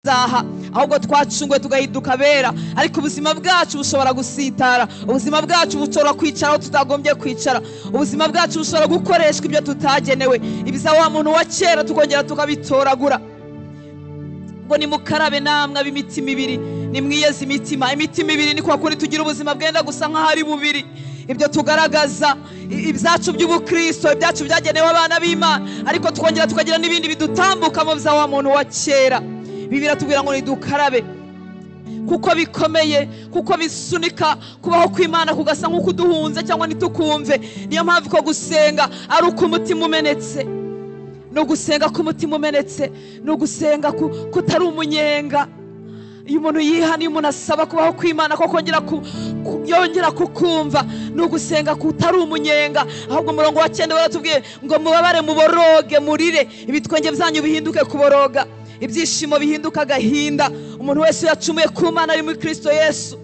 Aha ahubwo twacunguwe tugahinduka bera, ariko ubuzima bwacu bushobora gusitara, ubuzima bwacu bushobora kwicara aho tutagombye kwicara, ubuzima bwacu bushobora gukoreshwa ibyo tutagenewe, ibiza wa muntu wa kera tukongera tukabitoragura. Ngo nimukarabe namwe ab'imitima ibiri, nimwiyeze imitima. Imitima ibiri ni kwa kundi tugira ubuzima bwenda gusa nk'aho ari bubiri, ibyo tugaragaza ibyacu by'ubukristo, ibyacu byagenewe abana b'Imana, ariko tukongera tukagira n'ibindi bidutambukamo bya wa muntu wa kera. Bibiliya tubwira ngo nidukarabe, kuko bikomeye, kuko bisunika kubaho kw'Imana kugasa nk'uko uduhunze cyangwa ntitukumve. Niyo mpamvu ko gusenga ari uko umutima umenetse, no gusenga k'umutima umenetse, no gusenga kutari umunyenga. Iyo umuntu yihana, iyo umuntu asaba kubaho kw'Imana ko kongera yongera kukumva, ni ugusenga kutari umunyenga. Ahubwo umurongo wa 9 baratubwiye ngo mubabare, muboroge, murire, ibitwenge byanyu bihinduke kuboroga, ibyishimo bihinduka agahinda. Umuntu wese yacumuye ku Mana ari muri Kristo Yesu,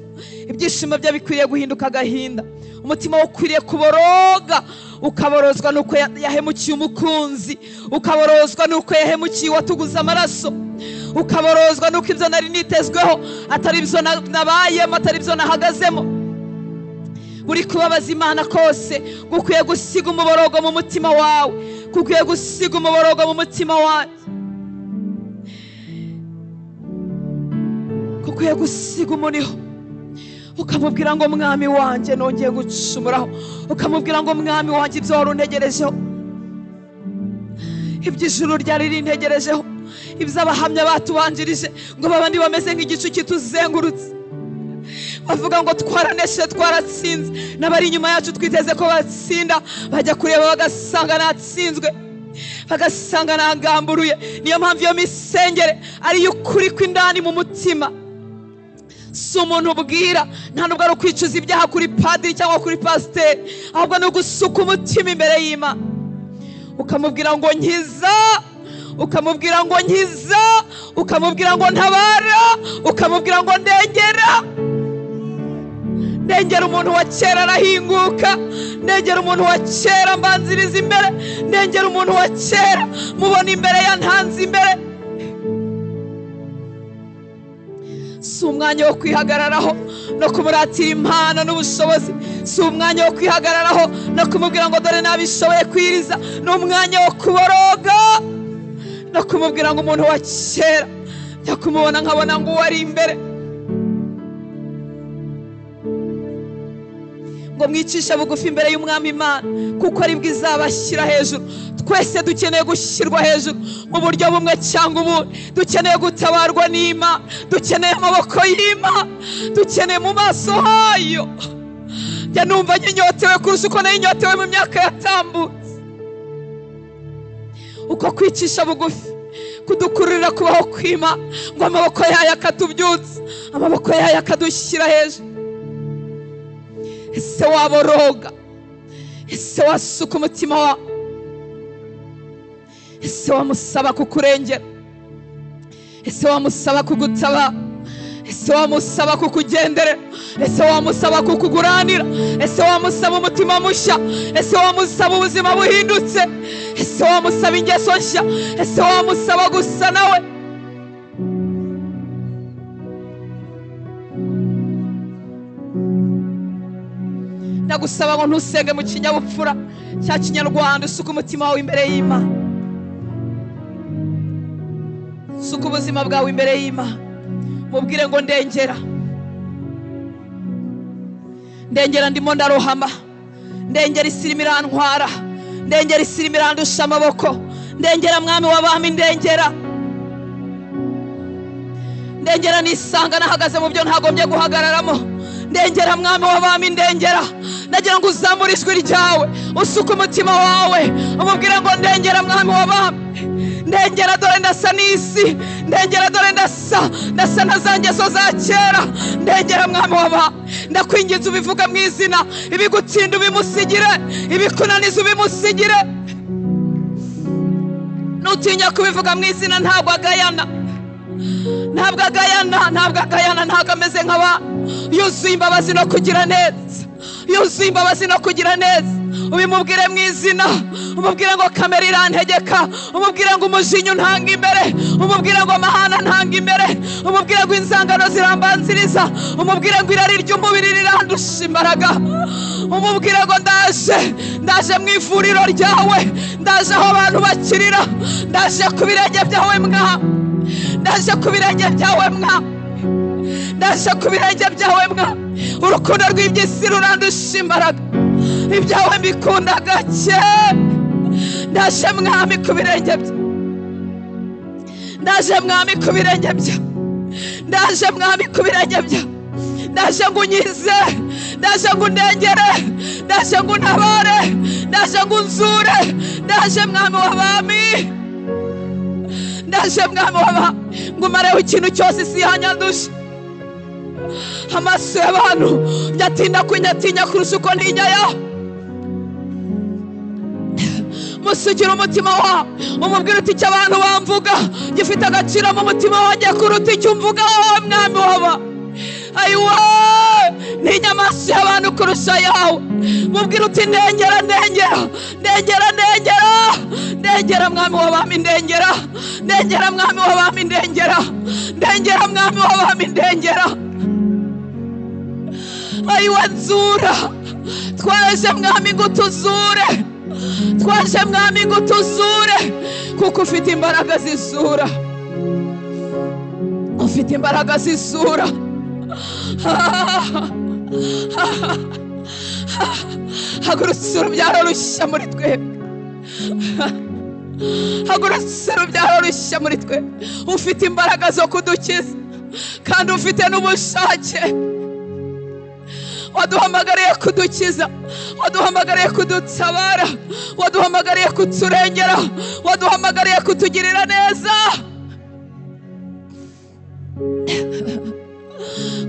ibyishimo bye bikwiriye guhinduka agahinda. Umutima we ukwiriye kuboroga, ukaborozwa nuko yahemukiye umukunzi, ukaborozwa nuko yahemukiye uwatuguze amaraso, ukaborozwa nuko ibyo nari nitezweho atari ibyo nabayemo, atari ibyo nahagazemo. Buri kubabaza Imana kose gukwiye gusiga umuborogo mu mutima wawe, gukwiye gusiga umuborogo mu mutima wawe, gukwiye gusiga umuniho, ukamubwira ngo mwami wanjye nongeye gucumuraho, ukamubwira ngo mwami wanjye ibyo wari untegerejeho, iby'ijuru ryari rintegerejeho, iby'abahamya batubanjirije ngo babandi bameze nk'igicu kituzengurutse, bavuga ngo twaraneshe, twaratsinze, n'abari inyuma yacu twiteze ko batsinda, bajya kureba bagasanga natsinzwe, bagasanga nagamburuye. Niyo mpamvu iyo misengere ari y'ukuri kw'indani mu mutima. Si umuntu ubwira, nta nubwo ari ukwicuza ibyaha kuri padiri cyangwa kuri pasiteri, ahubwo ni ugusuka umutima imbere y'Imana, ukamubwira ngo nkiza, ukamubwira ngo nkiza, ukamubwira ngo ntabara, ukamubwira ngo ndengera. Ndengera umuntu wa kera arahinguka, ndengera umuntu wa kera mbanziriza imbere, ndengera umuntu wa kera mubona imbere yantanze imbere. Si umwanya wo kwihagararaho no kumuratira impano n'ubushobozi, si umwanya wo kwihagararaho no kumubwira ngo dore nabishoboye kwiriza, ni umwanya wo kuboroga no kumubwira ngo umuntu wa kera njya kumubona nkabona ngo uwo ari imbere. Ngo mwicishe bugufi imbere y'Umwami Imana, kuko ari bwo izabashyira hejuru. Twese dukeneye gushyirwa hejuru mu buryo bumwe cyangwa ubundi, dukeneye gutabarwa n'Imana, dukeneye amaboko y'Imana, dukeneye mu maso hayo. Njya numva nyinyotewe kurusha uko nari nyotewe mu myaka yatambutse. Uko kwicisha bugufi kudukururira kubaho kw'Imana, ngo amaboko yayo akatubyutsa, amaboko yayo akadushyira hejuru. Ese waboroga? Ese wasuka umutima wawe? Ese wamusaba kukurengera? Ese wamusaba kugutabara? Ese wamusaba kukugenderera? Ese wamusaba kukuguranira? Ese wamusaba umutima mushya? Ese wamusaba ubuzima buhindutse? Ese wamusaba ingeso nshya? Ese wamusaba gusa nawe? Ndagusaba ngo ntusenge mu kinyabupfura cya kinyarwanda, usuke umutima wawe imbere y'Imana, suka ubuzima bwawe imbere y'Imana, mubwire ngo ndengera, ndengera, ndimo ndarohama, ndengera isi irimo irantwara, ndengera isi irimo irandusha amaboko, ndengera mwami w'abami, ndengera, ndengera nisanga nahagaze mu byo ntagombye guhagararamo, ndengera mwami w'abami, ndengera. Ndagira ngo uzamure ijwi ryawe, usuke umutima wawe, umubwire ngo ndengera mwami w'abami, ndengera dore ndasa n'isi, ndengera dore ndasa na za ngeso za kera, ndengera mwami w'abami. Ndakwinginze ubivuga mu izina, ibigutsinda ubimusigire, ibikunaniza ubimusigire. Nutinya kubivuga mu izina, ntabwo agayana, ntabwo agayana, ntabwo agayana, ntabwo ameze nk'aba. Yuzuye imbabazi no kugira neza, yuzuye imbabazi no kugira neza. Ubimubwire mu izina, umubwire ngo kamera irantegeka, umubwire ngo umujinya untanga imbere, umubwire ngo amahana ntanga imbere, umubwire ngo inzangano zirambanziriza, umubwire ngo irari ry'umubiri rirandusha imbaraga, umubwire ngo ndaje, ndaje mu ivuriro ryawe, ndaje aho abantu bakirira, ndaje ku birenge byawe mwa, ndaje ku birenge byawe mwa, ndaje ku birenge byawe mwa. Urukundo rw'iby'isi rurandusha imbaraga, ibyawe mbikunda gake. Ndaje mwami ku birenge bye, ndaje mwami ku birenge bye, ndaje mwami ku birenge bye, ndaje ngo unyize, ndaje ngo undengere, ndaje ngo untabare, ndaje ngo unzure, ndaje mwami w'abami, ndaje mwami w'abami, ngo umareho ikintu cyose isi yanyanduje. Amaso y'abantu nyatinda kunyatinya kurusha uko ntinya yawe. Musukira umutima wawe, umubwire uti icyo abantu bamvuga gifite agaciro mu mutima wanjye kuruta icyo umvuga wowe mwami waba. Ayiwa, ntinya amaso y'abantu kurusha yawe. Mubwire uti ndengera, ndengera, ndengera, ndengera, ndengera mwami w'abami, ndengera, ndengera mwami w'abami, ndengera, ndengera mwami w'abami, ndengera. Ayiwa, nzura, twaje mwami ngo utuzure, twaje mwami ngo utuzure, kuko ufite imbaraga zisura, ufite imbaraga zisura. Hagurutse urubyaro rushya muri twebwe, hagurutse urubyaro rushya muri twe. Ufite imbaraga zo kudukiza kandi ufite n'ubushake. Waduhamagariye kudukiza, waduhamagariye kudutabara, waduhamagariye kuturengera, waduhamagariye kutugirira neza.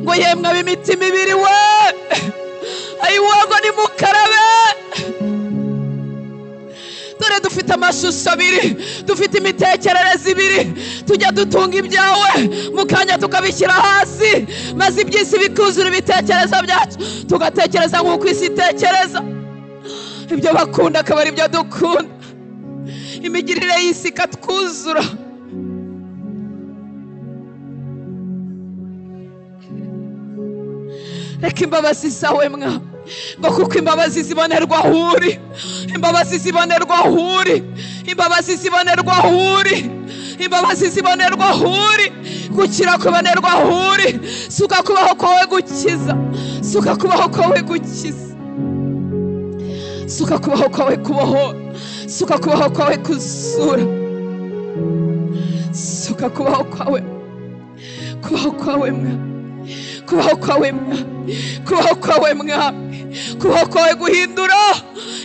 Ngo yemwe ab'imitima ibiri we, ayiwa ngo nimukarabe. Dore dufite amashusho abiri, dufite imitekerereze ibiri, tujya dutunga ibyawe mu kanya tukabishyira hasi, maze iby'isi bikuzura ibitekerezo byacu, tugatekereza nk'uko isi itekereza. Ibyo bakunda akaba ari ibyo dukunda, imigirire y'isi ikatwuzura. Reka imbabazi zawe mwa, ngo kuko imbabazi zibonerwa aho uri, imbabazi zibonerwa aho uri, imbabazi zibonerwa aho uri, imbabazi zibonerwa aho uri, gukira kubonerwa aho uri. Suka kubaho kwawe gukiza, suka kubaho kwawe gukiza, suka kubaho kwawe kubohora, suka kubaho kwawe kuzura, suka kubaho kwawe, kubaho kwawe mwa, kubaho kwawe mwa, kubaho kwawe mwa, kubaho kwawe guhindura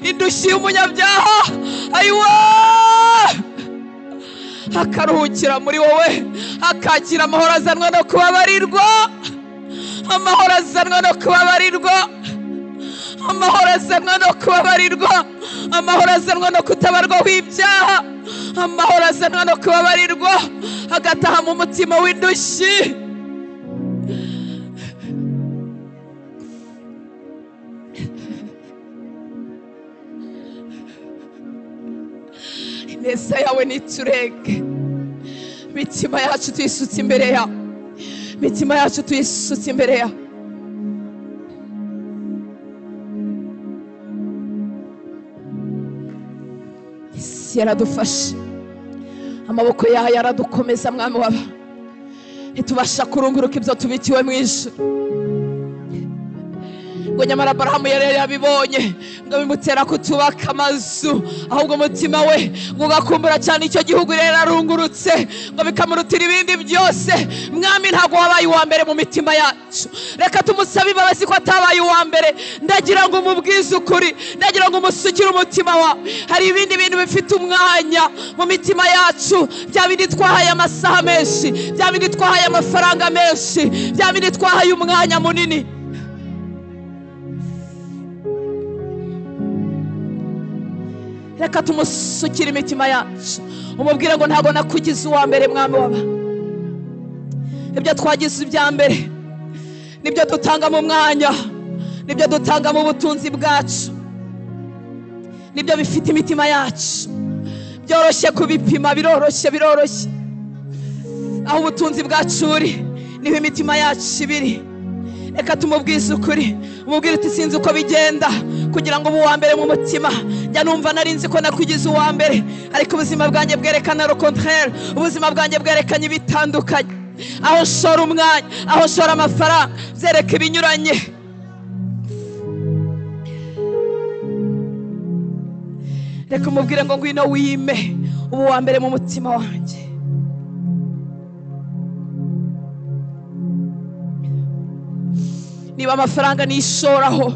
indushyi y'umunyabyaha. Ayiwa, akaruhukira muri wowe, akakira amahoro azanwa no kubabarirwa, amahoro azanwa no kubabarirwa, amahoro azanwa no kubabarirwa, amahoro azanwa no kutabarwaho ibyaha, amahoro azanwa no kubabarirwa, agataha mu mutima w'indushyi. Ineza yawe niturenge, imitima yacu tuyisutse imbere yawe, imitima yacu tuyisutse imbere yawe. Isi yaradufashe, amaboko yayo yaradukomeza mwami waba, ntitubasha kurunguruka ibyo tubikiwe mu ijuru. Ngo nyamara Aburahamu yari yabibonye, ngo bimutera kutubaka amazu, ahubwo umutima we ngo ugakumbura cyane icyo gihugu rero arungurutse, ngo bikamurutira ibindi byose. Mwami, ntabwo wabaye uwa mbere mu mitima yacu. Reka tumusabe imbabazi ko atabaye uwa mbere. Ndagira ngo umubwize ukuri, ndagira ngo umusukire umutima wawe. Hari ibindi bintu bifite umwanya mu mitima yacu, bya bindi twahaye amasaha menshi, bya bindi twahaye amafaranga menshi, bya bindi twahaye umwanya munini. Reka tumusukire imitima yacu, umubwire ngo ntabwo nakugize uwa mbere mwami waba. Ibyo twagize ibya mbere nibyo dutanga mu mwanya, nibyo dutanga mu butunzi bwacu. Nibyo bifite imitima yacu. Byoroshye kubipima, biroroshye, biroroshye. Aho ubutunzi bwacu buri niho imitima yacu ibiri. Reka tumubwize ukuri, umubwire uti sinzi uko bigenda kugira ngo ube uwa mbere mu mutima. Njya numva nari nzi ko nakugize uwa mbere, ariko ubuzima bwanjye bwerekana le contraire. Ubuzima bwanjye bwerekanye ibitandukanye. Aho nshora umwanya, aho nshora amafaranga, byereka ibinyuranye. Reka umubwire ngo ngwino wime ubu wa mbere mu mutima wanjye. Niba amafaranga nishoraho,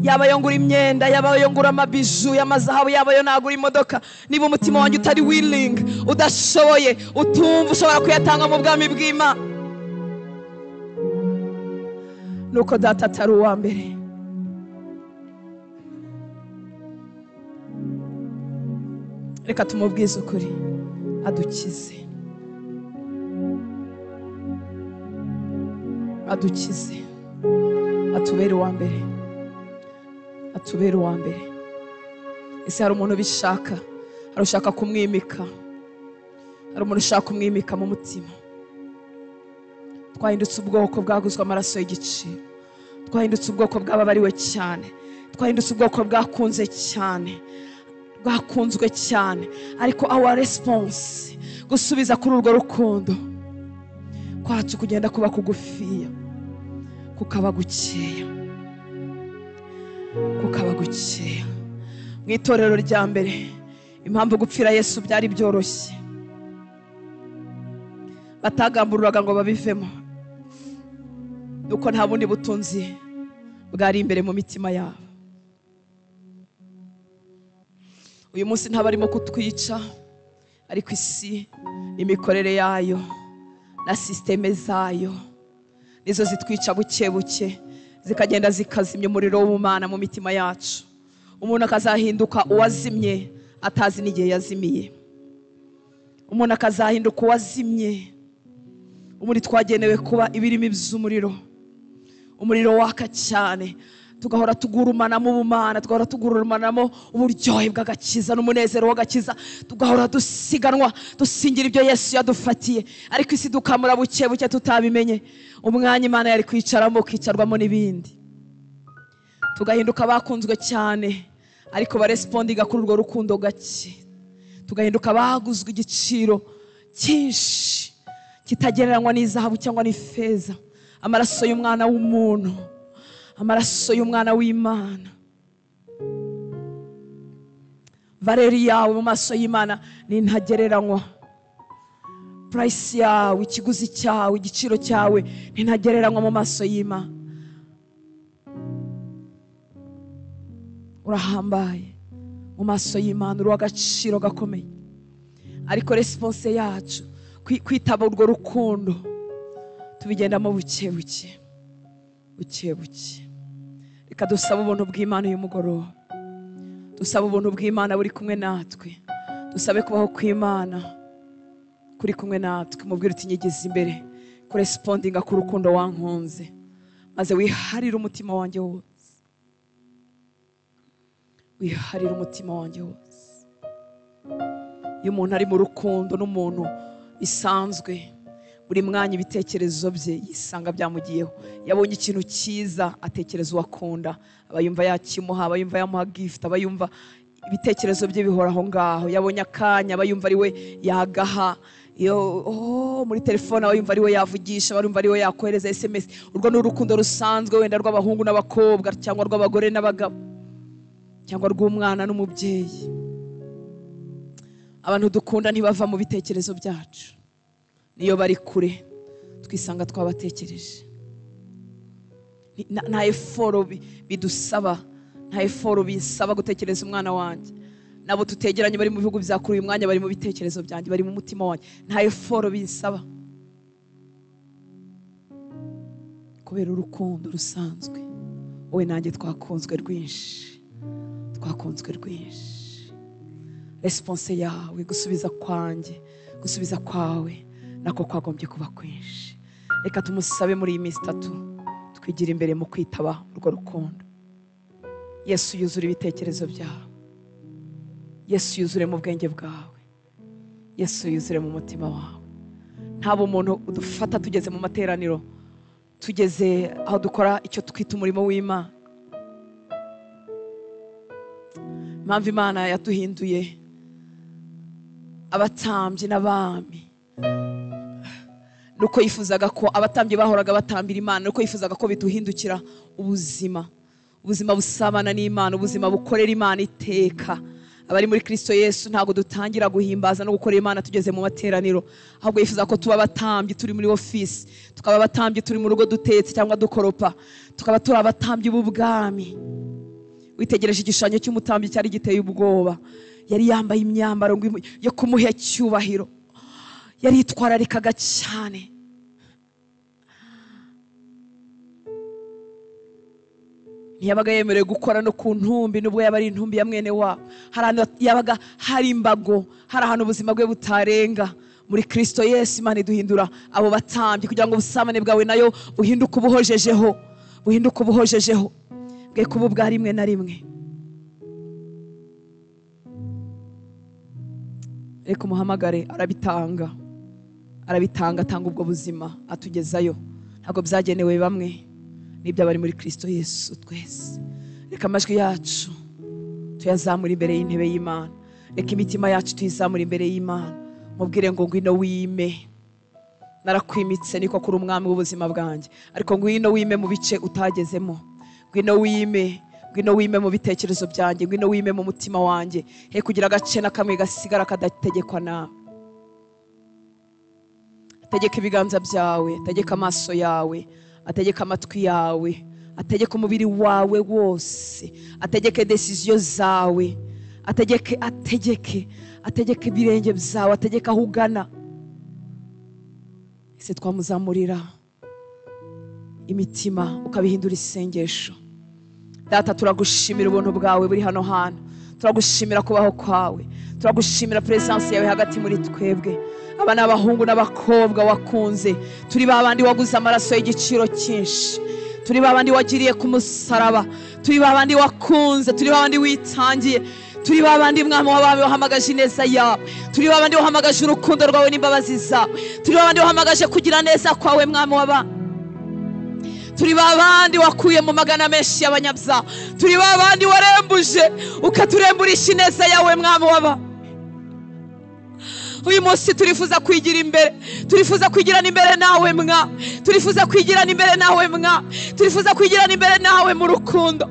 yaba yo ngura imyenda, yaba yo ngura amabiju y'amazahabu, yaba yo nagura imodoka, niba umutima wanjye utari willing, udashoboye, utumva ushobora kuyatanga mu bwami bw'Imana, nuko data atari uwa mbere. Reka tumubwize ukuri, adukize, adukize, atubere uwa mbere, atubere uwa mbere. Ese hari umuntu ubishaka? Hari ushaka kumwimika? Hari umuntu ushaka kumwimika mu mutima? Twahindutse ubwoko bwaguzwe amaraso y'igiciro, twahindutse ubwoko bwababariwe cyane, twahindutse ubwoko bwakunze cyane, bwakunzwe cyane. Ariko our response, gusubiza kuri urwo rukundo kwacu kugenda kuba kugufiya, kukaba gukeya, kukaba gukeya. Mu itorero rya mbere, impamvu gupfira Yesu byari byoroshye, batagambururaga ngo babivemo, nuko nta bundi butunzi bwari imbere mu mitima yabo. Uyu munsi ntabarimo kutwica, ariko isi imikorere yayo na systeme zayo nizo zitwica buke buke, zikagenda zikazimya umuriro w'Imana mu mitima yacu. Umuntu akazahinduka uwazimye atazi n'igihe yazimiye. Umuntu akazahinduka uwazimye. Umuri twagenewe kuba ibirimi by'umuriro, umuriro waka cyane, tugahora tugurumanamo ubumana, tugahora tugurumanamo uburyohe bw'agakiza n'umunezero w'agakiza, tugahora dusiganwa dusingira ibyo Yesu yadufatiye. Ariko isi dukamura buke buke tutabimenye. Umwanya Imana yari kwicaramo ukicarwamo n'ibindi. Tugahinduka bakunzwe cyane, ariko barespondinga kuri urwo rukundo gake. Tugahinduka baguzwe igiciro cyinshi kitagereranywa n'izahabu cyangwa n'ifeza, amaraso y'umwana w'umuntu, amaraso y'umwana w'Imana. Valeri yawe mu maso y'Imana ni ntagereranywa. Price yawe, ikiguzi cyawe, igiciro cyawe ni ntagereranywa mu maso y'Imana. Urahambaye mu maso y'Imana, uri agaciro gakomeye. Ariko response yacu, kwitaba urwo rukundo, tubigendamo buke buke, buke buke. Reka dusabe ubuntu bw'Imana uyu mugoroba, dusabe ubuntu bw'Imana buri kumwe natwe, dusabe kubaho kw'Imana kuri kumwe natwe. Mubwire uti nyigeze imbere kurespondinga ku rukundo wankunze, maze wiharire umutima wanjye wose, wiharire umutima wanjye wose. Iyo umuntu ari mu rukundo n'umuntu bisanzwe, buri mwanya ibitekerezo bye yisanga byamugiyeho. Yabonye ikintu cyiza atekereza uwakunda, aba yumva yakimuha, aba yumva yamuha gift, aba yumva ibitekerezo bye bihora aho ngaho. Yabonye akanya aba yumva ari we yagaha, iyo muri telefone aba yumva ari we yavugisha, aba yumva ari we yakohereza SMS. Urwo ni urukundo rusanzwe wenda rw'abahungu n'abakobwa, cyangwa rw'abagore n'abagabo, cyangwa rw'umwana n'umubyeyi. Abantu dukunda ntibava mu bitekerezo byacu, niyo bari kure twisanga twabatekereje. Nta effort bidusaba, nta effort bisaba gutekereza umwana wanjye. Nabo tutegeranye bari mu bihugu bya kure, uyu mwanya bari mu bitekerezo byanjye, bari mu mutima wanjye. Nta effort bisaba, kubera urukundo rusanzwe. Wowe nanjye twakunzwe rwinshi, twakunzwe rwinshi. Response yawe, gusubiza kwanjye, gusubiza kwawe nako kwagombye kuba kwinshi. Reka tumusabe muri iyi minsi itatu twigira imbere mu kwitaba urwo rukundo. Yesu yuzura ibitekerezo byawe. Yesu yuzure mu bwenge bwawe, Yesu yuzure mu mutima wawe. Nta bumuntu udufata tugeze mu materaniro, tugeze aho dukora icyo twita umurimo w'Imana. Impamvu Imana yatuhinduye abatambyi n'abami nuko yifuzaga ko abatambyi bahoraga batambira Imana, nuko yifuzaga ko bituhindukira ubuzima, ubuzima busabana n'Imana, ubuzima bukorera Imana iteka. Abari muri Kristo Yesu ntabwo dutangira guhimbaza no gukorera Imana tugeze mu materaniro, ahubwo yifuza ko tuba abatambyi turi muri office, tukaba abatambyi turi mu rugo dutetse cyangwa dukoropa, tukaba turi abatambyi b'ubwami. Witegereje igishushanyo cy'umutambyi cyari giteye ubwoba, yari yambaye imyambaro yo kumuha icyubahiro, yari yitwararikaga cyane. Ntiyabaga yemerewe gukora no ku ntumbi, nubwo yaba ari intumbi ya mwene wabo. Hari ahantu yabaga hari imbago, hari ahantu ubuzima bwe butarenga. Muri Kristo Yesu Imana iduhindura abo batambyi kugira ngo ubusabane bwawe nayo buhinduke ubuhojejeho, buhinduke ubuhojejeho, bwe kuba ubwa rimwe na rimwe. Reka umuhamagare, arabitanga, arabitanga, atanga ubwo buzima atugezayo. Ntabwo byagenewe bamwe, nibyo abari muri Kristo Yesu twese. Reka amajwi yacu tuyazamure imbere y'intebe y'Imana, reka imitima yacu tuyizamure imbere y'Imana. Mubwire ngo ngwino wime, narakwimitse niko kuri umwami w'ubuzima bwanjye, ariko ngwino wime mu bice utagezemo, ngwino wime, ngwino wime mu bitekerezo byanjye, ngwino wime mu mutima wanjye, he kugira agace na kamwe gasigara kadategekwa nawe. Ategeka ibiganza byawe, ategeka amaso yawe, ategeka amatwi yawe, ategeka umubiri wawe wose, ategeke decision zawe, ategeke, ategeke, ategeke ibirenge byawe, ategeka aho ugana. Ese twamuzamurira imitima ukabihindura isengesho. Data, turagushimira ubuntu bwawe buri hano hantu, turagushimira kubaho kwawe, turagushimira presence yawe hagati muri twebwe. Aba ni abahungu n'abakobwa wakunze, turi babandi waguze amaraso y'igiciro cyinshi, turi babandi wagiriye ku musaraba, turi babandi wakunze, turi babandi witangiye, turi babandi mwami w'abami wahamagaje ineza yawe, turi babandi wahamagaje urukundo rwawe n'imbabazi zawe, turi babandi wahamagaje kugira neza kwawe mwami w'abami, turi babandi wakuye mu magana menshi y'abanyabyaha, turi babandi warembuje ukaturemburisha ineza yawe mwami w'abami. Uyu munsi turifuza kwigira imbere, turifuza kwigirana imbere nawe mwa, turifuza kwigirana imbere nawe mwa, turifuza kwigirana imbere nawe mu rukundo,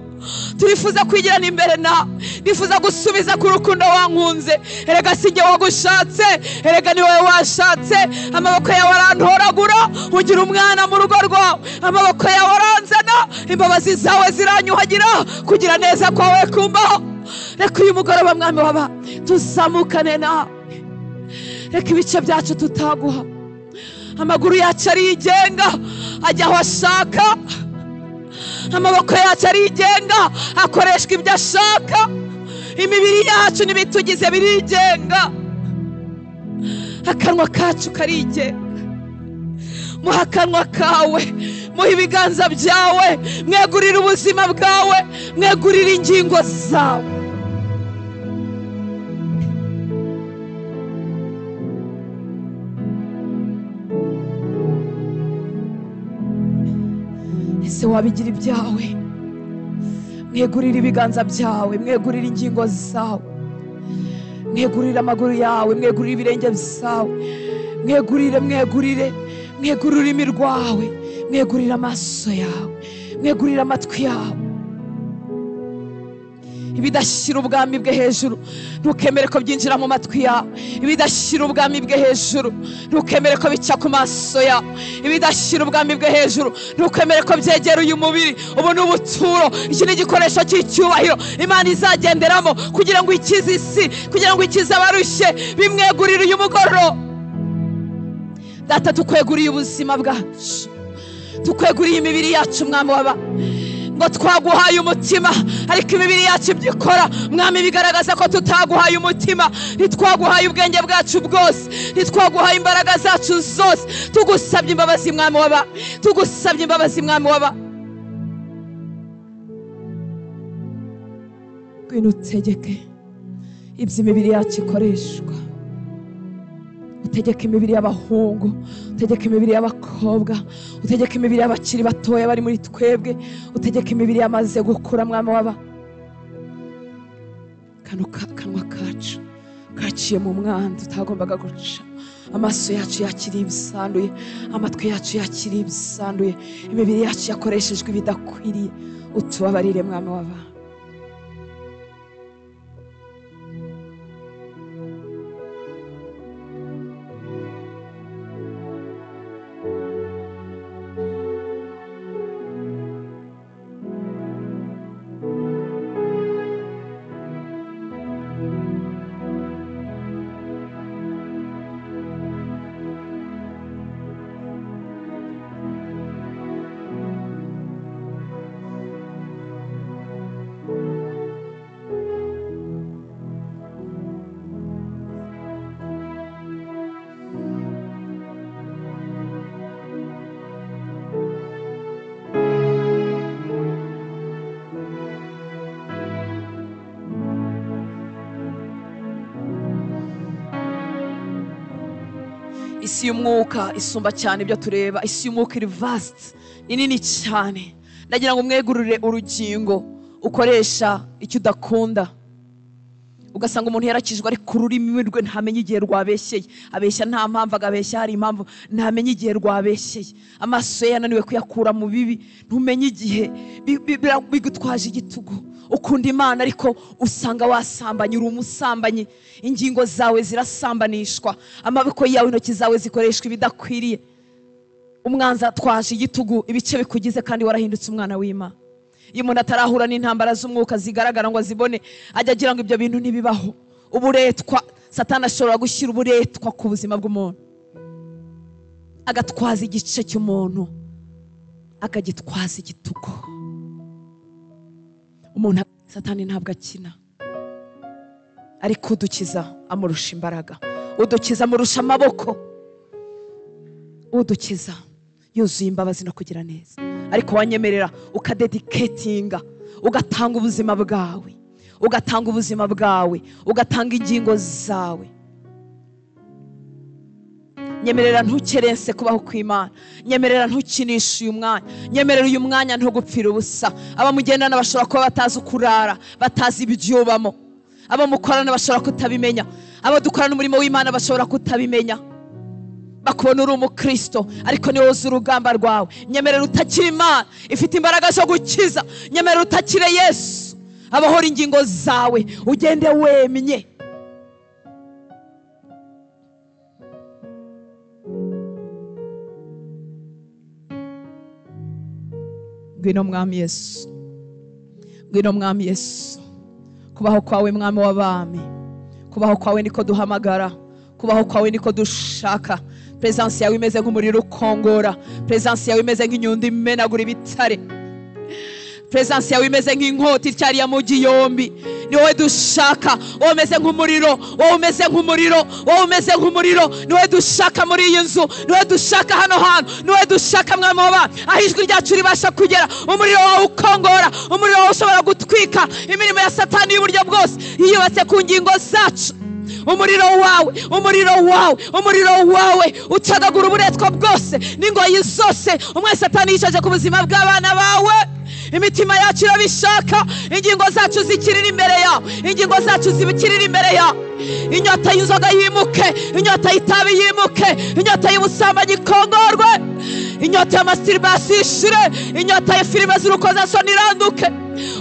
turifuza kwigirana imbere nawe. Nifuza gusubiza ku rukundo wankunze. Erega si njye wagushatse, erega ni wowe washatse. Amaboko yawe arantoragura ugira umwana mu rugo rwawe, amaboko yawe aranzana, imbabazi zawe ziranyuhagira, kugira neza kwawe kumbaho. Reka uyu mugoroba mwami waba tuzamukane nawe, reka ibice byacu tutaguha, amaguru yacu arigenga ajya aho ashaka, amaboko yacu arigenga akoreshwa ibyo ashaka, imibiri yacu n'ibitugize birigenga, akanwa kacu karigenga. Muha akanwa kawe, muha ibiganza byawe, mwegurire ubuzima bwawe, mwegurire ingingo zawe. Ese wabigira ibyawe? Mwegurire ibiganza byawe, mwegurire ingingo zawe, mwegurire amaguru yawe, mwegurire ibirenge byawe, mwegurire, mwegurire, mwegurire ururimi rwawe, mwegurire amaso yawe, mwegurire amatwi yawe. Ibidashyira ubwami bwe hejuru ntukemere ko byinjira mu matwi yawe, ibidashyira ubwami bwe hejuru ntukemere ko bica ku maso yawe, ibidashyira ubwami bwe hejuru ntukemere ko byegera uyu mubiri. Ubu ni ubuturo, iki ni igikoresho cy'icyubahiro Imana izagenderamo kugira ngo ikize isi, kugira ngo ikize abarushye. Bimwegurire uyu mugoroba. Data, tukweguriye ubuzima bwacu, tukweguriye imibiri yacu mwami w'abami. Ngo twaguhaye umutima, ariko imibiri yacu ibyo ikora mwami bigaragaza ko tutaguhaye umutima, ntitwaguhaye ubwenge bwacu bwose, ntitwaguhaye imbaraga zacu zose. Tugusabye imbabazi mwami w'abami, tugusabye imbabazi mwami w'abami. Ngwino utegeke, Iby'imibiri yacu ikoreshwa, utegeka imibiri y'abahungu, utegeka imibiri y'abakobwa, utegeka imibiri y'abakiri batoya bari muri twebwe, utegeka imibiri yamaze gukura. Mwami waba, kanwa kacu kaciye mu mwanda utagombaga guca, amaso yacu yakiriye ibisanduye, amatwi yacu yakiriye ibisanduye, imibiri yacu yakoreshejwe ibidakwiriye. Utubabarire mwami waba. Isi y'umwuka isumba cyane ibyo tureba. Isi y'umwuka iri vast, ni nini cyane. Ndagira ngo umwegurire urugingo ukoresha icyo udakunda. Ugasanga umuntu yarakijwe ariko ururimi rwe ntamenye igihe rwabeshyeye. Abeshya nta mpamvu, agabeshya hari impamvu, ntamenye igihe rwabeshyeye. Amaso ye yananiwe kuyakura mu bibi, ntumenye igihe bigutwaje igitugu. Ukunda Imana ariko usanga wasambanye, uri umusambanyi. Ingingo zawe zirasambanishwa, amaboko yawe, intoki zawe zikoreshwa ibidakwiriye. Umwanzi atwaje igitugu ibice bikugize kandi warahindutse umwana w'Imana. Iyo umuntu atarahura n'intambara z'umwuka zigaragara ngo azibone, ajya agira ngo ibyo bintu ntibibaho. Uburetwa, Satani ashobora gushyira uburetwa ku buzima bw'umuntu, agatwaza igice cy'umuntu, akagitwaza igitugu. Umuntu Satani ntabwo akina, ariko udukiza amurusha imbaraga, udukiza amurusha amaboko, udukiza yuzuye imbabazi no kugira neza. Ariko wanyemerera ukadedicatinga, ugatanga ubuzima bwawe, ugatanga ubuzima bwawe, ugatanga ingingo zawe. Nyemerera ntukerense kubaho kw'Imana, nyemerera ntukinishe uyu mwanya, nyemerera uyu mwanya ntugupfira ubusa. Abamugendana bashobora kuba batazi ukurara, batazi ibyubamo. Abamukorana bashobora kutabimenya, abo dukorana umurimo w'Imana bashobora kutabimenya. Bakubona uri umukristo ariko niwe uzi urugamba rwawe. Nyemerera utakira Imana ifite imbaraga zo gukiza, nyemerera utakire Yesu abahora ingingo zawe, ugende wemye. Ngwino mwami Yesu, ngwino mwami Yesu. Kubaho kwawe mwami w'abami, kubaho kwawe niko duhamagara, kubaho kwawe niko dushaka. Presence yawe imeze nk'umuriro ukongora, presence yawe imeze nk'inyundo imenagura ibitare, presence yawe imeze nk'inkota ityariye amugi yombi. Ni wowe dushaka, wowe umeze nk'umuriro, wowe umeze nk'umuriro, wowe umeze nk'umuriro. Ni wowe dushaka muri iyi nzu, ni wowe dushaka hano hantu, ni wowe dushaka mwami w'abami, aho ijwi ryacu ribasha kugera. Umuriro wawe ukongora, umuriro wawe ushobora gutwika imirimo ya Satani y'uburyo bwose yiyubatse ku ngingo zacu. Umuriro wawe, umuriro wawe, umuriro wawe ucagagura uburetwa bwose n'ingoyi zose umwe Satani yicaje ku buzima bw'abana bawe. Imitima yacu irabishaka, ingingo zacu zikirira imbere yawe, ingingo zacu zibikirira imbere yawe. Inyota y'inzoga yimuke, inyota y'itabi yimuke, inyota y'ubusambanyi ikongorwe, inyota y'amasturbation ishire, inyota ya filime z'urukozasoni iranduke.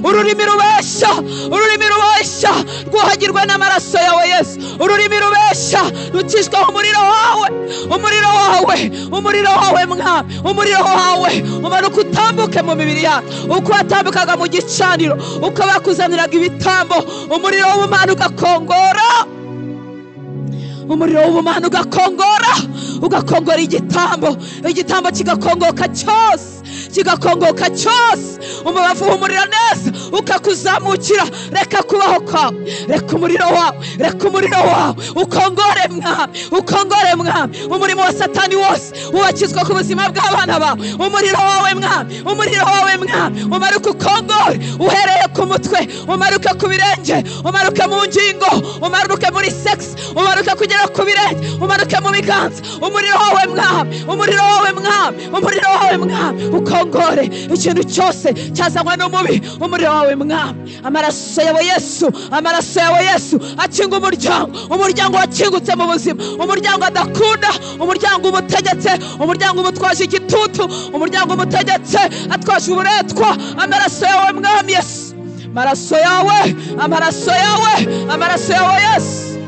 Ururimi rubeshya, ururimi rubeshya rwuhagirwe n'amaraso yawe Yesu. Ururimi rubeshya rukishwaho umuriro wawe, umuriro wawe, umuriro wawe mwami, umuriro wawe umanuka utambuke mu mibiri yacu. Uko watambukaga mu gicaniro, uko bakuzaniraga ibitambo, umuriro w'ubumana ugakongora, umuriro w'ubumana ugakongora, ugakongora igitambo, igitambo kigakongoka cyose, kigakongoka cyose. Umubavu uhumurira neza, ukakuzamukira. Reka kubaho kwawe, reka umuriro wawe, reka umuriro wawe ukongore mwami, ukongore mwami. Umurimo wa Satani wose wubakizwa ku buzima bw'abana bawe, umuriro wawe mwami, umuriro wawe mwami umaruke ukongore, uhereye ku mutwe umaruke ku birenge, umaruke mu ngingo, umaruke muri sex, umaruke kugera ku birenge, umaruke mu biganza. Umuriro wawe mwami, umuriro wawe mwami, umuriro wawe mwami ukongore ikintu cyose cyazanywe n'umubi. Umuriro wawe mwami, amaraso yawe Yesu, amaraso yawe Yesu akinga umuryango, umuryango wakingutse mu buzima, umuryango adakunda, umuryango umutegetse, umuryango umutwaje igitutu, umuryango umutegetse atwaje uburetwa. Amaraso yawe mwami Yesu, amaraso yawe, amaraso yawe, amaraso yawe Yesu,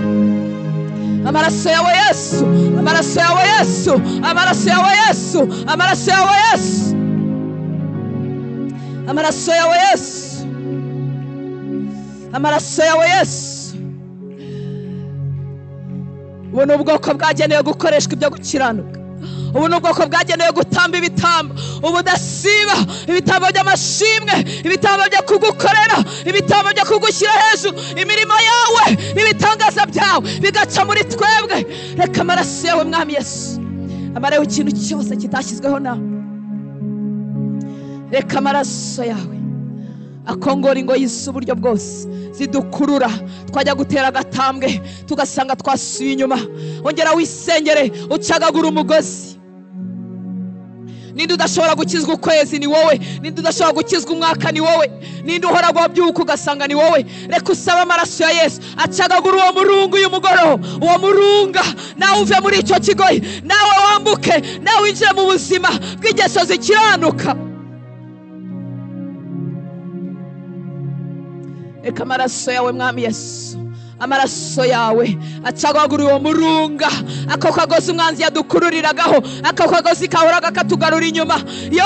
amaraso yawe Yesu, amaraso yawe Yesu, amaraso yawe Yesu, amaraso yawe Yesu, amaraso yawe Yesu, amaraso yawe Yesu. Ubu ni ubwoko bwagenewe gukoreshwa ibyo gukiranuka. Ubu ni ubwoko bwagenewe gutamba ibitambo ubudasiba, ibitambo by'amashimwe, ibitambo byo kugukorera, ibitambo byo kugushyira hejuru. Imirimo yawe n'ibitangaza byawe bigaca muri twebwe. Reka amaraso yawe mwami Yesu amareho ikintu cyose kitashyizweho nawe. Reka amaraso yawe akongora ingoyi z'uburyo bwose zidukurura, twajya gutera agatambwe tugasanga twasuye inyuma. Ongera wisengere ucagagura umugozi. Ninde udashobora gukizwa ukwezi? Ni wowe. Ninde udashobora gukizwa umwaka? Ni wowe. Ninde uhora wabyuka ugasanga ni wowe? Reka usabe amaraso ya Yesu acagagura uwo murungu uyu mugoroba, uwo murunga, nawe uve muri icyo kigoyi, nawe wambuke, nawe winjire mu buzima bw'ingeso zikiranuka. Reka amaraso yawe mwami Yesu, amaraso yawe acagagura uwo murunga, ako kagozi umwanzi yadukururiragaho, ako kagozi kahoraga katugarura inyuma. Yo,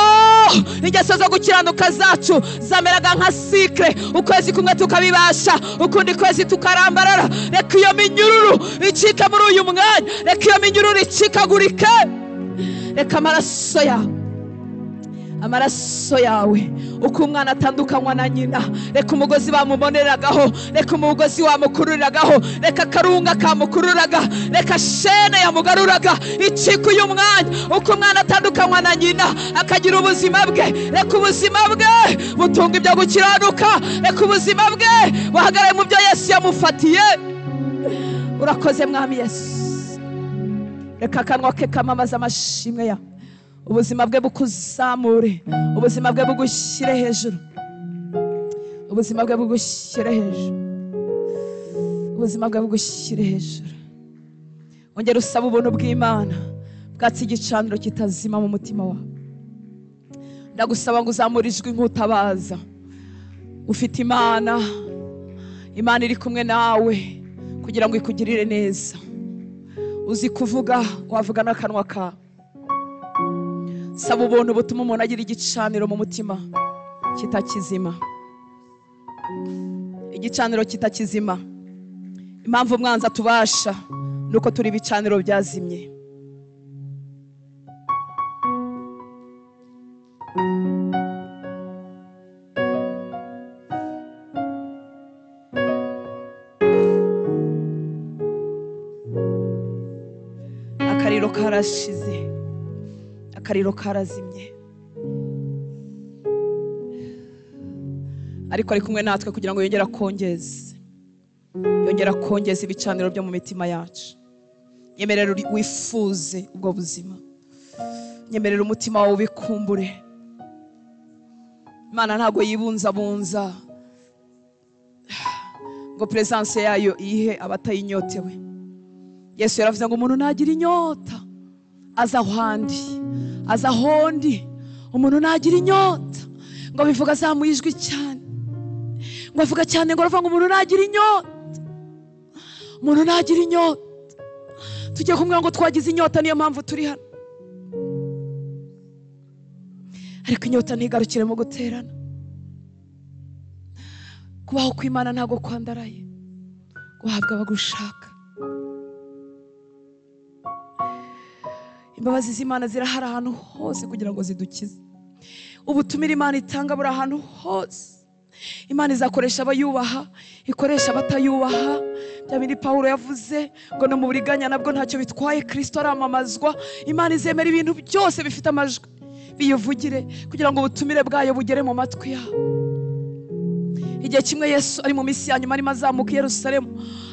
ingeso zo gukiranuka zacu zameraga nka sikre, ukwezi kumwe tukabibasha, ukundi kwezi tukarambarara. Reka iyo minyururu icike muri uyu mwanya, reka iyo minyururu icikagurike. Reka amaraso yawe, amaraso yawe, uko umwana atandukanywa na nyina, reka umugozi bamuboneragaho, reka umugozi wamukururiragaho, reka akarunga kamukururaga, reka shene yamugaruraga icika uyu mwanya. Uko umwana atandukanywa na nyina akagira ubuzima bwe, reka ubuzima bwe butunga ibyo gukiranuka, reka ubuzima bwe buhagarare mu byo Yesu yamufatiye. Urakoze mwami Yesu. Reka akanwa ke kamamaza amashimwe yawe, ubuzima bwe bukuzamure, ubuzima bwe bugushyire hejuru, ubuzima bwe bugushyire hejuru, ubuzima bwe bugushyire hejuru. Ongera usaba ubuntu bw'Imana bwatsi igicaniro kitazima mu mutima wawe. Ndagusaba ngo uzamure ijwi nk'utabaza. Ufite Imana, Imana iri kumwe nawe kugira ngo ikugirire neza. Uzi kuvuga, wavuga n'akanwa kawe. Saba ubuntu butuma umuntu agira igicaniro mu mutima kitakizima, igicaniro kitakizima. Impamvu umwanzi atubasha nuko turi ibicaniro byazimye. Akariro karashize, akariro karazimye, ariko ari kumwe natwe kugira ngo yongere akongeze, yongere akongeze ibicaniro byo mu mitima yacu. Nyemerera wifuze ubwo buzima, nyemerera umutima wawe ubikumbure. Imana ntabwo yibunzabunza ngo presence yayo ihe abatayinyotewe. Yesu yaravuze ngo umuntu nagira inyota aza ahandi, aza ahondi. Umuntu nagira inyota, ngo bivuga azamuye ijwi cyane, ngo avuga cyane, ngo aravuga ngo umuntu nagira inyota, umuntu nagira inyota. Tujye kumwe ngo twagize inyota, niyo mpamvu turi hano. Ariko inyota ntigarukire mu guterana. Kubaho kw'Imana ntabwo kwandaraye, guhabwa abagushaka. Imbabazi z'Imana zirahari ahantu hose kugira ngo zidukize. Ubutumire Imana itanga buri ahantu hose. Imana izakoresha abayubaha, ikoresha abatayubaha. Bya bindi Pawulo yavuze ngo no mu buriganya nabwo ntacyo bitwaye, Kristo aramamazwa. Imana izemera ibintu byose bifite amajwi biyivugire kugira ngo ubutumire bwayo bugere mu matwi yabo. Igihe kimwe Yesu ari mu minsi ya nyuma arimo azamuka i Yerusalemu,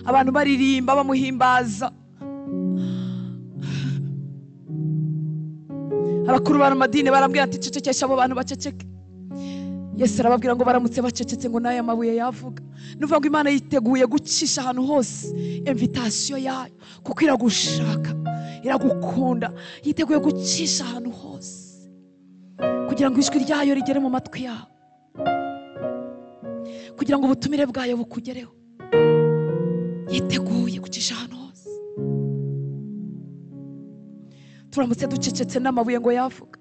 abantu baririmba bamuhimbaza. Abakuru b'amadini barambwira ati cecekesha abo bantu baceceke. Yesu arababwira ngo baramutse bacecetse ngo n'aya mabuye yavuga. Nuvuga ngo Imana yiteguye gucisha ahantu hose invitation yayo, kuko iragushaka, iragukunda, yiteguye gucisha ahantu hose kugira ngo ijwi ryayo rigere mu matwi yawe, kugira ngo ubutumire bwayo bukugereho. Yiteguye gucisha ahantu hose. Turamutse ducecetse n'amabuye ngo yavuga.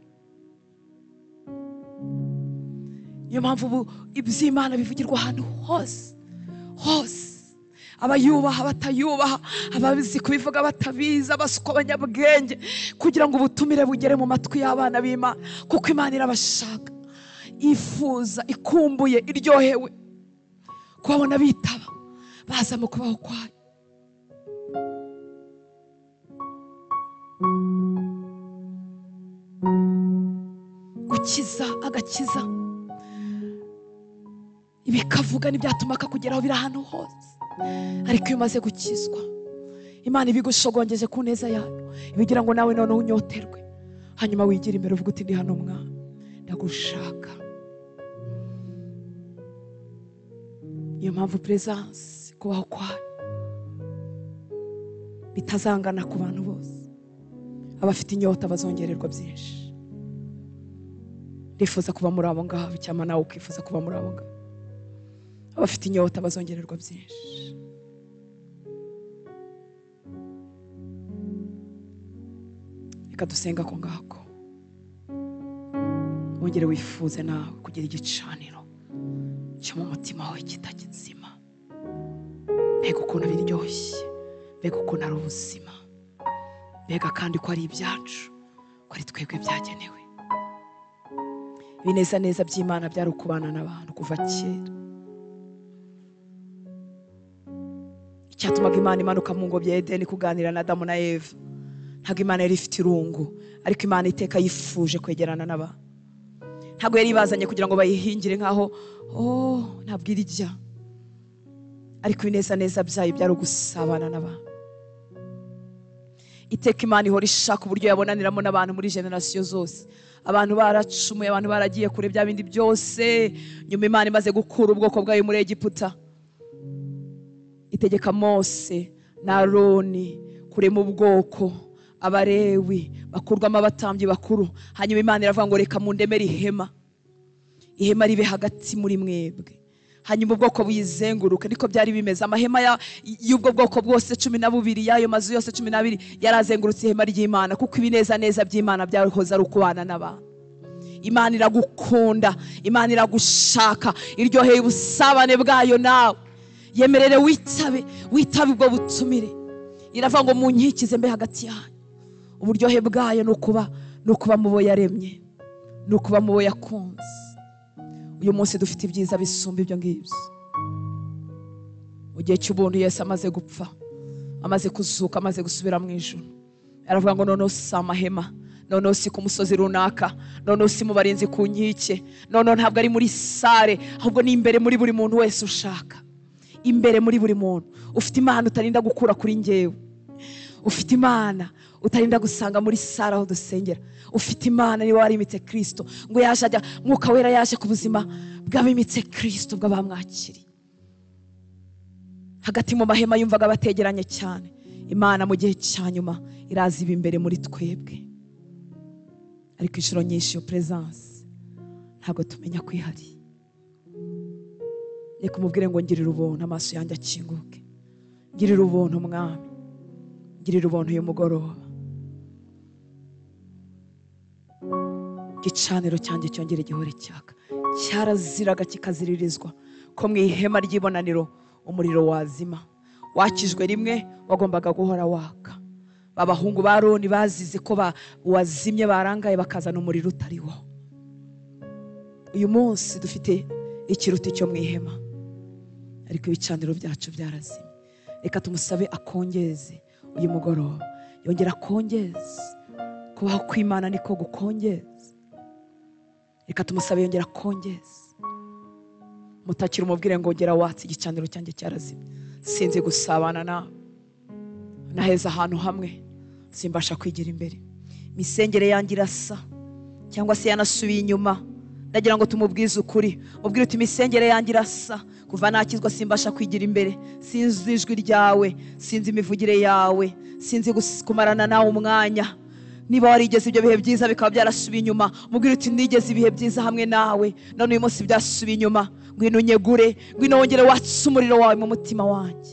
Niyo mpamvu ubu iby'Imana bivugirwa ahantu hose hose, abayubaha batayubaha, ababizi kubivuga batabizi, abasuka abanyabwenge, kugira ngo ubutumire bugere mu matwi y'abana b'Imana, kuko Imana irabashaka, ifuza, ikumbuye, iryohewe kubabona bitaba baza mu kubaho kwayo. Gukiza agakiza, ibikavuga n'ibyatuma kakugeraho biri ahantu hose. Ariko iyo umaze gukizwa, Imana ibigushogongeje ku neza yayo, ibigira ngo nawe noneho unyoterwe, hanyuma wigire imbere uvuga uti ndi hano mwana, ndagushaka. Niyo mpamvu presence, kubaho kwayo, bitazangana ku bantu bose. Abafite inyota bazongererwa byinshi. Ndifuza kuba muri abo ngabo, cyangwa nawe ukifuza kuba muri abo ngabo. Abafite inyota bazongererwa byinshi. Reka dusenga ko ngako, wongere wifuze nawe kugira igicaniro cyo mu mutima wawe kitakizima. Mbega ukuntu biryoshye, mbega ukuntu ari ubuzima, mbega kandi ko ari ibyacu, ko ari twebwe byagenewe. Ibinezaneza by'Imana byari ukubana n'abantu kuva kera. Icyatumaga Imana imanuka mu ngobyi ya Edeni kuganira na Adamu na Eva, ntabwo Imana yari ifite irungu, ariko Imana iteka yifuje kwegerana n'abantu. Ntabwo yari ibazanye kugira ngo bayihingire nkaho ntabwo irijya, ariko ibinezaneza byayo byari ugusabana n'abantu. Iteka Imana ihora ishaka uburyo yabonaniramo n'abantu muri generasiyo zose. Abantu baracumuye, abantu baragiye kure, bya bindi byose. Nyuma Imana imaze gukura ubwoko bwayo muri Egiputa, itegeka Mose na Aroni kurema ubwoko, Abalewi bakurwamo abatambyi bakuru. Hanyuma Imana iravuga ngo reka mundemere ihema, ihema ribe hagati muri mwebwe, hanyuma ubwoko buyizenguruke. Niko byari bimeze. Amahema y'ubwo bwoko bwose 12 y'ayo mazu yose 12 yarazengurutse ihema ry'Imana, kuko ibinezaneza by'Imana byahoze ari ukubana n'abantu. Imana iragukunda, Imana iragushaka, iryoheye ubusabane bwayo nawe. Yemerere witabe, witabe ubwo butumire. Iravuga ngo munkikize mbe hagati yanyu. Uburyohe bwayo nukuba mu bo yaremye, nukuba mu bo yakunze. Uyu munsi dufite ibyiza bisumba ibyo ngibyo. Mu gihe cy'ubuntu Yesu amaze gupfa, amaze kuzuka, amaze gusubira mu ijuru, aravuga ngo noneho si amahema, noneho si ku musozi runaka, noneho si mu barinzi ku nkike, noneho ntabwo ari muri sare, ahubwo ni imbere muri buri muntu wese ushaka. Imbere muri buri muntu ufite Imana utarinda gukura kuri njyewe, ufite Imana utarinda gusanga muri sare aho dusengera, ufite Imana niwe warimitse Kristo, ngo yaje ajya Mwuka Wera yaje ku buzima bw'abimitse Kristo bw'abamwakiriye. Hagati mu mahema yumvaga bategeranye cyane, Imana mu gihe cya nyuma iraza iba imbere muri twebwe. Ariko inshuro nyinshi iyo presence ntabwo tumenya ko ihari. Reka umubwire ngo ngirira ubuntu, amaso yanjye akinguke. Ngirira ubuntu Mwami, ngirira ubuntu uyu mugoroba. Igicaniro cyanjye cyongere gihore cyaka. Cyaraziraga kikaziririzwa ko mu ihema ry'ibonaniro umuriro wazima. Wakijwe rimwe wagombaga guhora waka. Abahungu ba Aroni bazize ko wazimye barangaye bakazana umuriro utariwo. Uyu munsi dufite ikiruta icyo mu ihema, ariko ibicaniro byacu byarazimye. Reka tumusabe akongeze uyu mugoroba, yongera akongeze. Kubaho kw'Imana niko gukongeza. Reka tumusabe yongera akongeze. Mutakira umubwire ngo ngera watse igicaniro cyanjye cyarazimye, sinzi gusabana nawe, naheza ahantu hamwe simbasha kwigira imbere, imisengere yanjye irasa cyangwa se yanasubiye inyuma. Ndagira ngo tumubwize ukuri, mubwire uti imisengere yanjye irasa, kuva nakizwa simbasha kwigira imbere, sinzi ijwi ryawe, sinzi imivugire yawe, sinzi kumarana nawe umwanya. Niba warigeze ibyo bihe byiza bikaba byarasubiye inyuma, mubwire uti nigeze ibihe byiza hamwe nawe, none uyu munsi byasubiye inyuma, ngwino unyegure, ngwino wongere watse umuriro wawe mu mutima wanjye.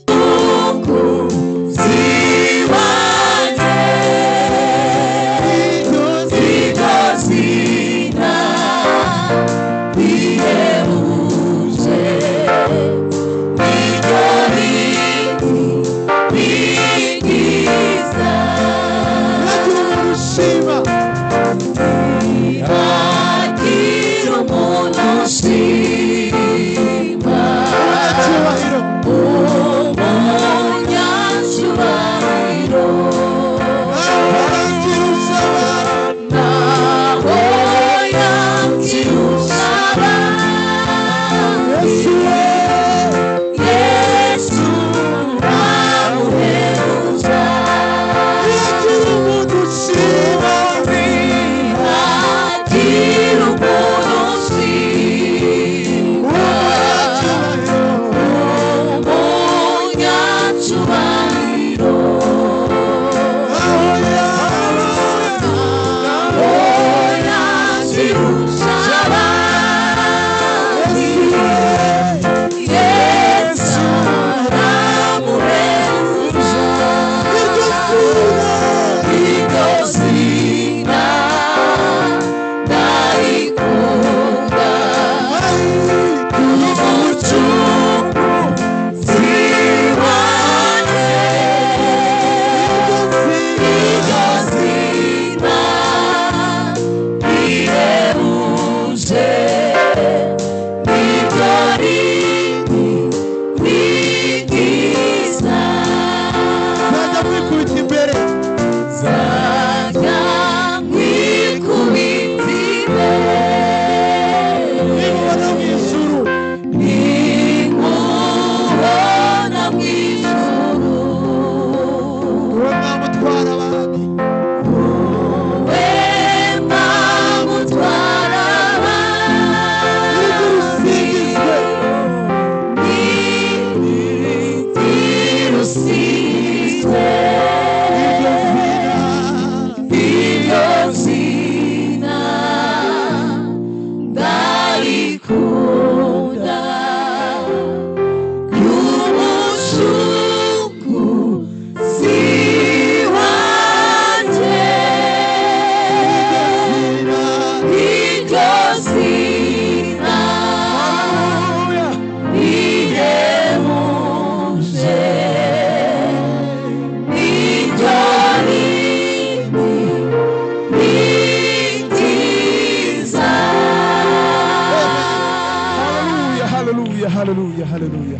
Hallelujah, hallelujah, hallelujah, hallelujah,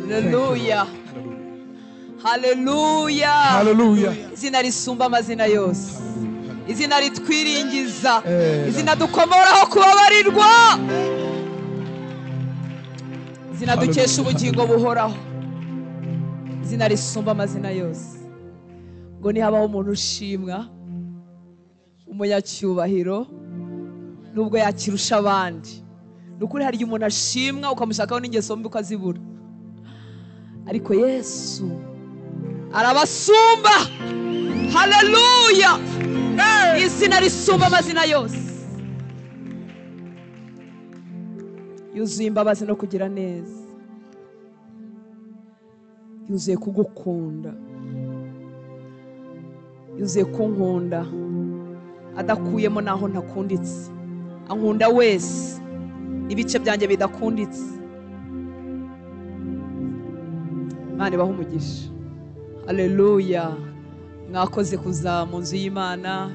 hallelujah. Hallelujah. Hallelujah. Izina risumba amazina yose, izina ritwiringiza, izina dukomoraho kubabarirwa, izina dukesha ubugingo buhoraho, izina risumba amazina yose. Ngo nihabaho umuntu ushimwa, umunyacyubahiro, nubwo yakirusha abandi. Nukuri hari umuntu ashimwa ukamushakaho n'ingeso mbi ukazibura, ariko Yesu arabasumba. Haleluya. Izina risumba amazina yose, yuzuye imbabazi no kugira neza, yuzuye kugukunda, yuzuye kunkunda adakuyemo naho ntakunditse. Ankunda wese ibice byanjye bidakunditse. Imana ibahe umugisha. Haleluya. Mwakoze kuza mu nzu y'Imana.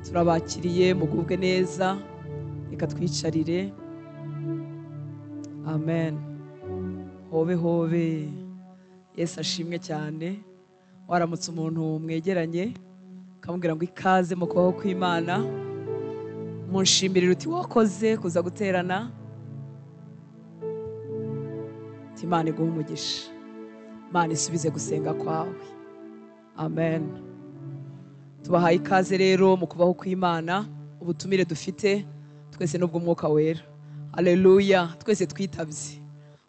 Turabakiriye, mugubwe neza, reka twicarire. Amen. Hobe hobe, Yesu ashimwe cyane. Waramutse umuntu mwegeranye ukamubwira ngo ikaze mu kubaho kw'Imana, munshimire uti wakoze kuza guterana. Imana iguhe umugisha, Imana isubize gusenga kwawe. Amen. Tubahaye ikaze rero mu kubaho kw'Imana. Ubutumire dufite twese n'ubw'Umwuka Wera. Haleluya. Twese twitabye,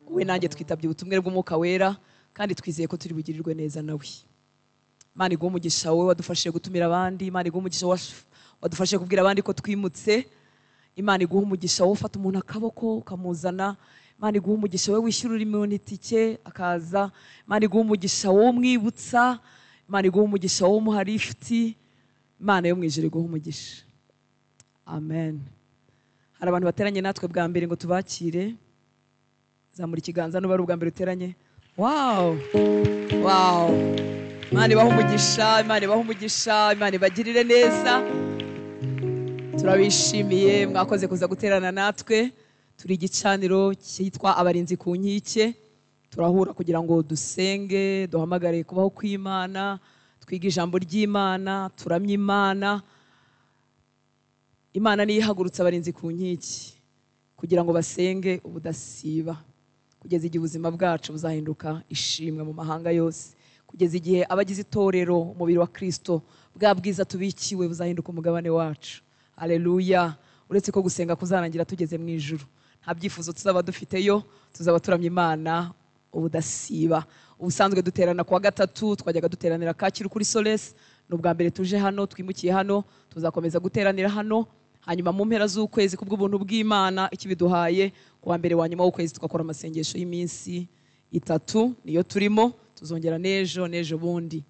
wowe nanjye twitabye ubutumire bw'Umwuka Wera, kandi twizeye ko turi bugirirwe neza nawe. Imana iguhe umugisha wowe wadufashije gutumira abandi. Imana iguhe umugisha wadufashije kubwira abandi ko twimutse. Imana iguhe umugisha wowe ufata umuntu akaboko ukamuzana. Imana iguhe umugisha wowe wishyura umuntu itike akaza. Imana iguhe umugisha wowe umwibutsa. Imana iguhe umugisha wowe umuha lifuti. Imana yo mu ijuru iguhe umugisha. Amen. Hari abantu bateranye natwe bwa mbere ngo tubakire. Zamura ikiganza nuba ari ubwa mbere uteranye. Wow, wow. Imana ibahe umugisha, Imana ibahe umugisha, Imana ibagirire neza. Turabishimiye, mwakoze kuza guterana natwe. Turi igicaniro cyitwa Abarinzi ku Nkike. Turahura kugira ngo dusenge, duhamagare kubaho kw'Imana, twige ijambo ry'Imana, turamye Imana. Imana niyo ihagurutsa abarinzi ku nkike kugira ngo basenge ubudasiba, kugeza igihe ubuzima bwacu buzahinduka ishimwe mu mahanga yose, kugeza igihe abagize itorero umubiri wa Kristo bwa bwiza tubikiwe buzahinduka umugabane wacu. Haleluya. Uretse ko gusenga kuzarangira tugeze mu ijuru, nta byifuzo tuzaba dufiteyo, tuzaba turamye Imana ubudasiba. Ubusanzwe duterana kuwa gatatu, twajyaga duteranira Kacyiru kuri Soles. Ni ubwa mbere tuje hano, twimukiye hano, tuzakomeza guteranira hano. Hanyuma mu mpera z'ukwezi kubw'ubuntu bw'Imana ikibiduhaye, kuwa mbere wa nyuma w'ukwezi tugakora amasengesho y'iminsi itatu, niyo turimo, tuzongera n'ejo n'ejo bundi.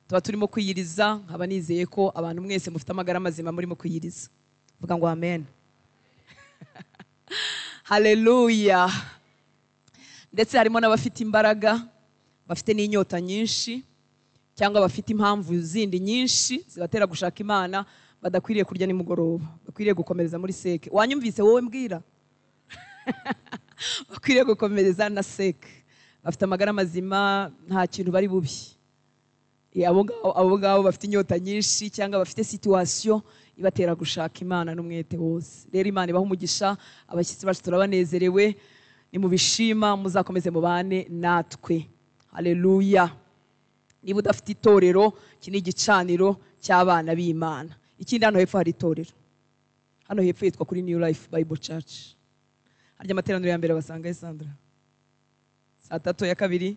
Tuba turimo kwiyiriza, nkaba nizeye ko abantu mwese mufite amagara mazima murimo kwiyiriza. Vuga ngo amen. Haleluya. Ndetse harimo n'abafite imbaraga, bafite n'inyota nyinshi, cyangwa bafite impamvu zindi nyinshi zibatera gushaka Imana, badakwiriye kurya nimugoroba, bakwiriye gukomereza muri seke. Wanyumvise wowe mbwira? Bakwiriye gukomereza na seke. Bafite amagara mazima, nta kintu bari bubi. Abo ngabo bafite inyota nyinshi cyangwa bafite situation ibatera gushaka Imana n'umwete wose. Rero Imana ibahe umugisha, abashyitsi bacu turabanezerewe, nimubishima muzakomeze mubane natwe. Haleluya. Niba udafite itorero, iki ni igicaniro cy'abana b'Imana. Ikindi, hano hepfo hari itorero. Hano hepfo yitwa kuri New Life Bible Church. Harya amateraniro ya mbere basanga Sandra saa 3, ya kabiri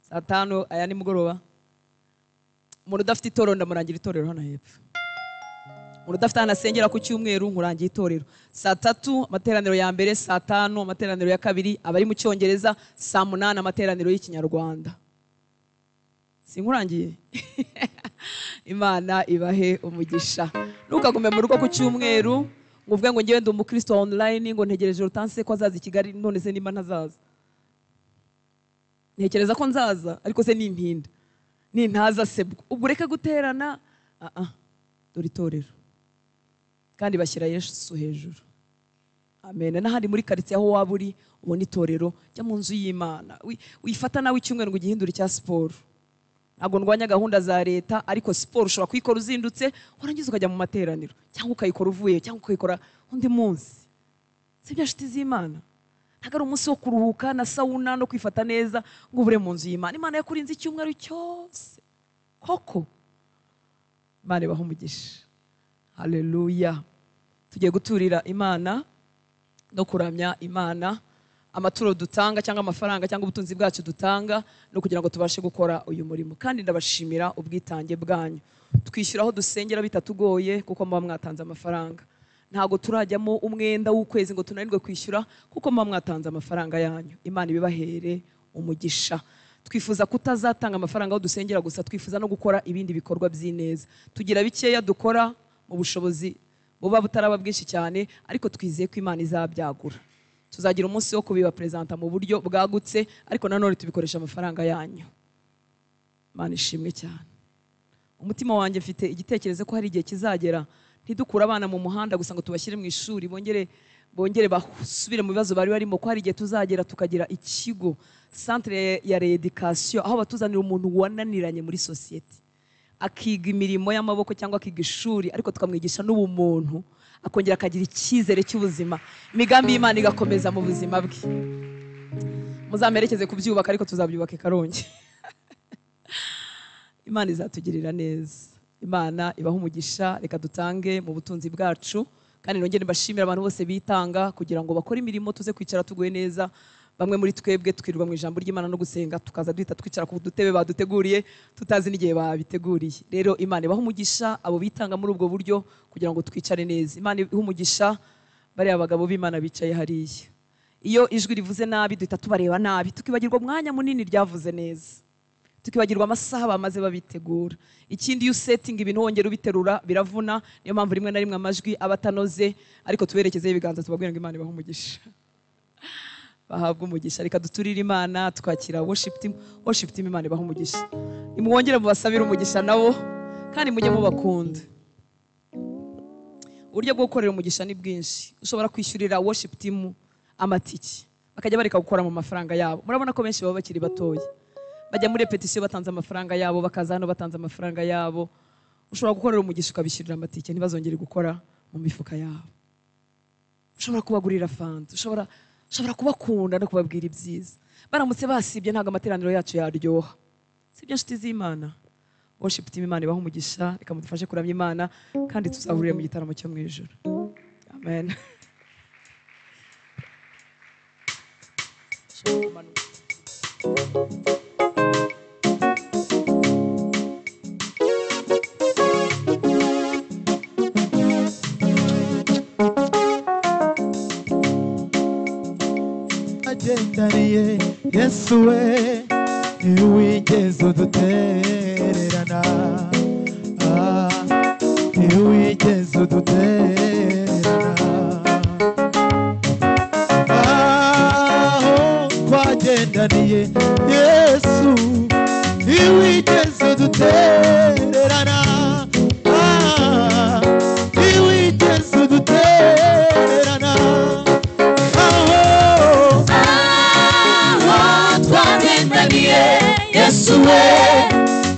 saa 5, aya nimugoroba. Umuntu udafite itorero ndamurangira itorero hano hepfo. Umuntu udafite ahantu asengera ku cyumweru nkurangira itorero. Saa 3 amateraniro ya mbere, saa 5 amateraniro ya kabiri abari mu Cyongereza, saa 8 amateraniro y'Ikinyarwanda. Sinkurangiye? Imana ibahe umugisha. Ntukagume mu rugo ku cyumweru ngo uvuge ngo ngewe ndi umukristo wa online, ngo ntegereje Hortense ko azaza i Kigali, none se nimba ntazaza. Ntekereza ko nzaza, ariko se nintinda, nintaza se ubwo ureke guterana. Dore itorero. Kandi bashyira Yesu hejuru. Amen. N'ahandi muri quartier aho waba uri ubona itorero, jya mu nzu y'Imana. Wifata nawe icyumweru ngo ugihindure cya siporo. Ntabwo ndwanya gahunda za leta, ariko siporo ushobora kuyikora uzindutse, warangiza ukajya mu materaniro, cyangwa ukayikora uvuye, cyangwa ukayikora undi munsi. Sibyo nshuti z'Imana? Ntabwo ari umunsi wo kuruhuka na sauna no kwifata neza ngo ubure mu nzu y'Imana. Imana yakurinze icyumweru cyose koko. Imana ibahe umugisha. Haleluya. Tugiye guturira Imana no kuramya Imana. Amaturo dutanga cyangwa amafaranga cyangwa ubutunzi bwacu dutanga no kugira ngo tubashe gukora uyu murimo. Kandi ndabashimira ubwitange bwanyu. Twishyura aho dusengera bitatugoye kuko muba mwatanze amafaranga. Ntago turajyamo umwenda w'ukwezi ngo tunanirwe kwishyura kuko muba mwatanze amafaranga yanyu. Imana ibibahere umugisha. Twifuza kutazatanga amafaranga aho dusengera gusa, twifuza no gukora ibindi bikorwa by'ineza. Tugira bikeya dukora mu bushobozi buba butaraba bwinshi cyane, ariko twizeye ko Imana izabyagura. Tuzagira umunsi wo kubiba presenta mu buryo bwagutse, ariko nanone tubikoresha amafaranga yanyu. Imana ishimwe cyane. Umutima wanjye mfite igitekerezo ko hari igihe kizagera Ntidukure abana mu muhanda gusa ngo tubashyire mu ishuri bongere basubire mu bibazo bari barimo, ko hari igihe tuzagera tukagira ikigo centre ya rééducation, aho batuzanira umuntu wananiranye muri société, akiga imirimo y'amaboko cyangwa akiga ishuri, ariko tukamwigisha n'ubumuntu, akongera akagira icyizere cy'ubuzima, imigambi y'Imana igakomeza mu buzima bwe. Muzamerekeze kubyubaka, ariko tuzabyubaka i Karongi. Imana izatugirira neza, Imana ibaha umugisha. Reka dutange mu butunzi bwacu, kandi nongere mbashimire abantu bose bitanga kugira ngo bakore imirimo, tuze kwicara tuguye neza. Bamwe muri twebwe twirirwa mu ijambo ry'Imana no gusenga, tukaza duhita twicara ku dutebe baduteguriye tutazi n'igihe babiteguriye. Rero Imana ibaha umugisha abo bitanga muri ubwo buryo kugira ngo twicare neza. Imana ibaha umugisha bariya bagabo b'Imana bicaye hariya. Iyo ijwi rivuze nabi duhita tubareba nabi, tukibagirwa umwanya munini ryavuze neza, tukibagirwa amasaha bamaze babitegura. Ikindi, iyo usetinga ibintu wongera ubiterura biravuna, niyo mpamvu rimwe na rimwe amajwi aba atanoze, ariko tuberekezeho ibiganza tubabwira ngo Imana ibahe umugisha, bahabwe umugisha. Reka duturire Imana twakira worship team. Worship team, Imana ibahe umugisha, nimwongere mubasabire umugisha nabo, kandi mujye mubakunda. Uburyo bwo gukorera umugisha ni bwinshi. Ushobora kwishyurira worship team amatiki, bakajya bareka gukora mu mafaranga yabo. Murabona ko benshi baba bakiri batoya, bajya muri répétition batanze amafaranga yabo, bakaza hano batanze amafaranga yabo. Ushobora gukorera umugisha ukabishyurira amatike, ntibazongere gukora mu mifuka yabo. Ushobora kubagurira fanta, ushobora kubakunda no kubabwira ibyiza. Baramutse basibye ntabwo amateraniro yacu yaryoha, sibyo nshuti z'Imana? Worship team, Imana ibahe umugisha. Reka mudufashe kuramya Imana, kandi tuzahurire mu gitaramo cyo mu ijuru. Amen. Ushobora kumanuka. Agendaniye Yesu we, ntiwigeze udutererana. Ah, ntiwigeze udutererana. Aho twagendaniye Yesu, ntiwigeze udutererana. Ah, ntiwigeze udutererana. Aho Aho twagendaniye Yesu we,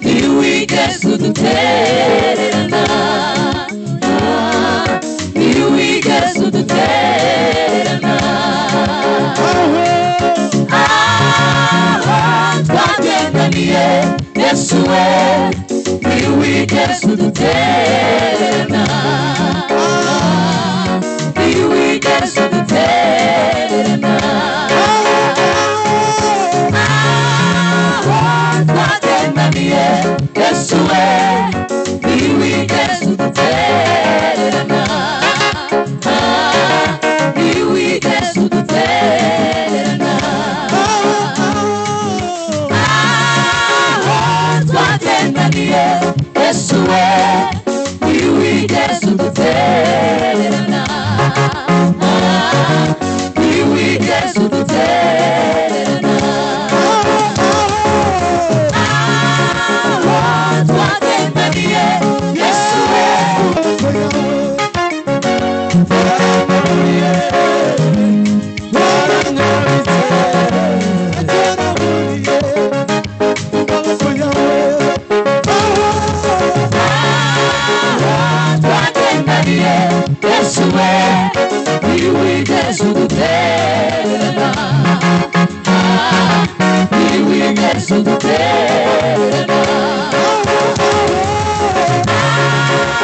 ntiwigeze udutererana. Ah, ntiwigeze udutererana. Aho Aho twagendaniye Yesu we, ntiwigeze udutererana. Ah, ntiwigeze udutererana. Aho twagendaniye Yesu we, ntiwigeze udutererana. Ah, ntiwigeze udutererana. Aho twagendaniye Yesu we, ntiwigeze udutererana. Ah, ntiwigeze udutererana. Aho twagendaniye Yesu we, twagendaniye Yesu we, ntiwigeze udutererana. Ah, ntiwigeze udutererana.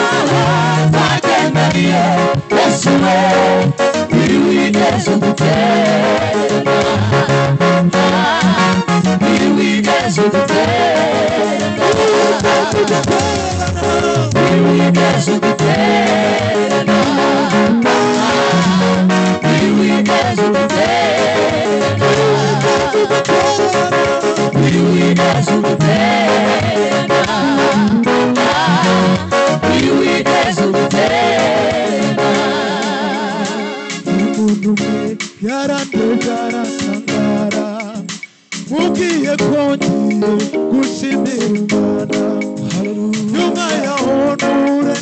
Aho twagendaniye Yesu we, ntiwigeze udutererana. Ah, ntiwigeze udutererana. Ntiwigeze udutererana. Ntiwigeze udutererana. Ntiwigeze udutererana. Ntiwigeze udutererana. Umuntu umwe yarandebye aratangara, mubwiye ko ngiye gushimira Imana. Nyuma yaho nture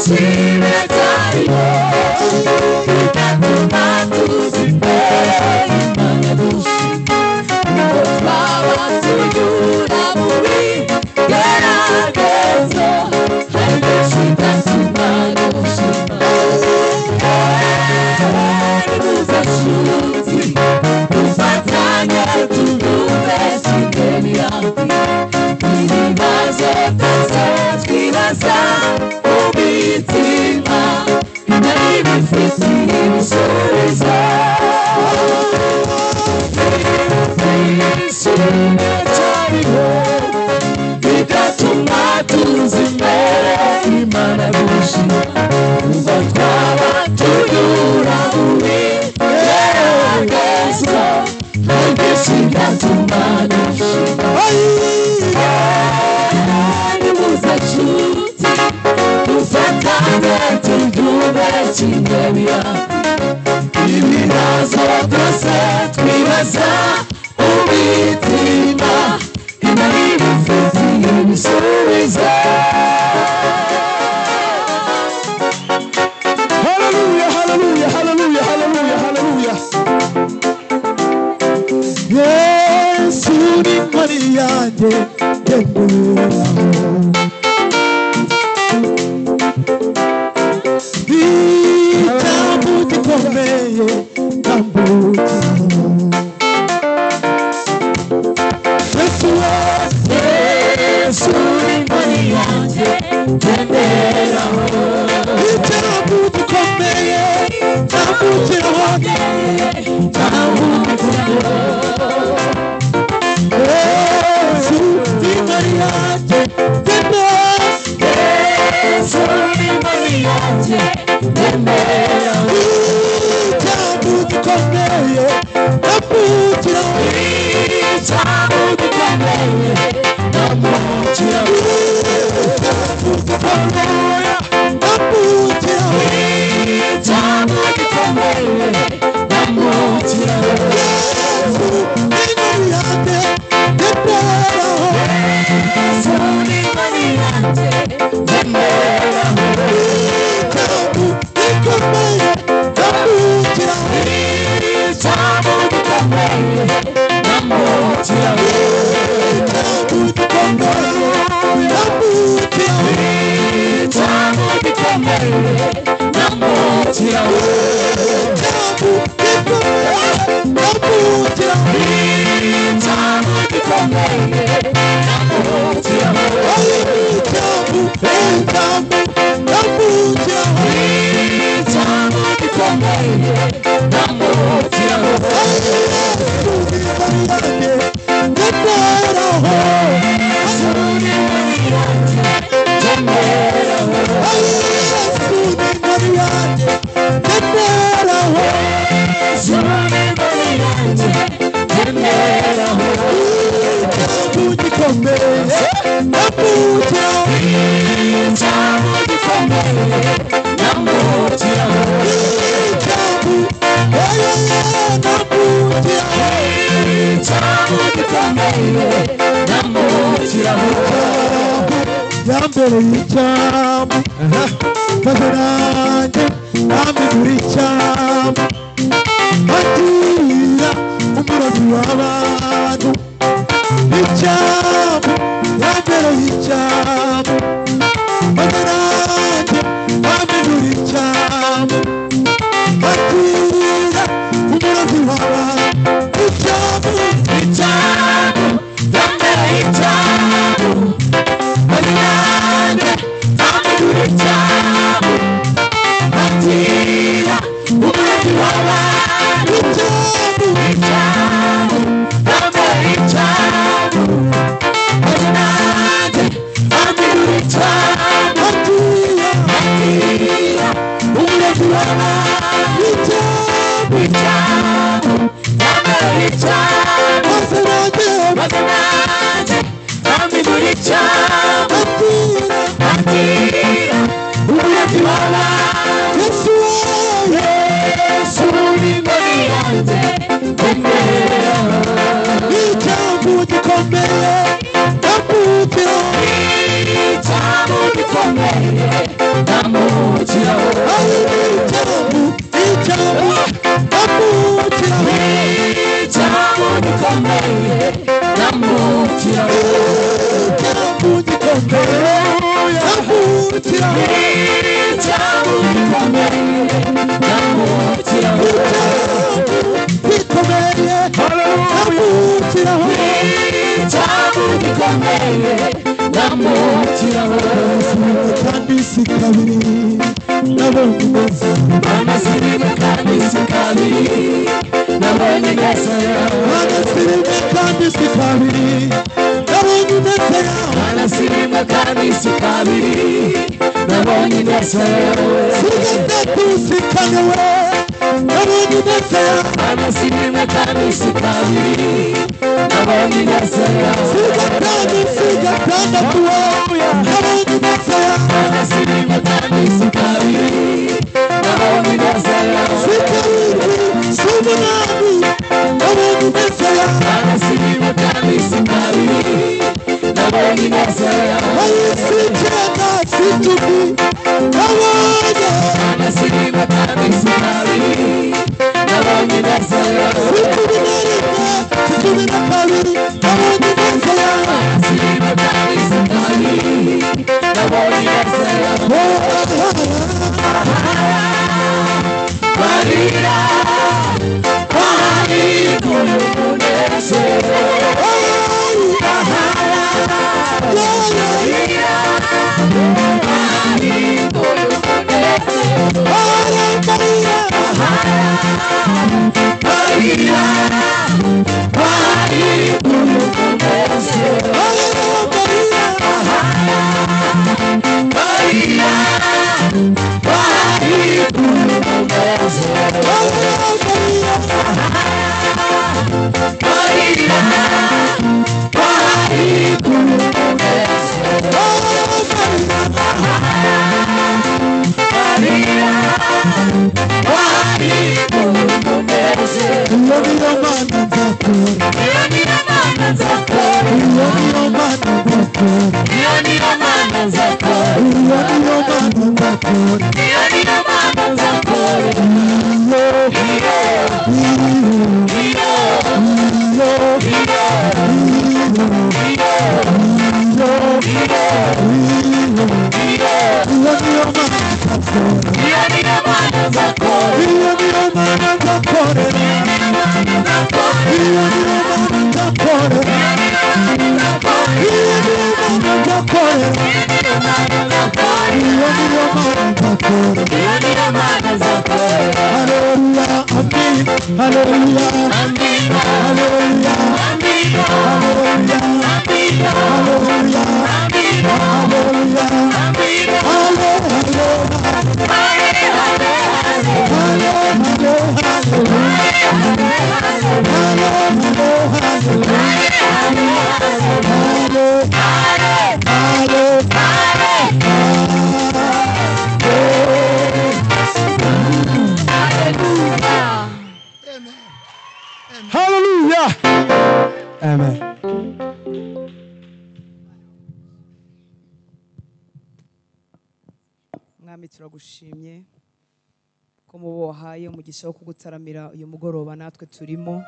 biracyariho bigatuma tuza imbere y'Imana dushima nubwo twaba tunyura mu bigeragezo hari byinshi bitatuma dushima nimuze nshuti dufatanye tubyumve kimwe birambi ibibazo byose twibaza mu mitima bitari bifitiye ibisubizo byinshi biracyariho bigatuma tuza imbere y'Imana dushima nubwo twaba tunyura mu bigeragezo hari byinshi bigatuma dushima nimuze nshuti dufatanye tubyumve kimwe birambi ibibazo byose twibaza mu mitima Imana ibifitiye ibisubizo. Haleluya, haleluya, haleluya, haleluya, haleluya. Yesu ni inkoni yanjye ngenderaho, icyambu gikomeye ndambukiraho. Yesu we, Yesu ni inkoni yanjye ngenderaho, icyambu gikomeye ndambukiraho. Yesu ni inkoni yanjye ngenderaho. Yesu ni inkoni yanjye ngenderaho, Icyambu gikomeye ndambukiraho. icyambu gikomeye ndambukiraho, Icyambu gikomeye ndambukiraho. icyambu gikomeye ndambukiraho. Yesu ni inkoni yanjye ngenderaho. Yesu ni inkoni yanjye ngenderaho, Icyambu gikomeye ndambukiraho. icyambu gikomeye ndambukiraho, Icyambu gikomeye ndambukiraho. icyambu gikomeye ndambukiraho, Icyambu gikomeye ndambukiraho. icyambu gikomeye ndambukiraho, Icyambu, icyambu ndambukiraho. icyambu gikomeye ndambukiraho. Yesu ni inkoni yanjye ngenderaho. Yesu ni inkoni yanjye ngenderaho, Yesu ni inkoni yanjye ngenderaho. Yesu ni inkoni yanjye ngenderaho, Icyambu gikomeye ndambukiraho. icyambu gikomeye ndambukiraho, Icyambu, ndambukiraho. icyambu gikomeye ndambukiraho. Yambereye icyambu, maze nanjye nampindura icyambu, agira umurobyi w'abantu. Icyambu, yambereye icyambu, maze nanjye nampindura icyambu, agira umurobyi w'abantu. Icyambu, Icyambu, yambereye icyambu, maze nanjye nampindura icyambu, agira umurobyi w'abantu. Icyambu, Icyambu, yambereye icyambu, maze nanjye nampindura icyambu, agira agira umurobyi w'abantu. Icyambu, Icyambu, yambereye icyambu, maze nanjye maze nanjye nampindura icyambu, agira agira umurobyi w'abantu. Yesu we, Yesu ni inkoni yanjye ngenderaho, icyambu gikomeye ndambukiraho. icyambu gikomeye ndambukiraho, Ukomeye ndamukiraho. Kandi si kabiri nabonye neza. Mana sirimwe kandi si kabiri nabonye neza yawe. Mana sirimwe kandi si kabiri nabonye neza yawe. Mana sirimwe kandi si kabiri nabonye neza yawe. Si gatatu si kane we nabonye neza yawe. Mana sirimwe kandi si kabiri nabonye neza yawe. Si gatanu si gatandatu we nabonye neza yawe. Mana sirimwe kandi si kabiri nabonye neza yawe. Si karindwi si umunani nabonye neza yawe. Mana sirimwe kandi si kabiri nabonye neza yawe. Ayi si icyenda si icumi nabonye. Mana sirimwe kandi si kabiri nabonye neza yawe. Si 11 si 12 nabonye neza yawe. Mana sirimwe kandi si kabiri nabonye neza yawe. Marira wahindura umunezero. Marira wahindura umunezero. Marira wahindura umunezero. Marira wahindura umunezero. Marira wahindura umunezero. Marira wahindura umunezero. Iyo niyo Mana nzakora. Iyo niyo Mana nzakora. Iyo niyo Mana nzakora. Iyo niyo Mana nzakora. Iyo niyo Mana nzakora. Iyo niyo Mana nzakora. Iyo Iyo iyo iyo iyo iyo iyo iyo iyo niyo Mana nzakora. Iyo niyo Mana nzakora. Iyo niyo Mana nzakorera. Iyo niyo Mana nzakora. Iyo niyo Mana nzakorera. Iyo niyo Mana nzakora. Iyo niyo Mana nzakorera. Iyo niyo Mana nzakora. Iyo niyo Mana nzakorera. Iyo niyo Mana nzakora. Haleluya, amen. Haleluya, Amina, haleluya, amina, haleluya, amina, haleluya, amina, haleluya. amina. Hale, hale, Hale, hale, hale. hale, hale, hale. Hale, Hale, hale, hale. hale, Hale, hale. hale. Hallelujah. Hallelujah. Amen. Mwami, turagushimye ko mu bo wahaye umugisha wo kugutaramira uyu mugoroba natwe turimo,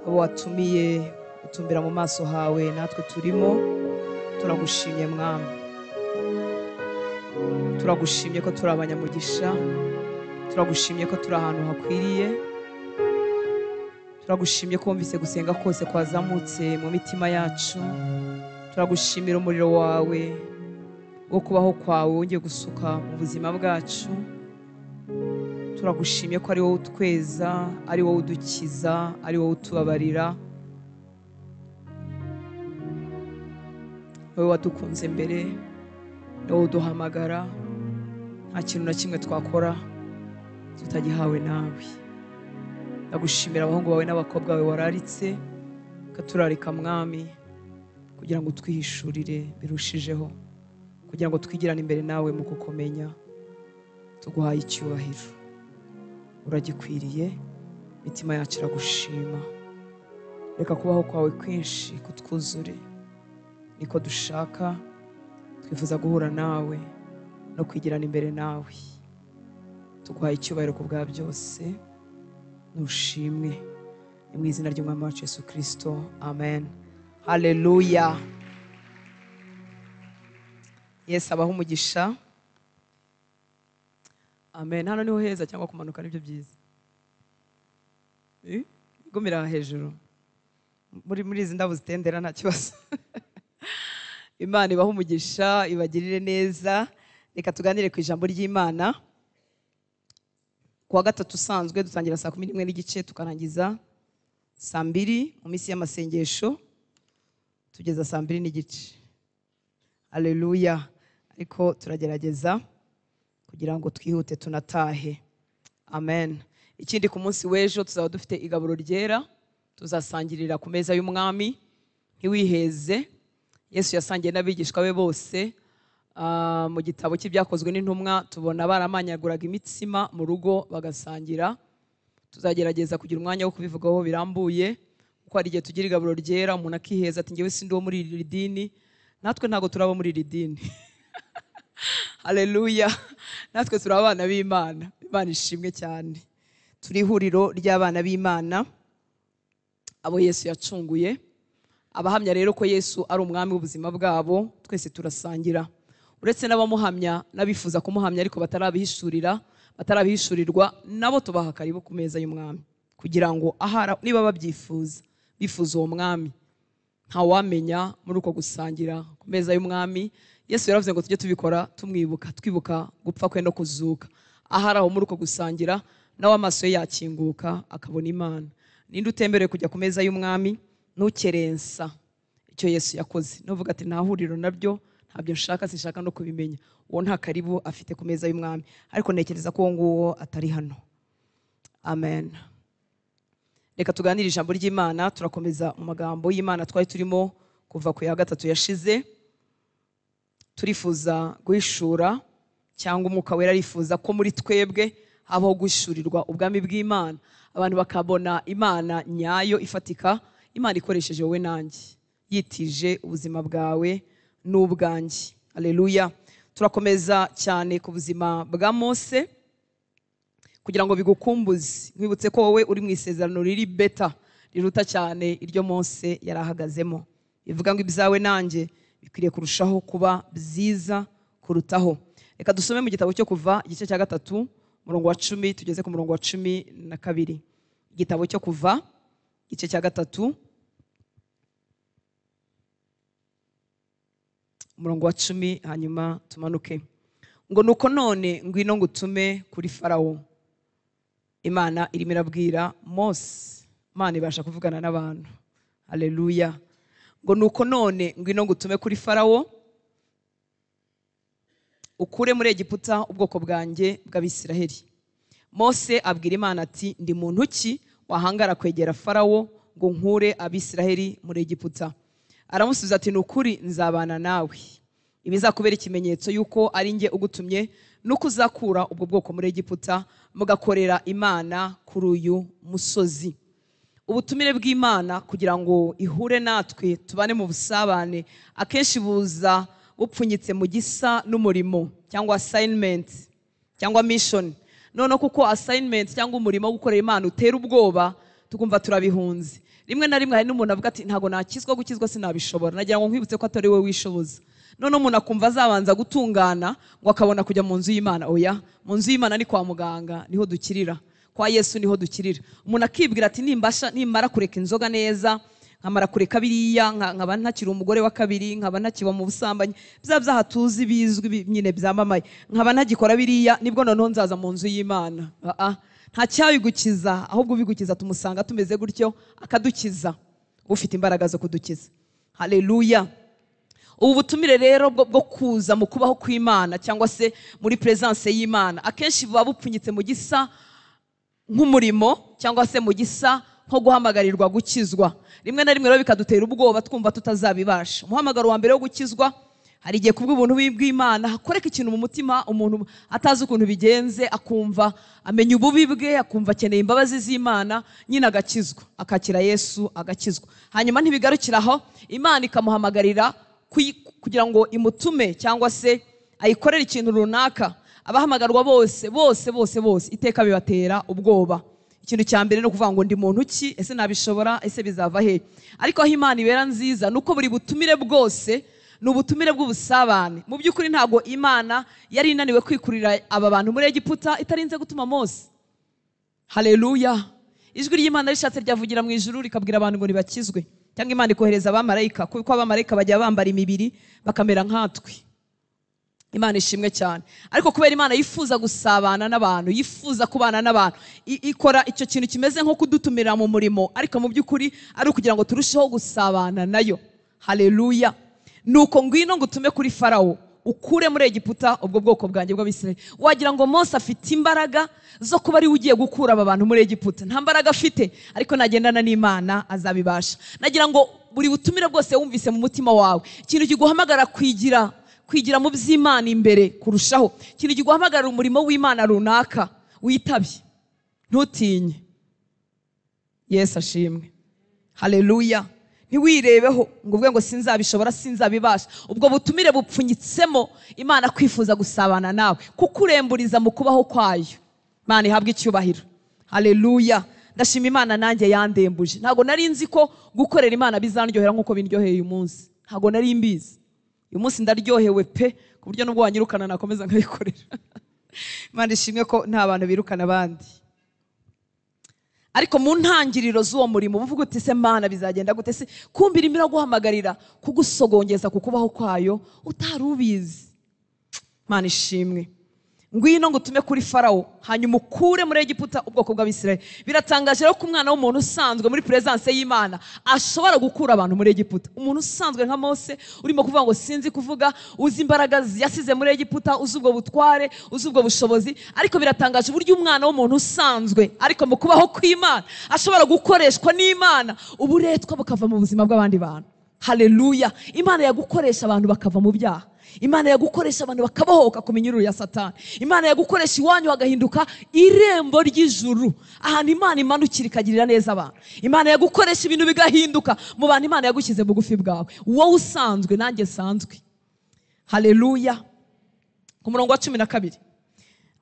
abo watumiye utumbira mu maso hawe natwe turimo. Turagushimye Mwami, turagushimye ko turi abanyamugisha, turagushimye ko turi ahantu hakwiriye, turagushimye ko wumvise gusenga kose kwazamutse mu mitima yacu. Turagushimira umuriro wawe wo kubaho kwawe wongeye gusuka mu buzima bwacu. Turagushimye ko ari wowe utweza, ari wowe udukiza, ari wowe utubabarira, wowe wadukunze mbere, ni wowe uduhamagara. Nta kintu na kimwe twakora tutagihawe nawe. Ndagushimira abahungu bawe n'abakobwa bawe wararitse ukaturarika Mwami, kugira ngo utwihishurire birushijeho, kugira ngo twigirane imbere nawe mu kukumenya. Tuguhaye icyubahiro, uragikwiriye. Imitima yacu iragushima. Reka kubaho kwawe kwinshi kutwuzure, niko dushaka. Twifuza guhura nawe no kwigirana imbere nawe. Tuguhaye icyubahiro ku bwa byose, nushimwe. Ni mu izina ry'Umwami wacu Yesu Kristo, amen. Haleluya. Yesu abahe umugisha. Amen. Hano niho heza cyangwa kumanuka nibyo byiza? Gumira hejuru muri izi ndabo zitendera nta kibazo. Imana ibahe umugisha, ibagirire neza. Reka tuganire ku ijambo ry'Imana. Kuwa gatatu usanzwe dutangira saa 11:30 tukarangiza saa 2 mu minsi y'amasengesho tugeza saa 2:15. Haleluya. Ariko turagerageza kugira ngo twihute tunatahe. Amen. Ikindi ku munsi w'ejo tuzaba dufite igaburo ryera, tuzasangirira ku meza y'umwami. Ntiwiheze. Yesu yasangiye n'abigishwa be bose. Mu gitabo cy'ibyakozwe n'intumwa tubona baramanyaguraga imitsima mu rugo bagasangira. Tuzagerageza kugira umwanya wo kubivugaho birambuye, kuko hari igihe tugira igaburo ryera umuntu akiheza ati ngewe sindi uwo muri iri dini. Natwe ntago turaba muri iri dini. Haleluya. Natwe turi abana b'Imana. Imana ishimwe cyane. Turi ihuriro ry'abana b'Imana, abo Yesu yacunguye. Abahamya rero ko Yesu ari umwami w'ubuzima bwabo, twese turasangira. Uretse n'abamuhamya n'abifuza kumuhamya ariko batarabihishurirwa, nabo tubaha karibu ku meza y'umwami, kugira ngo ahara niba babyifuza, bifuza uwo mwami, ntawamenya muri uko gusangira ku meza y'umwami. Yesu yaravuze ngo tujye tubikora tumwibuka, twibuka gupfa kwe no kuzuka. Ahari aho muri uko gusangira nawe amaso ye yakinguka akabona Imana. Ninde utemberewe kujya ku meza y'umwami? Ntukerensa icyo Yesu yakoze. Nuvuga ati nta huriro nabyo, ntabyo nshaka, sinshaka no kubimenya. Uwo nta karibu afite ku meza y'umwami. Ariko ntekereza ko uwo nguwo atari hano. Amen. Reka tuganire ijambo ry'Imana. Turakomeza mu magambo y'Imana twari turimo kuva ku ya gatatu yashize. Turifuza guhishura, cyangwa Umwuka Wera arifuza ko muri twebwe habaho guhishurirwa ubwami bw'Imana, abantu bakabona Imana nyayo ifatika, Imana ikoresheje wowe nanjye, yitije ubuzima bwawe n'ubwanjye. Haleluya. Turakomeza cyane ku buzima bwa Mose kugira ngo bigukumbuze, nkwibutse ko wowe uri mu isezerano riri beta, riruta cyane iryo Mose yarahagazemo. Bivuga ngo ibyawe nanjye bikwiriye kurushaho kuba byiza kurutaho. Reka dusome mu gitabo cyo Kuva igice cya 3 umurongo wa 10 tugeze ku murongo wa 12. Igitabo cyo Kuva igice cya 3 umurongo wa 10, hanyuma tumanuke. Ngo nuko none ngwino ngutume kuri Farawo. Imana irimo irabwira Mose. Imana ibasha kuvugana n'abantu. Haleluya. Ngo nuko none ngwino ngutume kuri Farawo, ukure muri Egiputa ubwoko bwanjye bw'Abisiraheli. Mose abwira Imana ati ndi muntu ki wahangara kwegera Farawo ngo nkure Abisiraheli muri Egiputa? Aramusubiza ati nukuri nzabana nawe, ibizakubera ikimenyetso yuko ari nge ugutumye nuko uzakura ubwo bwoko muri Egiputa mugakorera Imana kuri uyu musozi. Ubutumire bw'Imana kugira ngo ihure natwe tubane mu busabane akenshi buza bupfunyitse mu gisa n'umurimo cyangwa assignment cyangwa mission. None kuko assignment cyangwa umurimo wo gukorera Imana utera ubwoba, tukumva turabihunze. Rimwe na rimwe hari n'umuntu avuga ati ntago nakizwa, gukizwa sinabishobora. Nagira ngo nkwibutse ko atari wowe wishoboza. None umuntu akumva azabanza gutungana ngo akabona kujya mu nzu y'Imana. Oya, mu nzu y'Imana ni kwa muganga, niho dukirira. Kwa Yesu niho dukirira. Umuntu akibwira ati nimbasha, nimara kureka inzoga neza, nkamara kureka biriya, nkaba ntakiri umugore wa kabiri, nkaba ntakiba mu busambanyi, bya byaha tuzi bizwi nyine byamamaye, nkaba ntagikora biriya, nibwo noneho nzaza mu nzu y'Imana. Nta cyabigukiza, ahubwo ubigukiza tumusanga tumeze gutyo akadukiza, ufite imbaraga zo kudukiza. Haleluya. Ubu butumire rero bwo kuza mu kubaho kw'Imana cyangwa se muri presence y'Imana akenshi buba bupfunyitse mu gisa nk'umurimo cyangwa se mu gisa nko guhamagarirwa gukizwa. Rimwe na rimwe rero bikadutera ubwoba twumva tutazabibasha. Umuhamagaro wa mbere wo gukizwa, hari igihe kubw'ubuntu bw'Imana hakoreka ikintu mu mutima umuntu atazi ukuntu bigenze, akumva amenya ububi bwe, akumva akeneye imbabazi z'Imana, nyine agakizwa, akakira Yesu agakizwa. Hanyuma ntibigarukira aho, Imana ikamuhamagarira kugira ngo imutume cyangwa se ayikorere ikintu runaka. Abahamagarwa bose bose bose bose iteka bibatera ubwoba. Ikintu cya mbere no kuvuga ngo ndi muntu ki, ese nabishobora, ese bizava he? Ariko aho Imana ibera nziza nuko buri butumire bwose ni ubutumire bw'ubusabane. Mu by'ukuri ntago Imana yari inaniwe kwikurira aba bantu muri Egiputa itarinze gutuma Mose. Haleluya. Ijwi ry'Imana rishatse ryavugira mu ijuru rikabwira abantu ngo nibakizwe. Cyangwa Imana ikohereza abamarayika, kuko abamarayika bajya bambara imibiri bakamera nkatwe. Imana ishimwe cyane. Ariko kubera Imana yifuza gusabana n'abantu, yifuza kubana n'abantu, ikora icyo kintu kimeze nko kudutumira mu murimo, ariko mu by'ukuri ari ukugira ngo turusheho gusabana nayo. Haleluya. Nuko ngwino ngutume kuri Farawo, ukure muri Egiputa ubwo bwoko bwanjye bw'Abisirayeli. Wagira ngo Mose afite imbaraga zo kuba ari ugiye gukura aba bantu muri Egiputa. Nta mbaraga afite, ariko nagendana n'Imana azabibasha. Nagira ngo buri butumire bwose wumvise mu mutima wawe, ikintu kiguhamagara kwigira mu by'Imana imbere kurushaho, ikintu kiguhamagara umurimo w'Imana runaka, witabye, ntutinye. Yesu ashimwe. Haleluya. Ntiwirebeho ngo uvuge ngo sinzabishobora, sinzabibasha. Ubwo butumire bupfunyitsemo Imana kwifuza gusabana nawe, kukuremburiza mu kubaho kwayo. Imana ihabwe icyubahiro. Haleluya. Ndashima Imana nanjye yandembuje. Ntago nari nzi ko gukorera Imana bizandyohera nkuko bindyoheye uyu munsi. Ntago nari mbizi. Uyu munsi ndaryohewe pe, ku buryo nubwo wanyirukana nakomeza nkayikorera. Imana ishimwe ko nta bantu birukana abandi. Ariko mu ntangiriro z'uwo murimo uvuga uti se Mana bizagenda gute se? Kumbe irimo iraguhamagarira kugusogongeza ku kubaho kwayo utari ubizi. Imana ishimwe. Ngwino ngutume kuri Farawo, hanyuma ukure muri Egiputa ubwoko bw'Abisirayeli. Biratangaje rero ko umwana w'umuntu usanzwe muri presence y'Imana ashobora gukura abantu muri Egiputa. Umuntu usanzwe nka Mose urimo kuvuga ngo sinzi kuvuga, uzi imbaraga yasize muri Egiputa, uzi ubwo butware, uzi ubwo bushobozi, ariko biratangaje uburyo umwana w'umuntu usanzwe ariko mu kubaho kw'Imana ashobora gukoreshwa n'Imana, uburetwa bukava mu buzima bw'abandi bantu. Haleluya. Imana yagukoresha abantu bakava mu byaha. Imana yagukoresha abantu bakabohoka ku minyururu ya Satani. Imana yagukoresha iwanyu hagahinduka irembo ry'ijuru, ahantu Imana imanukira ikagirira neza abantu. Imana yagukoresha ibintu bigahinduka mu bantu Imana yagushyize bugufi bwawe, wowe usanzwe nanjye nsanzwe. Haleluya. Ku murongo wa 12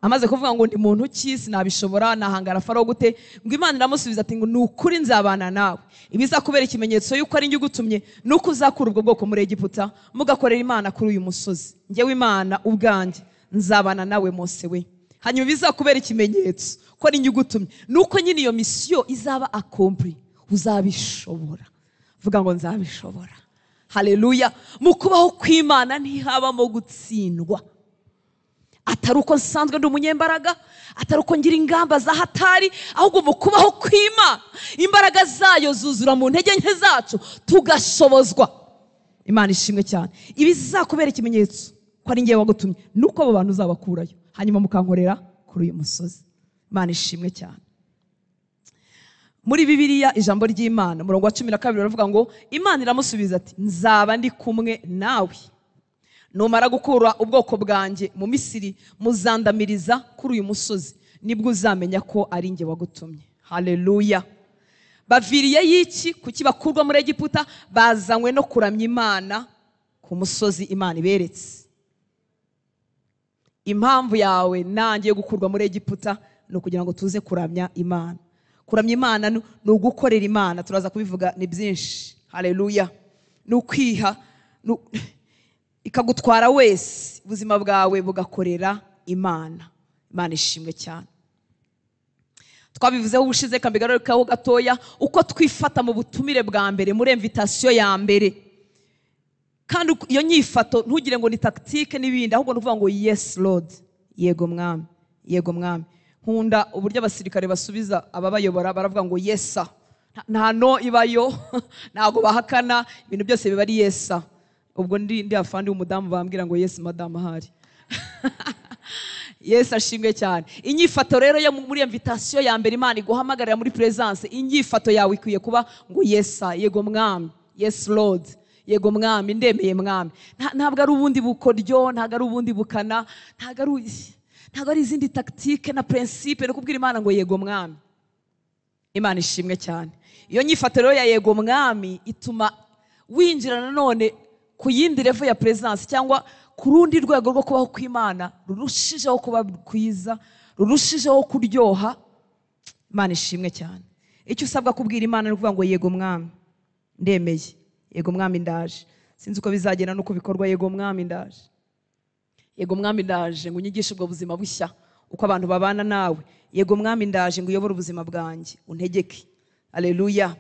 amaze kuvuga ngo ndi muntu ki, sinabishobora, nahangara Farawo gute? Ngo Imana iramusubiza ati ngo ni ukuri nzabana nawe, ibizakubera ikimenyetso yuko ari njye ugutumye nuko uzakura ubwo bwoko muri Egiputa mugakorera Imana kuri uyu musozi. Njyewe Imana ubwanjye nzabana nawe Mose we. Hanyuma ibizakubera ikimenyetso ko ari njye ugutumye nuko nyine iyo misiyo izaba accompli, uzabishobora. Vuga ngo nzabishobora. Haleluya. Mu kubaho kw'Imana ntihabamo gutsindwa. Atari uko nsanzwe ndi umunyembaraga, atari uko ngira ingamba za hatari, ahubwo mu kubaho kw'Imana imbaraga zayo zuzura mu ntege nke zacu tugashobozwa. Imana ishimwe cyane. Ibizakubera ikimenyetso ko ari njye wagutumye nuko abo bantu uzabakurayo, hanyuma mukankorera kuri uyu musozi. Imana ishimwe cyane. Muri Bibiliya ijambo ry'Imana umurongo wa 12 baravuga ngo Imana iramusubiza ati nzaba ndi kumwe nawe, numara gukura ubwoko bwanjye mu Misiri muzandamiriza kuri uyu musozi, nibwo uzamenya ko ari njye wagutumye. Haleluya. Baviriye y'iki? Kuki bakurwa muri Egiputa? Bazanywe no kuramya Imana ku musozi Imana iberetse. Impamvu yawe nanjye yo gukurwa muri Egiputa ni ukugira ngo tuze kuramya Imana. Kuramya Imana ni ugukorera Imana, turaza kubivuga ni byinshi. Haleluya. Ni ukwiha, ikagutwara wese, ubuzima bwawe bugakorera Imana. Imana ishimwe cyane. Twabivuzeho ubushize, kambigarukaho gatoya, uko twifata mu butumire bwa mbere, muri invitation ya mbere. Kandi iyo nyifato ntugire ngo ni tactique n'ibindi, ahubwo nukuvuga ngo yes Lord, yego mwami, yego mwami. Nkunda uburyo abasirikare basubiza ababayobora, baravuga ngo yes sir. Nta no ibayo, ntago bahakana, ibintu byose biba ari yes sir. Ubwo ndi afandi w'umudamu bambwira ngo yes madam ahari. Yesu ashimwe cyane. Inyifato rero yo muri invitation ya mbere Imana iguhamagarira muri presence, inyifato yawe ikwiye kuba ngo yes sir, yego mwami, yes Lord, yego mwami, ndemeye mwami. Ntabwo ari ubundi bukoryo, ntabwo ari ubundi bukana, ntabwo ari izindi tactique na principe, no kubwira Imana ngo yego mwami. Imana ishimwe cyane. Iyo nyifato rero ya yego mwami ituma winjira nanone ku yindi level ya presence, cyangwa ku rundi rwego rwo kubaho kw'Imana rurushijeho kuba kwiza, rurushijeho kuryoha. Imana ishimwe cyane. Icyo usabwa kubwira Imana ni ukuvuga ngo yego mwami, ndemeye, yego mwami ndaje. Sinzi uko bizagenda nuko bikorwa, yego mwami ndaje, yego mwami ndaje ngo unyigishe ubwo buzima bushya, uko abantu babana nawe. Yego mwami ndaje ngo uyobore ubuzima bwanjye, untegeke. Haleluya.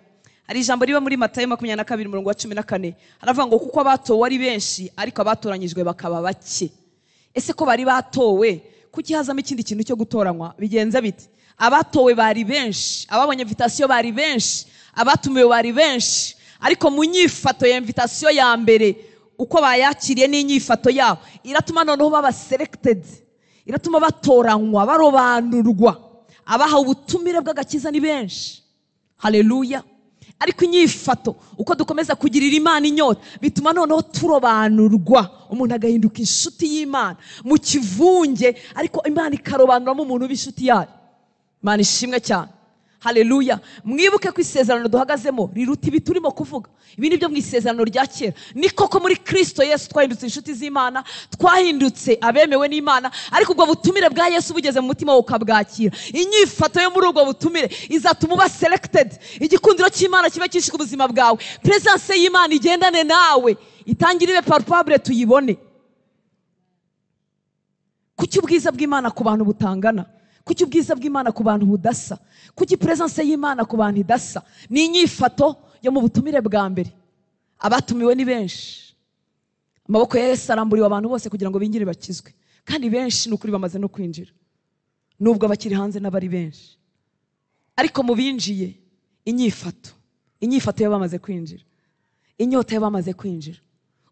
Hari ijambo riba muri Matayo 22 umurongo wa 14, haravuga ngo kuko abatowe ari benshi ariko abatoranyijwe bakaba bake. Ese ko bari batowe, kuki hazamo ikindi kintu cyo gutoranywa? Bigenza bite? Abatowe bari benshi, ababonye invitation bari benshi, abatumiwe bari benshi, ariko mu nyifato ya invitation ya mbere uko bayakiriye n'inyifato yabo iratuma noneho baba selected, iratuma batoranywa, barobanurwa. Abahawe ubutumire bw'agakiza ni benshi. Haleluya. Ariko inyifato, uko dukomeza kugirira Imana inyota, bituma noneho turobanurwa, umuntu agahinduka inshuti y'Imana mu kivunge, ariko Imana ikarobanuramo umuntu w'inshuti yayo. Imana ishimwe cyane. Haleluya. Mwibuke ko isezerano duhagazemo riruta ibi turimo kuvuga. Ibi ni byo mu isezerano rya kera. Ni koko muri Kristo Yesu twahindutse inshuti z'Imana, twahindutse abemewe n'Imana, ariko ubwo butumire bwa Yesu bugeze mu mutima wawe ukabwakira, inyifato yo muri ubwo butumire izatuma uba selected. Igikundiro cy'Imana kibe cyinshi ku buzima bwawe, presence y'Imana igendane nawe, itangire ibe palpable, tuyibone. Kuki ubwiza bw'Imana ku bantu butangana? Kuki ubwiza bw'Imana ku bantu budasa? Kuki presence y'Imana ku bantu idasa? Ni inyifato yo mu butumire bwa mbere. Abatumiwe ni benshi, amaboko ya Yesu aramburiwe abantu bose kugira ngo binjire bakizwe, kandi benshi ni ukuri bamaze no kwinjira, nubwo abakiri hanze n'abari benshi. Ariko mu binjiye, inyifato, inyifato y'abamaze kwinjira, inyota y'abamaze kwinjira,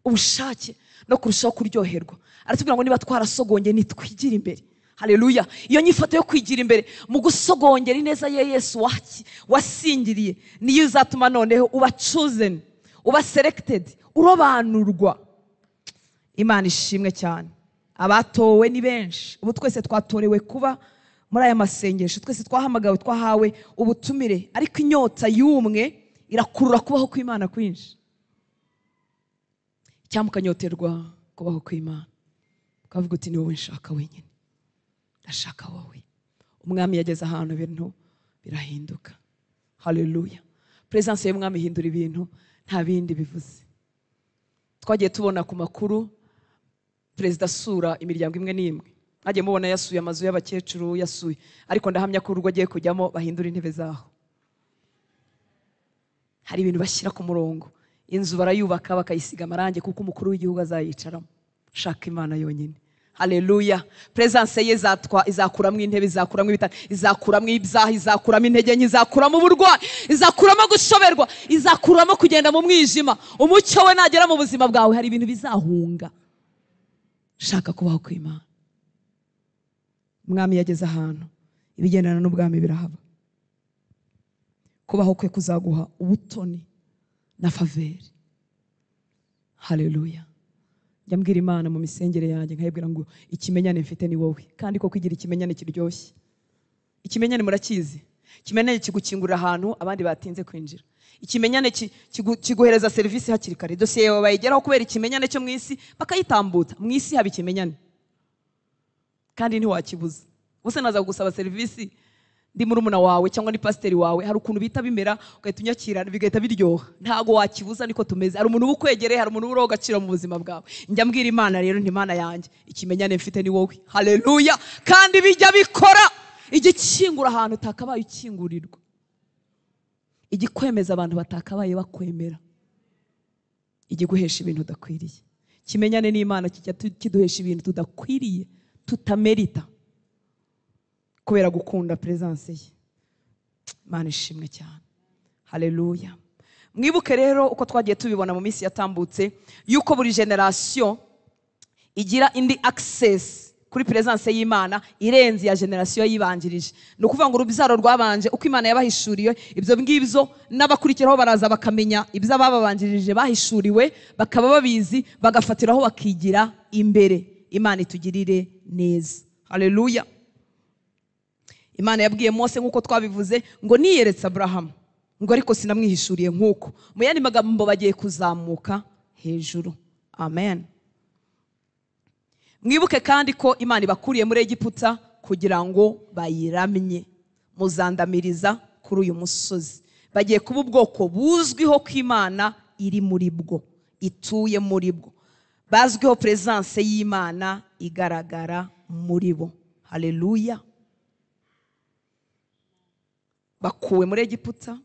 ubushake no kurushaho kuryoherwa. Aratubwira ngo niba twarasogongeye nitwigire imbere. Haleluya. Iyo nyifato yo kwigira imbere mu gusogongera ineza ya Yesu wasingiriye, niyo izatuma noneho uba chosen, uba selected, urobanurwa. Imana ishimwe cyane. Abatowe ni benshi. Ubu twese twatorewe kuba muri aya masengesho, twese twahamagawe, twahawe ubutumire, ariko inyota y'umwe irakurura kubaho kw'Imana kwinshi. Cyangwa ukanyoterwa kubaho kw'Imana, ukavuga uti ni wowe nshaka wenyine, ndashaka wowe. Umwami yageze ahantu ibintu birahinduka. Haleluya. Presence y'umwami ihindura ibintu, nta bindi bivuze. Twagiye tubona ku makuru perezida asura imiryango imwe n'imwe, mwagiye mubona yasuye amazu y'abakecuru, yasuye, ariko ndahamya ko urugo agiye kujyamo bahindura intebe zaho. Hari ibintu bashyira ku murongo, inzu barayubaka bakayisiga amarangi kuko umukuru w'igihugu azayicaramo. Shaka Imana yonyine. Haleluya. Presence ye izakuramo intebe, izakuramo ibitanda, izakuramo ibyaha, izakuramo intege nke, izakuramo uburwayi, izakuramo gushoberwa, izakuramo kugenda mu mwijima. Umucyo we nagera mu buzima bwawe hari ibintu bizahunga. Shaka kubaho kw'Imana. Umwami yageze ahantu ibigendana n'ubwami birahaba. Kubaho kwe kuzaguha ubutoni na faveri. Haleluya. Njya mbwira Imana mu misengere yanjye nkayibwira ngo ikimenyane mfite ni wowe, kandi koko igira ikimenyane kiryoshye. Ikimenyane murakizi? Ikimenyane kigukingurira ahantu abandi batinze kwinjira. Ikimenyane kiguhereza serivisi hakiri kare. Dosiye yawe bayigeraho kubera ikimenyane cyo mu isi bakayitambutsa. Mu isi haba ikimenyane kandi ntiwakibuza. Ubuse naza kugusaba serivisi ndi murumuna wawe cyangwa ni pasiteri wawe, hari ukuntu bita bimera ugahita unyakira bigahita biryoha. Ntago wakibuza, niko tumeze. Hari umuntu ubukwegereye, hari umuntu ubura agaciro mu buzima bwawe. Njya mbwira Imana rero nti Imana yanjye ikimenyane mfite ni wowe. Haleluya. Kandi bijya bikora, igikingura ahantu utakabaye ukingurirwa, igikwemeza abantu batakabaye bakwemera, igiguhesha ibintu udakwiriye. Kimenyane n'Imana kijya kiduhesha ibintu tudakwiriye, tutamerita, kubera gukunda presence ye. Imana ishimwe cyane. Haleluya. Mwibuke rero uko twagiye tubibona mu minsi yatambutse, yuko buri generation igira indi access kuri presence y'Imana irenze ya generation yibanjirije. Ni ukuvuga ngo urubyaro rwabanje uko Imana yabahishuriye ibyo ngibyo, n'abakurikiraho baraza bakamenya ibyo ababanjirije bahishuriwe, bakaba babizi, bagafatiraho bakigira imbere. Imana itugirire neza. Haleluya. Imana yabwiye Mose nk'uko twabivuze ngo niyeretse Abrahamu, ngo ariko sinamwihishuriye nk'uko. Mu yandi magambo bagiye kuzamuka hejuru. Amen. Mwibuke kandi ko Imana ibakuriye muri Egiputa kugira ngo bayiramye. Muzandamiriza kuri uyu musozi. Bagiye kuba ubwoko buzwiho ko Imana iri muri bwo, ituye muri bwo. Bazwiho presence y'Imana igaragara muri bo. Haleluya. Bakuwe muri Egiputa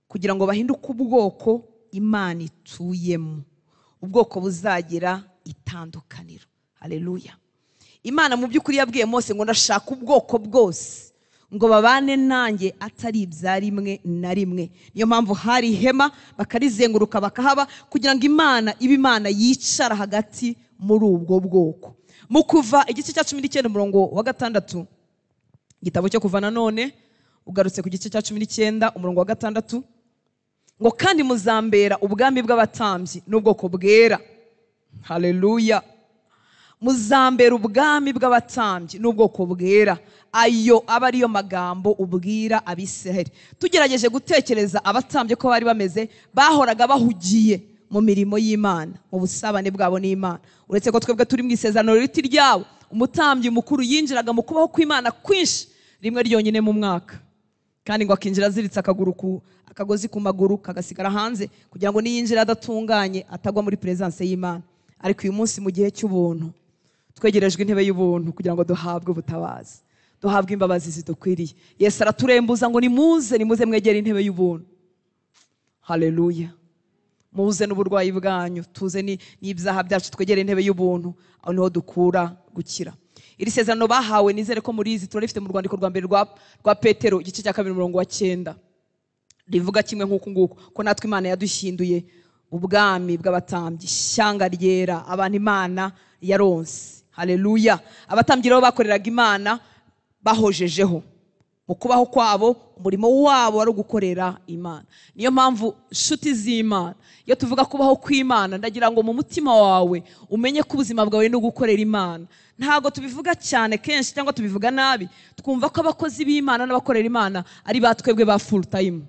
kugira ngo bahinduke ubwoko Imana ituyemo, ubwoko buzagira itandukaniro. Haleluya. Imana mu by'ukuri yabwiye Mose ngo ndashaka ubwoko bwose ngo babane nanjye atari ibya rimwe na rimwe. Niyo mpamvu hari ihema bakarizenguruka bakahaba, kugira ngo Imana ibe Imana yicara hagati muri ubwo bwoko. Mu Kuva igice cya 19 umurongo wa 6, igitabo cyo Kuva nanone ugarutse ku gice cya 19 umurongo wa 6, ngo kandi muzambera ubwami bw'abatambyi n'ubwoko bwera. Haleluya. Muzambera ubwami bw'abatambyi n'ubwoko bwera. Ayo aba ariyo magambo ubwira Abisiraheli. Tugerageje gutekereza abatambyi ko bari bameze, bahoraga bahugiye mu mirimo y'Imana, mu busabane bwabo n'Imana. Uretse ko twebwe turi mu isezerano riti ryabo, umutambyi mukuru yinjiraga mu kubaho kw'Imana kwinshi rimwe ryonyine mu mwaka, kandi ngo akinjira aziritse akaguru ku akagozi ku maguru kagasigara hanze, kugira ngo niyinjira adatunganye atagwa muri presence y'Imana. Ariko uyu munsi mu gihe cy'ubuntu twegerejwe intebe y'ubuntu kugira ngo duhabwe ubutabazi, duhabwe imbabazi zidukwiriye. Yesu araturembuza ngo nimuze, nimuze mwegere intebe y'ubuntu. Haleluya. Muze n'uburwayi bwanyu, tuze n'ibyaha byacu, twegere intebe y'ubuntu, aho niho dukura gukira. Iri sezerano bahawe nizere ko murizi, turarifite mu rwandiko rwa mbere rwa Petero igice cya 2 umurongo wa 9, rivuga kimwe nk'uku nguku ko natwe Imana yadushinduye ubwami bw'abatambyi, ishyanga ryera, abantu Imana yaronse. Haleluya. Abatambyi rero bakoreraga Imana bahojejeho mu kubaho kwabo, umurimo wabo wari ugukorera Imana. Niyo mpamvu nshuti z'Imana, iyo tuvuga kubaho kw'Imana, ndagira ngo mu mutima wawe umenye ko ubuzima bwawe no gukorera Imana. Ntago tubivuga cyane kenshi cyangwa tubivuga nabi, twumva ko abakozi b'Imana n'abakorera Imana ari batwebwe ba full time.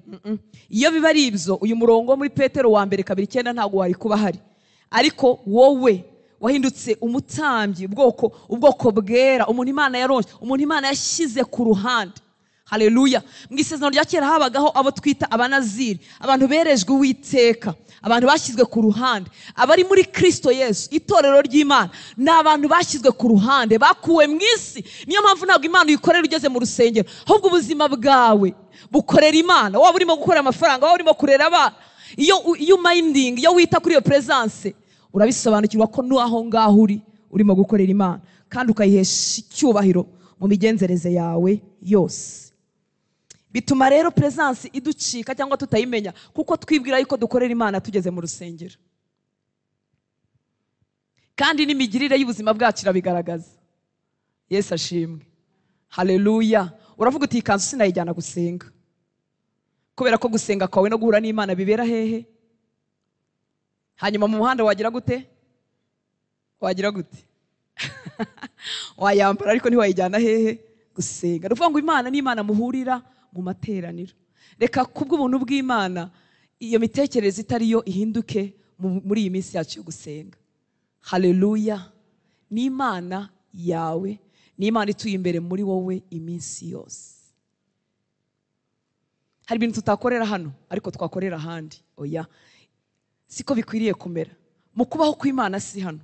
Iyo biba ari ibyo, uyu murongo muri Petero wa mbere 2:9 ntago wari kuba hari. Ariko wowe wahindutse umutambyi, ubwoko bwera, umuntu Imana yaronse, umuntu Imana yashyize ku ruhande. Haleluya. Mu isezerano rya kera habagaho abo twita abanaziri, abantu berejwe Uwiteka, abantu bashyizwe ku ruhande. Abari muri Kristo Yesu, itorero ry'Imana, ni abantu bashyizwe ku ruhande, bakuwe mu isi. Niyo mpamvu ntabwo Imana uyikorera ugeze mu rusengero, ahubwo ubuzima bwawe bukorera Imana. Waba urimo gukora amafaranga, waba urimo kurera abana, iyo minding, iyo wita kuri iyo presence, urabisobanukirwa ko n'aho ngaho uri urimo gukorera Imana, kandi ukayihesha icyubahiro mu migenzereze yawe yose. Bituma rero presence iducika cyangwa tutayimenya, kuko twibwira yuko dukorera Imana tugeze mu rusengero. Kandi n'imigirire y'ubuzima bwacu irabigaragaza. Yesu ashimwe. Haleluya. Uravuga uti ikanzu sinayijyana gusenga, kubera ko gusenga kwawe no guhura n'Imana bibera hehe? Hanyuma mu muhanda wagira gute? Wagira gute? Wayambara ariko ntiwayijyana hehe? Gusenga. Ruvuga ngo Imana ni Imana muhurira mu materaniro. Reka kubw'ubuntu bw'Imana iyo mitekerereze itari yo ihinduke muri iyi minsi yacu yo gusenga. Haleluya. Ni Imana yawe, ni Imana ituye imbere muri wowe iminsi yose. Hari ibintu tutakorera hano ariko twakorera ahandi. Oya, siko bikwiriye kumera. Mu kubaho kw'Imana si hano.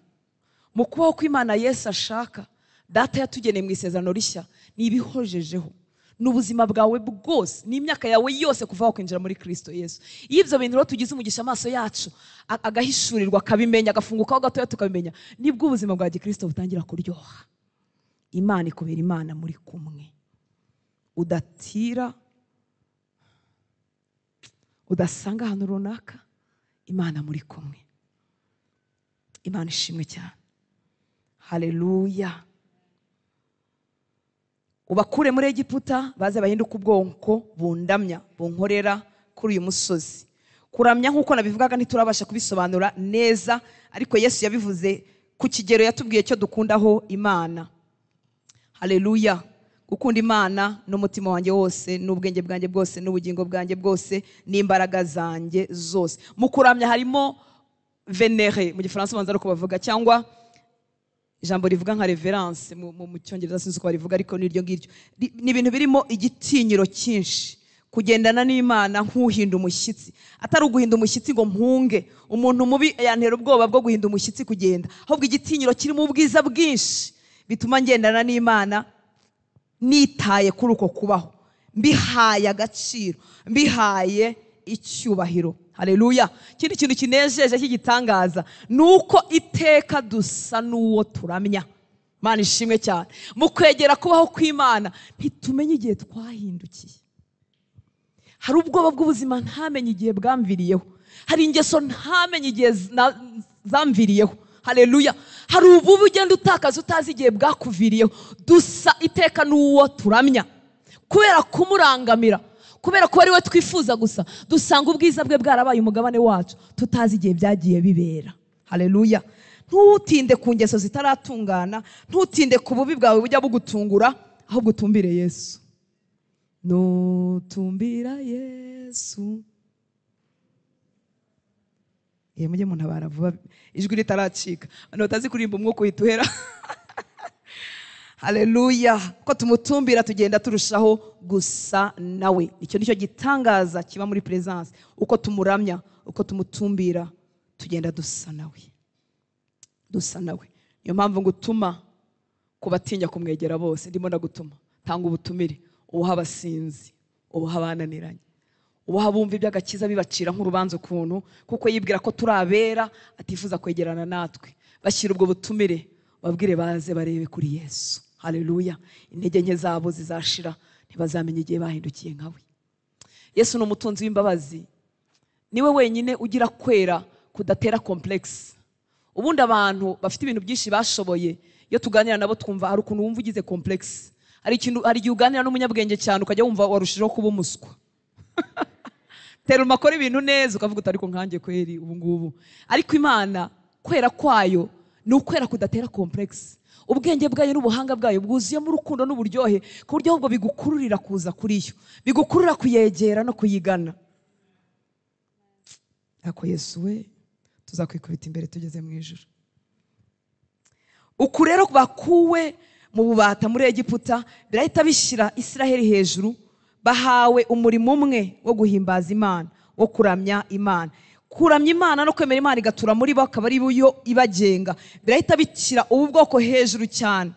Mu kubaho kw'Imana Yesu ashaka, Data yatugeneye mu isezerano rishya, ni ibihojejeho, n'ubuzima bwawe bwose, n'imyaka yawe yose kuva wakwinjira muri Kristo Yesu. Iyo ibyo bintu rero tugize umugisha, amaso yacu agahishurirwa, akabimenya, agafungukaho gatoya tukabimenya, nibwo ubuzima bwa Gikristo butangira kuryoha. Imana ikubera Imana muri kumwe, udatira, udasanga ahantu runaka, Imana muri kumwe. Imana ishimwe cyane. Haleluya. Ubakure muri Egiputa baze bahinduke ubwonko bundamya, bunkorera kuri uyu musozi. Kuramya nkuko nabivugaga ntiturabasha kubisobanura neza, ariko Yesu yabivuze ku kigero yatubwiye cyo dukundaho Imana. Haleluya. Gukunda Imana n'umutima wanjye wose, n'ubwenge bwanjye bwose, n'ubugingo bwanjye bwose, n'imbaraga zanjye zose. Mu kuramya harimo vénérer mu gifaransa banza ariko bavuga, cyangwa ijambo rivuga nka reverence mu cyongereza sinzi uko barivuga, ariko niryo ngiryo. Ni ibintu birimo igitinyiro cyinshi, kugendana n'Imana nk'uhinda umushyitsi, atari uguhinda umushyitsi ngo mpunge. Umuntu mubi yantera ubwoba bwo guhinda umushyitsi kugenda, ahubwo igitinyiro kirimo ubwiza bwinshi bituma ngendana n'Imana nitaye kuri uko kubaho, mbihaye agaciro, mbihaye icyubahiro. Haleluya. Ikindi kintu kinejeje cy'igitangaza ni uko iteka dusa n'uwo turamya. Imana ishimwe cyane. Mu kwegera kubaho kw'Imana ntitumenye igihe twahindukiye. Hari ubwoba bw'ubuzima ntamenye igihe bwamviriyeho. Hari ingeso ntamenye igihe zamviriyeho. Haleluya. Hari ububi ugenda utakaza utazi igihe bwakuviriyeho. Dusa iteka n'uwo turamya. Kubera kumurangamira, kubera ko ari we twifuza gusa, dusanga ubwiza bwe bwarabaye umugabane wacu tutazi igihe byagiye bibera. Haleluya. Ntutinde ku ngeso zitaratungana, ntutinde ku bubi bwawe bujya bugutungura, ahubwo utumbire Yesu. Nutumbira Yesu. Mujye muntabara vuba ijwi ritaracika. Abantu batazi kuririmba umwuka uhita uhera. Haleluya. Ko tumutumbira tugenda turushaho gusa nawe. Icyo nicyo gitangaza kiba muri presence. Uko tumuramya, uko tumutumbira, tugenda dusa nawe. Dusa nawe. Niyo mpamvu ngutuma kubatinya kumwegera bose. Ndimo ndagutuma. Tanga ubutumire. Ubuha abasinzi, ubuha abananiranye, ubuha abumva iby'agakiza bibacira nk'urubanza ukuntu, kuko yibwira ko turi abera atifuza kwegerana natwe. Bashyira ubwo butumire, babwire baze barebe kuri Yesu. Haleluya. Intege nke zabo zizashira, ntibazamenye igihe bahindukiye nkawe. Yesu ni umutunzi w'imbabazi. Niwe wenyine ugira kwera kudatera complex. Ubundi abantu bafite ibintu byinshi bashoboye, iyo tuganira nabo twumva hari ukuntu wumva ugize complex. Hari igihe uganira n'umunyabwenge cyane ukajya wumva warushijeho kuba umuswa. Tera umakora ibintu neza ukavuga uti ariko nkanjye kweri ubu ngubu. Ariko Imana kwera kwayo ni ukwera kudatera complex. Ubwenge bwayo n'ubuhanga bwayo bwuzuyemo urukundo n'uburyohe, ku buryo ahubwo bigukururira kuza kuri yo, bigukurura kuyegera no kuyigana. Ariko Yesu we tuzakwikubita imbere tugeze mu ijuru. Uku rero bakuwe mu bubata muri Egiputa birahita bishyira Isiraheli hejuru. Bahawe umurimo umwe wo guhimbaza Imana, wo kuramya Imana. Kuramya Imana no kwemera Imana igatura muri bo akaba ari yo ibagenga. Birahita bishyira ubu bwoko hejuru cyane,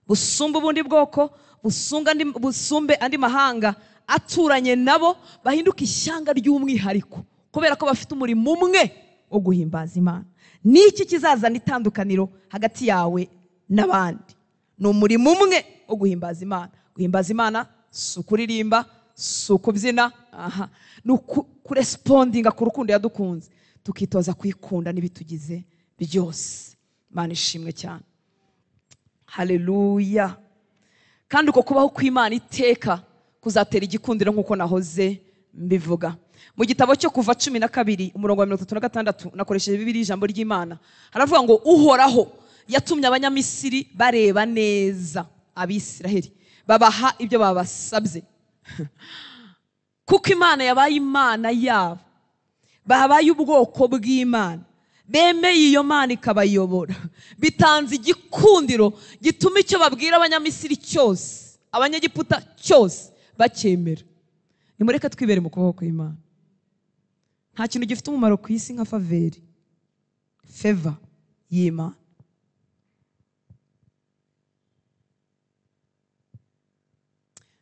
busumba ubundi bwoko, busumbe andi mahanga aturanye nabo, bahinduka ishyanga ry'umwihariko kubera ko bafite umurimo umwe wo guhimbaza Imana. Niki kizazana itandukaniro hagati yawe n'abandi? Ni umurimo umwe wo guhimbaza Imana. Guhimbaza Imana si ukuririmba, si ukubyina, aha, ni kurespondinga ku rukundo yadukunze, tukitoza kuyikunda n'ibitugize byose. Imana ishimwe cyane. Haleluya. Kandi uko kubaho kw'Imana iteka kuzatera igikundiro nk'uko nahoze mbivuga. Mu gitabo cyo Kuva 12 umurongo wa 36 nakoresheje Bibiliya ijambo ry'Imana, haravuga ngo Uhoraho yatumye Abanyamisiri bareba neza Abisiraheli, babaha ibyo babasabye. Kuko Imana yabaye Imana yabo, babaye ubwoko bw'Imana, bemeye iyo Mana ikabayobora. Bitanze igikundiro gituma icyo babwira Abanyamisiri cyose, Abanyegiputa cyose bacyemera. Nimureke twibere mu kuboko kw'Imana. Nta kintu gifite umumaro ku isi nka faveri, favor y'Imana.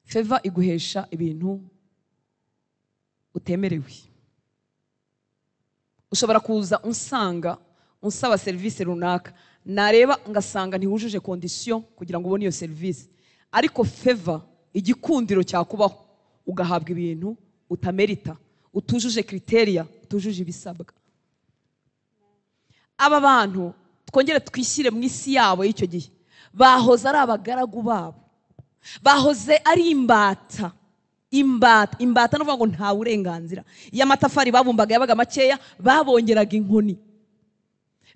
Favor iguhesha ibintu utemerewe. Ushobora kuza unsanga unsaba serivisi runaka, nareba ngasanga ntiwujuje condition kugira ngo ubone iyo serivisi, ariko favor, igikundiro cyakubaho, ugahabwa ibintu utamerita, utujuje criteria, utujuje ibisabwa. Aba bantu twongere twishyire mu isi yabo y'icyo gihe, bahoze ari abagaragu babo, bahoze ari imbata. Imbata, imbata no kuvuga ngo nta burenganzira. Iyo amatafari babumbaga yabaga makeya, babongeraga inkoni,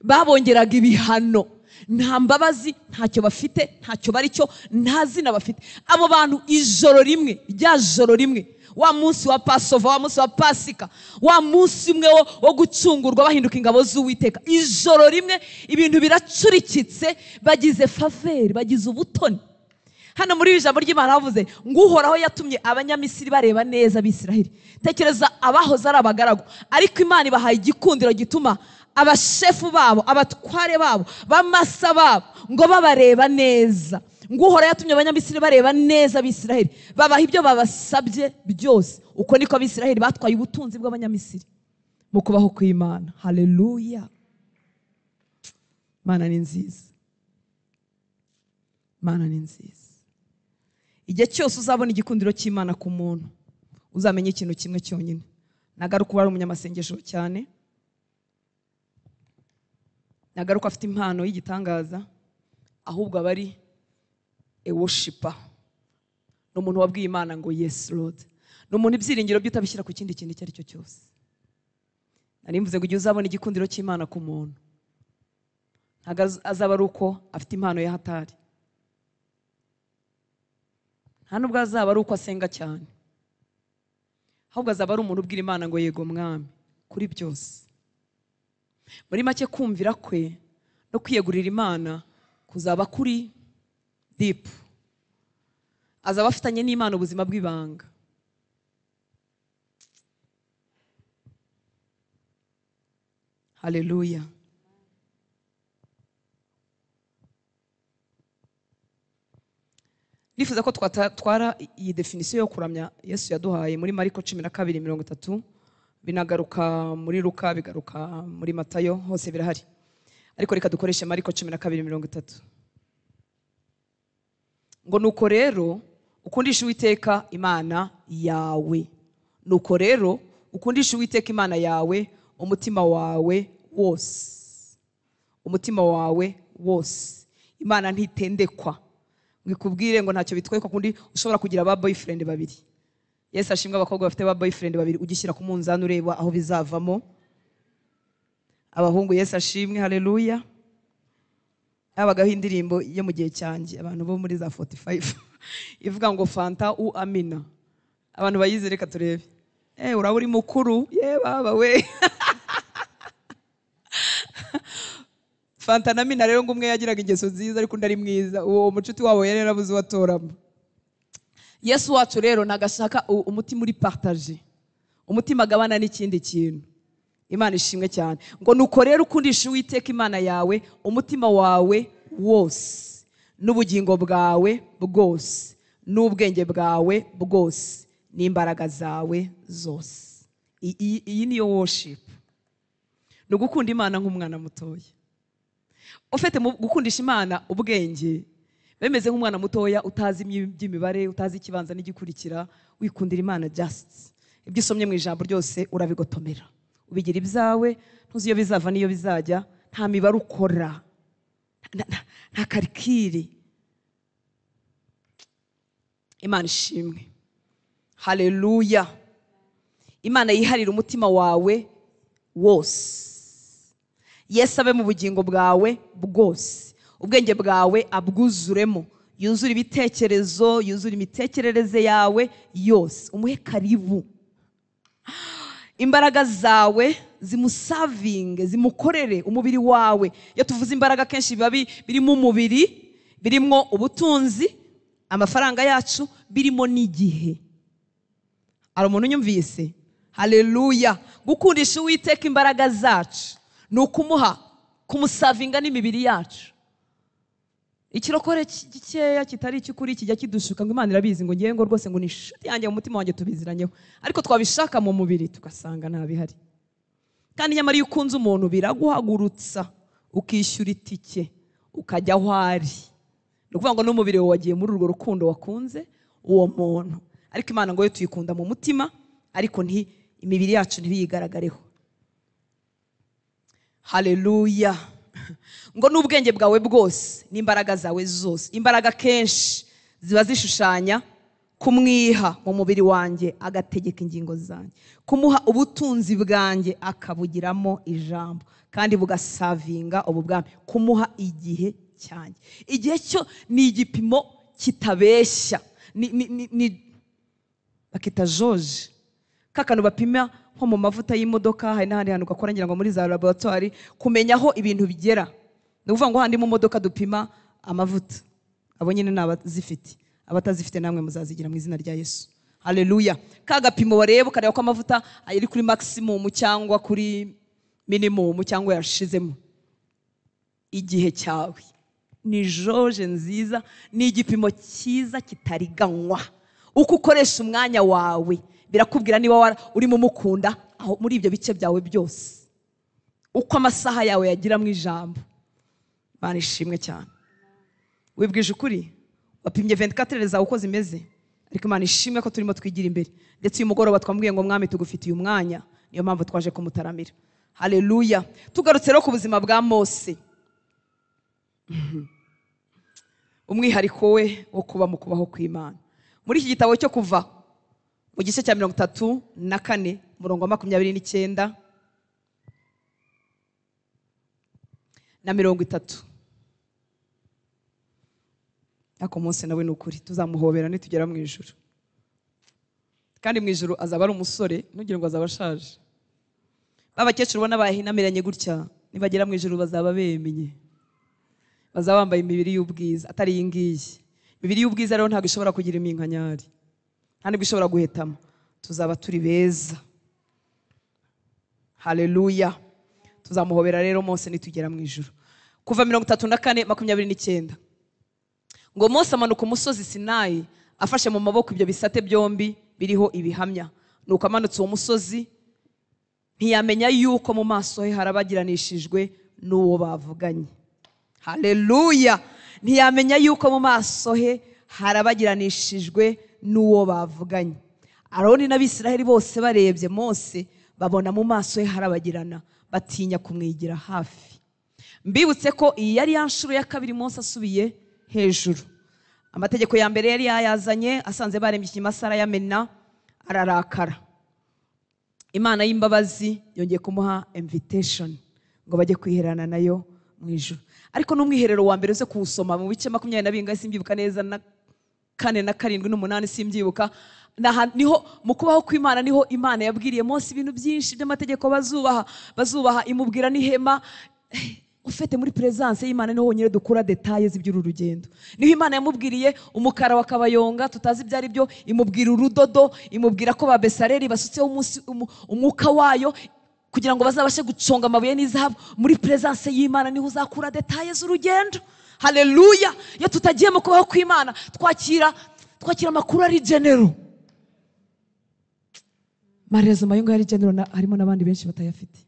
babongeraga ibihano. Nta mbabazi, ntacyo bafite, ntacyo bari cyo, nta zina bafite. Abo bantu ijoro rimwe, rya joro rimwe, wa munsi wa Pasova, wa munsi wa Pasika, wa munsi umwe wo gucungurwa bahinduka ingabo z'Uwiteka, ijoro rimwe ibintu biracurikitse, bagize faveri, bagize ubutoni. Hano muri ijambo ry'Imana havuze ngo Uhoraho yatumye Abanyamisiri bareba neza Abisiraheli. Tekereza abahoze ari abagaragu, ariko Imana ibahaye igikundiro gituma abashefu babo, abatware babo, bamasa babo ngo babareba neza, Ngo Uhoraho yatumye Abanyamisiri bareba neza Abisiraheli, babaha ibyo babasabye byose. Uko niko Abisiraheli batwaye ubutunzi bw'Abanyamisiri mu kubaho kw'Imana. Haleluya! Imana ni nziza, Imana ni nziza. Igihe cyose uzabona igikundiro cy'Imana ku muntu, uzamenye ikintu kimwe cyonyine. Nagaruka uba ari umunyamasengesho cyane, nagaruka afite impano y'igitangaza, ahubwo aba ari a worshiper. Ni umuntu wabwiye Imana ngo yes Lord. Ni umuntu ibyiringiro bye utabishyira ku kindi kintu icyo ari cyo cyose. Nari mvuze ngo igihe uzabona igikundiro cy'Imana ku muntu, ntabwo azaba ari uko afite impano ya hatari, nta nubwo azaba ari uko asenga cyane, ahubwo azaba ari umuntu ubwira Imana ngo yego mwami kuri byose. Muri make, kumvira kwe no kwiyegurira Imana kuzaba kuri deep. Azaba afitanye n'Imana ubuzima bw'ibanga. Haleluya. Nifuza ko twatwara iyi definisiyo yo kuramya Yesu yaduhaye muri Mariko 12:30, binagaruka muri Luka, bigaruka muri Matayo, hose birahari. Ariko reka dukoreshe Mariko 12:30. Ngo nuko rero ukundisha Uwiteka Imana yawe. Nuko rero ukundisha Uwiteka Imana yawe umutima wawe wose. Umutima wawe wose. Imana ntitendekwa ngo ikubwire ngo ntacyo bitwaye, kundi ushobora kugira ba boyfriend babiri. Yesu ashimwe, abakobwa bafite ba boyfriend babiri, ugishyira ku munzani ureba aho bizavamo. Abahungu Yesu ashimwe, haleluya. Habagaho indirimbo yo mu gihe cyanjye, abantu bo muri za 45, ivuga ngo Fanta u Amina. Abantu bayize reka turebe. Uraba uri mukuru, ye baba we. Fanta na Amina rero ngo umwe yagiraga ingeso nziza ariko undi ari mwiza. Uwo mucuti wabo yari yarabuze uwatoramo. Yesu wacu rero nagashaka umutima uri partage, umutima agabana n'ikindi kintu. Imana ishimwe cyane. Ngo nuko rero ukundisha Uwiteka Imana yawe umutima wawe wose, n'ubugingo bwawe bwose, n'ubwenge bwawe bwose, n'imbaraga zawe zose. Iyi niyo worship. Ni ugukunda Imana nk'umwana mutoya. Ufite gukundisha Imana ubwenge, bemeze nk'umwana mutoya utazi iby'imibare, utazi ikibanza n'igikurikira, wikundira Imana just. Ibyo usomye mu ijambo ryose urabigotomera, ubigira ibyawe, ntuzi iyo bizava n'iyo bizajya, nta mibare ukora, nta karikiri. Imana ishimwe, haleluya. Imana yiharira umutima wawe wose. Yesu abe mu bugingo bwawe bwose, ubwenge bwawe abwuzuremo, yuzure ibitekerezo, yuzure imitekerereze yawe yose, umuhe karibu. Imbaraga zawe zimusavinge, zimukorere umubiri wawe. Iyo tuvuze imbaraga kenshi biba birimo umubiri, birimo ubutunzi, amafaranga yacu, birimo n'igihe. Hari umuntu unyumvise? Haleluya. Gukundisha Uwiteka imbaraga zacu ni ukumuha, kumusavinga n'imibiri yacu. Ikirokore gikeya kitari icy'ukuri kijya kidushuka ngo Imana irabizi, ngo ngewe ngo rwose ngo ni inshuti yanjye mu mutima wanjye tubiziranyeho, ariko twabishaka mu mubiri tugasanga nta bihari. Kandi nyamara iyo ukunze umuntu biraguhagurutsa, ukishyura itike ukajya aho ari. Ni ukuvuga ngo n'umubiri wawe wagiye muri urwo rukundo wakunze uwo muntu. Ariko Imana ngo yo tuyikunda mu mutima, ariko imibiri yacu ntibiyigaragareho. Haleluya. Ngo n'ubwenge bwawe bwose n'imbaraga zawe zose. Imbaraga kenshi ziba zishushanya kumwiha mu mubiri wanjye agategeka ingingo zanjye, kumuha ubutunzi bwanjye akabugiramo ijambo kandi bugasavinga ubu bwami, kumuha igihe cyanjye. Igihe cyo ni igipimo kitabeshya, ni bakita joje, kakantu bapima nko mu mavuta y'imodoka, hari n'ahandi hantu gakora ngira ngo muri za laboratoire, kumenya aho ibintu bigera. Ni ukuvuga ngo handi mu modoka dupima amavuta, abo nyine n'abazifite, abatazifite namwe muzazigira mu izina rya Yesu. Haleluya. Ka gapimo bareba ukareba ko amavuta ari kuri maximum cyangwa kuri minimum cyangwa yashizemo. Igihe cyawe. Ni jauge nziza, ni igipimo cyiza kitariganywa. Uko ukoresha umwanya wawe birakubwira niba urimo umukunda aho muri ibyo bice byawe byose. Uko amasaha yawe yagira mu ijambo. Imana ishimwe cyane. Wibwije ukuri, wapimye 24 zawe uko zimeze, ariko Imana ishimwe ko turimo twigira imbere. Ndetse uyu mugoroba twambwiye ngo mwami tugufitiye umwanya, niyo mpamvu twaje kumutaramira. Haleluya. Tugarutse rero ku buzima bwa Mose, umwihariko we wo kuba mu kubaho kw'Imana. Muri iki gitabo cyo Kuva mu gice cya 34 umurongo wa 29 na 30. Ako Mose nawe nukuri tuzamuhobera nitugera mu ijuru. Kandi mu ijuru azaba ari umusore, ntugire ngo azaba ashaje. Babakecuru ubona bahinamiranye gutya, nibagera mu ijuru bazaba bemenye. Bazaba bambaye imibiri y'ubwiza atari iyi ngiyi. Imibiri y'ubwiza rero ntabwo ishobora kugira iminkanyari, nta nibwo ishobora guhetama. Tuzaba turi beza. Haleluya. Tuzamuhobera rero Mose nitugera mu ijuru. Kuva 34 29. Ngo Mose amanuka umusozi Sinayi afashe mu maboko ibyo bisate byombi biriho ibihamya. Nuko amanutse uwo musozi ntiyamenya yuko mu maso he harabagiranishijwe n'uwo bavuganye. Haleluya. Ntiyamenya yuko mu maso he harabagiranishijwe n'uwo bavuganye. Aroni n'Abisiraheli bose barebye Mose babona mu maso he harabagirana, batinya kumwigira hafi. Mbibutse ko iyi yari ya nshuro ya kabiri Mose asubiye hejuru. Amategeko ya mbere yari yayazanye asanze barembye ikimasa arayamena, ararakara. Imana y'imbabazi yongeye kumuha invitation ngo bajye kwiherana nayo mu ijuru. Ariko n'umwiherero wa mbere uze kuwusoma mu bice 22 simbyibuka neza, na 4 na 7 n'umunani simbyibuka. Niho mu kubaho kw'Imana niho Imana yabwiriye Mose ibintu byinshi by'amategeko bazubaha, imubwira n'ihema. Ufite muri presence y'Imana niho honyine dukura details z'iby'uru rugendo. Niho Imana yamubwiriye umukara wa kabayonga tutazi ibyo ari byo, imubwira urudodo, imubwira ko ba Besareli basutseho umwuka wayo kugira ngo bazabashe guconga amabuye n'izahabu. Muri presence y'Imana niho uzakura details z'urugendo. Haleluya. Iyo tutagiye mu kubaho kw'Imana twakira amakuru ari general. Marezo mayunga ari general, harimo n'abandi benshi batayafite.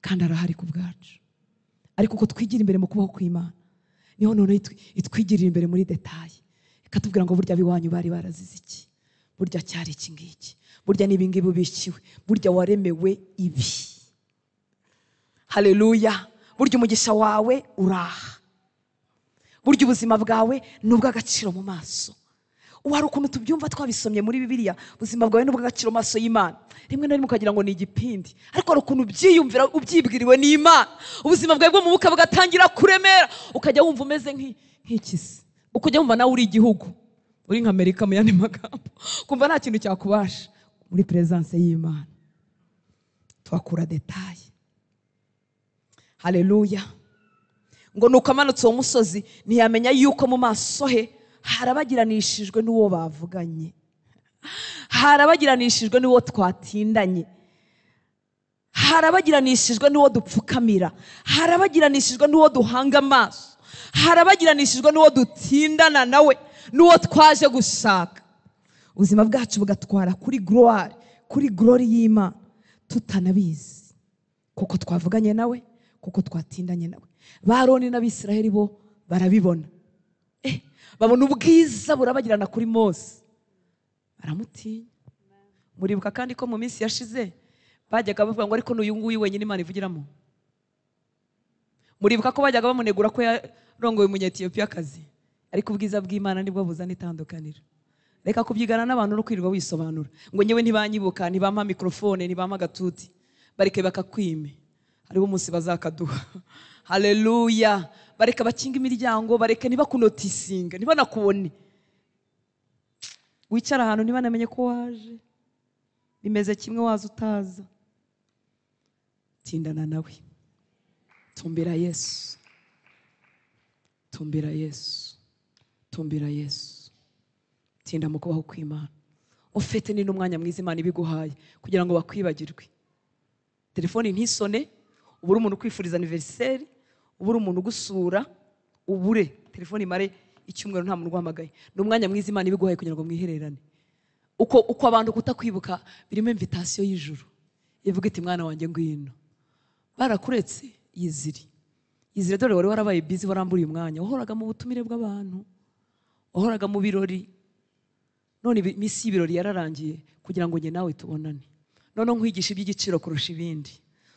Kandi arahari ku bwacu. Ariko uko twigira imbere mu kubaho kw'Imana niho none itwigirira imbere muri detail, ikatubwira ngo burya biwanyu bari barazize iki, burya cyari iki ngiki, burya nibi ngibi ubikiwe, burya waremewe ibi. Haleluya. Burya umugisha wawe uraha, burya ubuzima bwawe ni ubw'agaciro mu maso. Wari ukuntu tubyumva twabisomye muri Bibiliya, ubuzima bwawe ni ubw'agaciro mu maso y'Imana. Rimwe na rimwe ukagira ngo ni igipindi, ariko hari ukuntu ubyiyumvira ubyibwiriwe n'Imana, ubuzima bwawe bwo mu mwuka bugatangira kuremera, ukajya wumva umeze nk'ikisi, ukajya wumva nawe uri igihugu, uri nka Amerika mu yandi magambo, kumva nta kintu cyakubasha. Muri presence y'Imana twakura detail. Haleluya. Ngo nuko amanutse uwo musozi ntiyamenya yuko mu maso he harabagiranishijwe n'uwo bavuganye, harabagiranishijwe n'uwo twatindanye, harabagiranishijwe n'uwo dupfukamira, harabagiranishijwe n'uwo duhanga amaso, harabagiranishijwe n'uwo dutindana nawe, n'uwo twaje gushaka. Ubuzima bwacu bugatwara kuri gloire, kuri glory y'Imana tutanabizi, kuko twavuganye nawe, kuko twatindanye nawe. Ba Aroni n'Abisiraheli bo barabibona, babona ubwiza burabagirana kuri Mose, baramutinya. Muribuka kandi ko mu minsi yashize bajyaga bavuga ngo ariko n'uyu nguyu wenyine Imana ivugiramo. Muribuka ko bajyaga bamunegura ko yarongoye Umunyetiyopiyakazi, ariko ubwiza bw'Imana nibwo buzana itandukaniro. Reka kubyigana n'abantu no kwirirwa wisobanura ngo nyewe ntibanyibuka, ntibampa mikrofone, ntibampa agatuti, bareke bakakwime, hariho umunsi bazakaduha. Haleluya. Bareke bakinga imiryango, bareke ntibakunotisinga, ntibanakubone, wicara ahantu ntibanamenye ko waje. Bimeze kimwe waza utaza. Tindana nawe, tumbira Yesu, tumbira Yesu, tumbira Yesu. Tinda mu kubaho kw'Imana. Ufite ni n'umwanya mwiza Imana ibiguhaye kugira ngo bakwibagirwe. Telefoni ntisone, ubure umuntu kwifuriza anniversaire, Ubure umuntu ugusura, ubure telefone imare icyumweru nta muntu uguhamagaye. Ni umwanya mwiza Imana ibiguhaye kugira ngo mwihererane. Uko abantu kutakwibuka birimo invitation y'ijuru ivuga iti mwana wanjye ngwino. Barakuretse yizire. Yizire dore wari warabaye busy, waramburiye umwanya, wahoraga mu butumire bw'abantu, wahoraga mu birori. None iminsi y'ibirori yararangiye kugira ngo njye nawe tubonane. None nkwigisha iby'igiciro kurusha ibindi.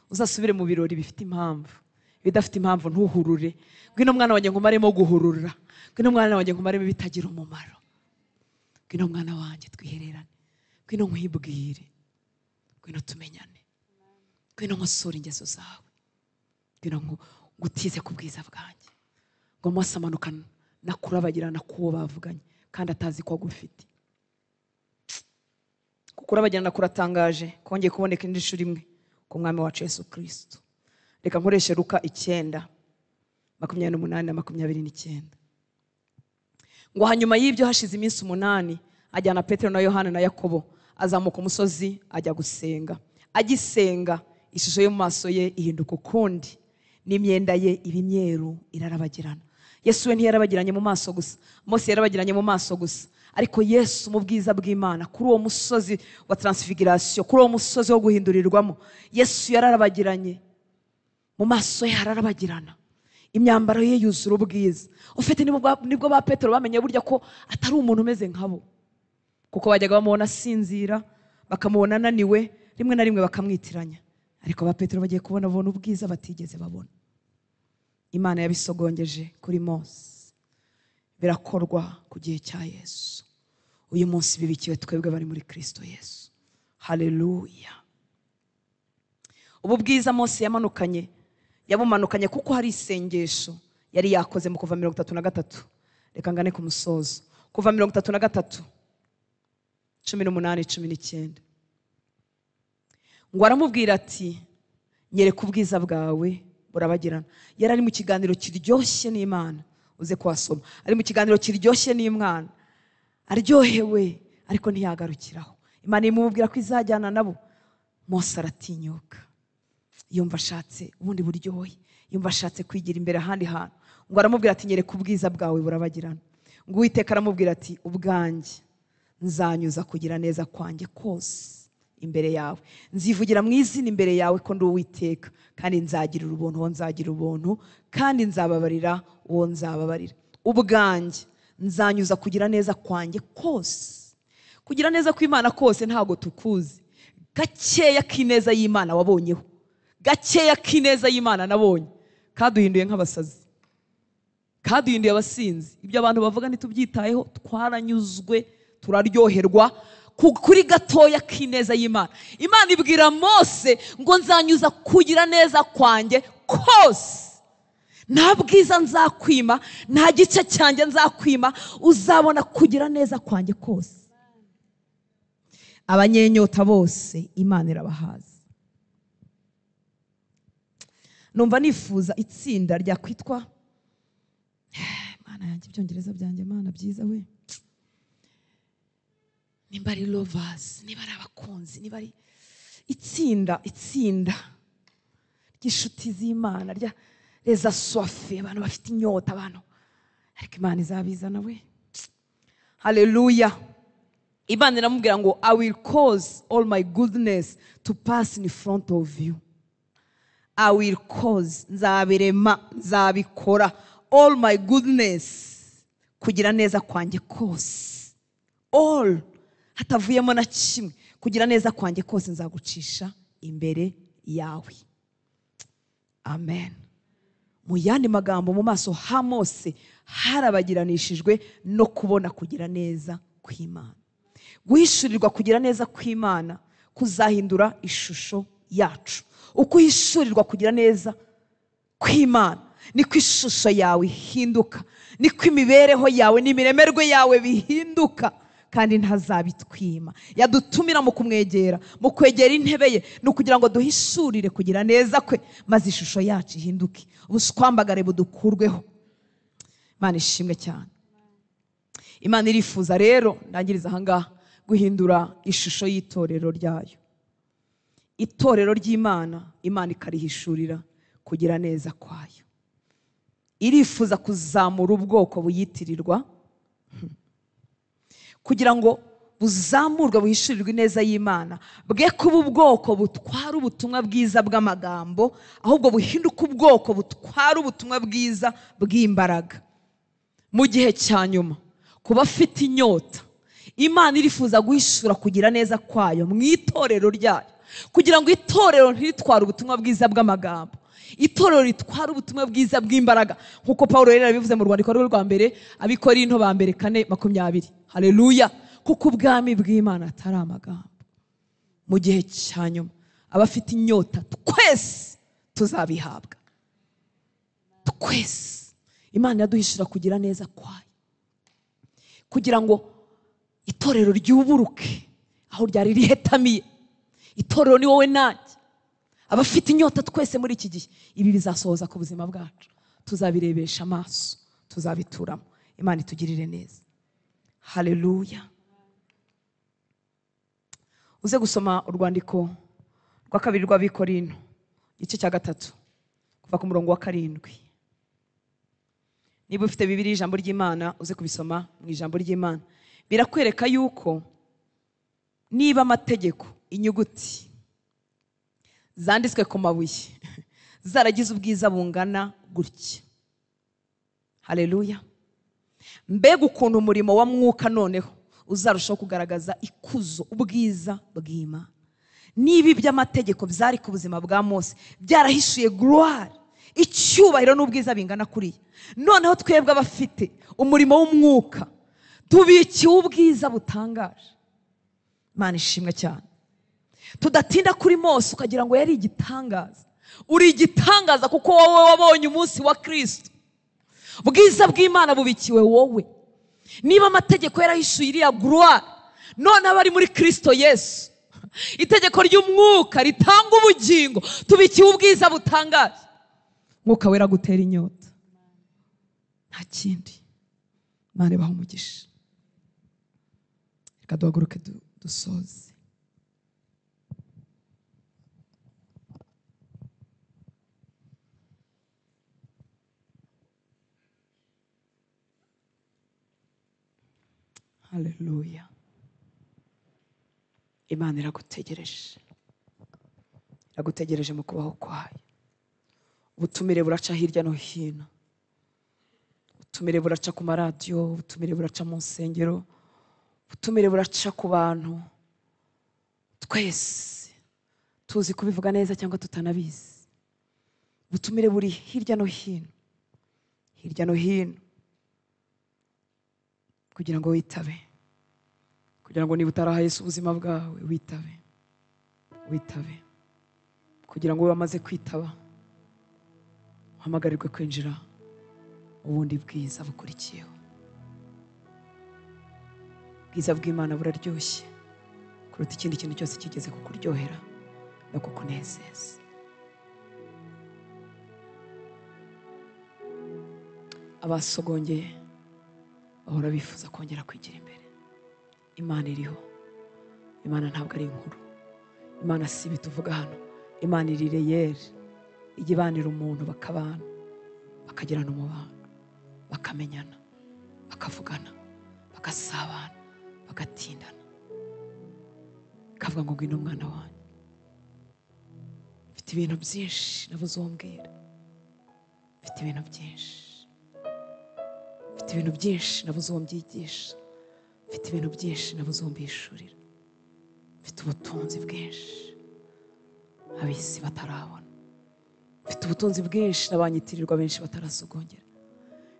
Uzasubire mu birori bifite impamvu, ibidafite impamvu ntuhurure. Ngwino mwana wanjye nkumaremo guhurura, ngwino mwana wanjye nkumaremo ibitagira umumaro, ngwino mwana wanjye twihererane, ngwino nkwibwire, ngwino tumenyane, ngwino nkosore ingeso zawe, ngwino ngutize ku bwiza bwanjye. Ngo Mose amanuka nakurabagirana k'uwo bavuganye kandi atazi ko agufite. Kukurabagirana kuratangaje, kongeye kuboneka indi nshuro imwe ku mwami wacu Yesu Kristo. Reka nkoreshe Luka 9:28 na 29. Ngo hanyuma y'ibyo hashize iminsi 8 ajyana Petero na Yohana na Yakobo, azamuka umusozi ajya gusenga. Agisenga ishusho yo mu maso ye ihinduka ukundi, n'imyenda ye iba imyeru irarabagirana. Yesu we ntiyarabagiranye mu maso gusa, Mose yarabagiranye mu maso gusa, ariko Yesu mu bwiza bw'Imana kuri uwo musozi wa transfiguration, kuri uwo musozi wo guhindurirwamo, Yesu yararabagiranye mu maso ye hararabagirana, imyambaro ye yuzura ubwiza. Ufite nibwo ba Petero bamenye burya ko atari umuntu umeze nkabo, kuko bajyaga bamubona asinzira, bakamubona ananiwe, rimwe na rimwe bakamwitiranya. Ariko ba Petero bagiye kubona babona ubwiza batigeze babona. Imana yabisogongeje kuri Mose, birakorwa ku gihe cya Yesu. Uyu munsi bibikiwe twebwe bari muri Kristo Yesu. Haleluya. Ubu bwiza Mose yamanukanye, yabumanukanye kuko hari isengesho yari yakoze mu kuva 33. Reka ngane ku musozo. Kuva 33 18 19. Ngo aramubwira ati nyereka ubwiza bwawe burabagirana. Yari ari mu kiganiro kiryoshye n'Imana, uze kuhasoma. Ari mu kiganiro kiryoshye n'Imana, aryohewe, ariko ntiyagarukiraho. Imana imubwira ko izajyana nabo. Mose aratinyuka, yumva ashatse ubundi buryohe, yumva ashatse kwigira imbere ahandi hantu. Ngo aramubwira ati nyereka ubwiza bwawe burabagirana. Ngo Uwiteka aramubwira ati ubwanjye nzanyuza kugira neza kwanjye kose imbere yawe, nzivugira mu izina imbere yawe ko ndi Uwiteka, kandi nzagira ubuntu uwo nzagira ubuntu, kandi nzababarira uwo nzababarira. Ubwanjye nzanyuza kugira neza kwanjye kose. Kugira neza kw'Imana kose ntago tukuzi. Gakeya k'ineza y'Imana wabonyeho, gakeya k'ineza y'Imana nabonye, kaduhinduye nk'abasazi, kaduhinduye abasinzi. Ibyo abantu bavuga ntitubyitayeho, twaranyuzwe, turaryoherwa kuri gatoya k'ineza y'Imana. Imana ibwira Mose ngo nzanyuza kugira neza kwanjye kose, nta bwiza nzakwima, nta gice cyanjye nzakwima, uzabona kugira neza kwanjye kose. Abanyenyota bose Imana irabahaza. Numva nifuza itsinda ryakwitwa, Mana yanjye ibyongereza byanjye Mana byiza we, nimba ari lovers, niba ari abakunzi, niba ari itsinda ry'inshuti z'Imana, rya les assoiffés, abantu bafite inyota, abantu ariko Imana izabizana we. Haleluya. Imana iramubwira ngo I will cause all my goodness to pass in front of you. I will cause, nzabirema, nzabikora, all my goodness, kugira neza kwanjye kose, all, hatavuyemo na kimwe, kugira neza kwanjye kose nzagucisha imbere yawe. Amen. Mu yandi magambo, mu maso ha Mose harabagiranishijwe no kubona kugira neza kw'Imana. Guhishurirwa kugira neza kw'Imana kuzahindura ishusho yacu. Uko uhishurirwa kugira neza kw'Imana niko ishusho yawe ihinduka, niko imibereho yawe n'imiremerwe yawe bihinduka, kandi ntazabitwima. Yadutumira mu kumwegera, mu kwegera intebe ye, ni ukugira ngo duhishurire kugira neza kwe, maze ishusho yacu ihinduke, ubuswambagare budukurweho. Imana ishimwe cyane. Imana irifuza rero, ndangiriza aha ngaha, guhindura ishusho y'itorero ryayo. Itorero ry'Imana, Imana ikarihishurira kugira neza kwayo. Irifuza kuzamura ubwoko buyitirirwa kugira ngo buzamurwe buhishurirwe ineza y'Imana, bwe kuba ubwoko butwara ubutumwa bwiza bw'amagambo, ahubwo buhinduka ubwoko butwara ubutumwa bwiza bw'imbaraga. Mu gihe cya nyuma, kuba afite inyota, Imana irifuza guhishura kugira neza kwayo mu itorero ryayo, kugira ngo itorero ntiritware ubutumwa bwiza bw'amagambo, itorero ritwara ubutumwa bwiza bw'imbaraga, nkuko Paulo rero yabivuze mu rwandiko rwe rwa mbere Abikorinto ba mbere 4:20. Haleluya! Kuko ubwami bw'Imana atari amagambo. Mu gihe cya nyuma, abafite inyota twese tuzabihabwa. Twese Imana yaduhishura kugira neza kwayo, kugira ngo itorero ryuburuke aho ryari rihetamiye. Itorero ni wowe nanjye. Abafite inyota twese muri iki gihe, ibi bizasohoza ku buzima bwacu, tuzabirebesha amaso, tuzabituramo. Imana itugirire neza. Haleluya. Uze gusoma urwandiko rwa kabiri rw'Abikorinto igice cya 3 kuva ku murongo wa 7. Niba ufite Bibiliya ijambo ry'Imana, uze kubisoma mu ijambo ry'Imana. Birakwereka yuko niba amategeko, inyuguti zanditswe ku mabuye zaragize ubwiza bungana gutya. Haleluya. Mbega ukuntu umurimo wa mwuka noneho uzarushaho kugaragaza ikuzo, ubwiza bw'Imana. Niba iby'amategeko byari ku buzima bwa Mose byarahishuye gloire, icyubahiro n'ubwiza bingana kuriya, noneho twebwe abafite umurimo w'umwuka tubikiwe ubwiza butangaje. Imana ishimwe cyane. Tudatinda kuri Mose ukagira ngo yari igitangaza. Uri igitangaza kuko wowe wabonye umunsi wa Kristo. Ubwiza bw'Imana bubikiwe wowe. Niba amategeko yarahishuye iriya gloire, none abari muri Kristo Yesu, itegeko ry'umwuka ritanga ubugingo, tubikiwe ubwiza butangaje. Mwuka wera gutera inyota, nta kindi. Imana ibahe umugisha. Reka duhaguruke dusoze. Haleluya. Imana iragutegereje. Iragutegereje mu kubaho kwayo. Ubutumire buraca hirya no hino. Ubutumire buraca ku maradiyo, ubutumire buraca mu nsengero, ubutumire buraca ku bantu. Twese tuzi kubivuga neza cyangwa tutanabizi. Ubutumire buri hirya no hino. Hirya no hino. Kugira ngo witabe, kugira ngo niba utaraha Yesu ubuzima bwawe witabe, witabe, kugira ngo wamaze kwitaba uhamagarirwe kwinjira ubundi bwiza bukurikiyeho. Bwiza bw'Imana buraryoshye kuruta ikindi kintu cyose kigeze kukuryohera no kukunezeza. Abasogongeye bahora bifuza kongera kwigira imbere. Imana iriho. Imana ntabwo ari inkuru. Imana si ibi tuvuga hano. Imana iri reyeri, ijya ibanira umuntu bakabana, bakagirana umubano, bakamenyana, bakavugana, bagasabana, bagatindana. Ikavuga ngo ngwino mwana wanjye, mfite ibintu byinshi nabuze uwo mbwira, mfite ibintu byinshi, mfite ibintu byinshi nabuze uwo mbyigisha, mfite ibintu byinshi nabuze uwo mbishurira, mfite ubutunzi bwinshi ab'isi batarabona, mfite ubutunzi bwinshi n'abanyitirirwa benshi batarasogongera.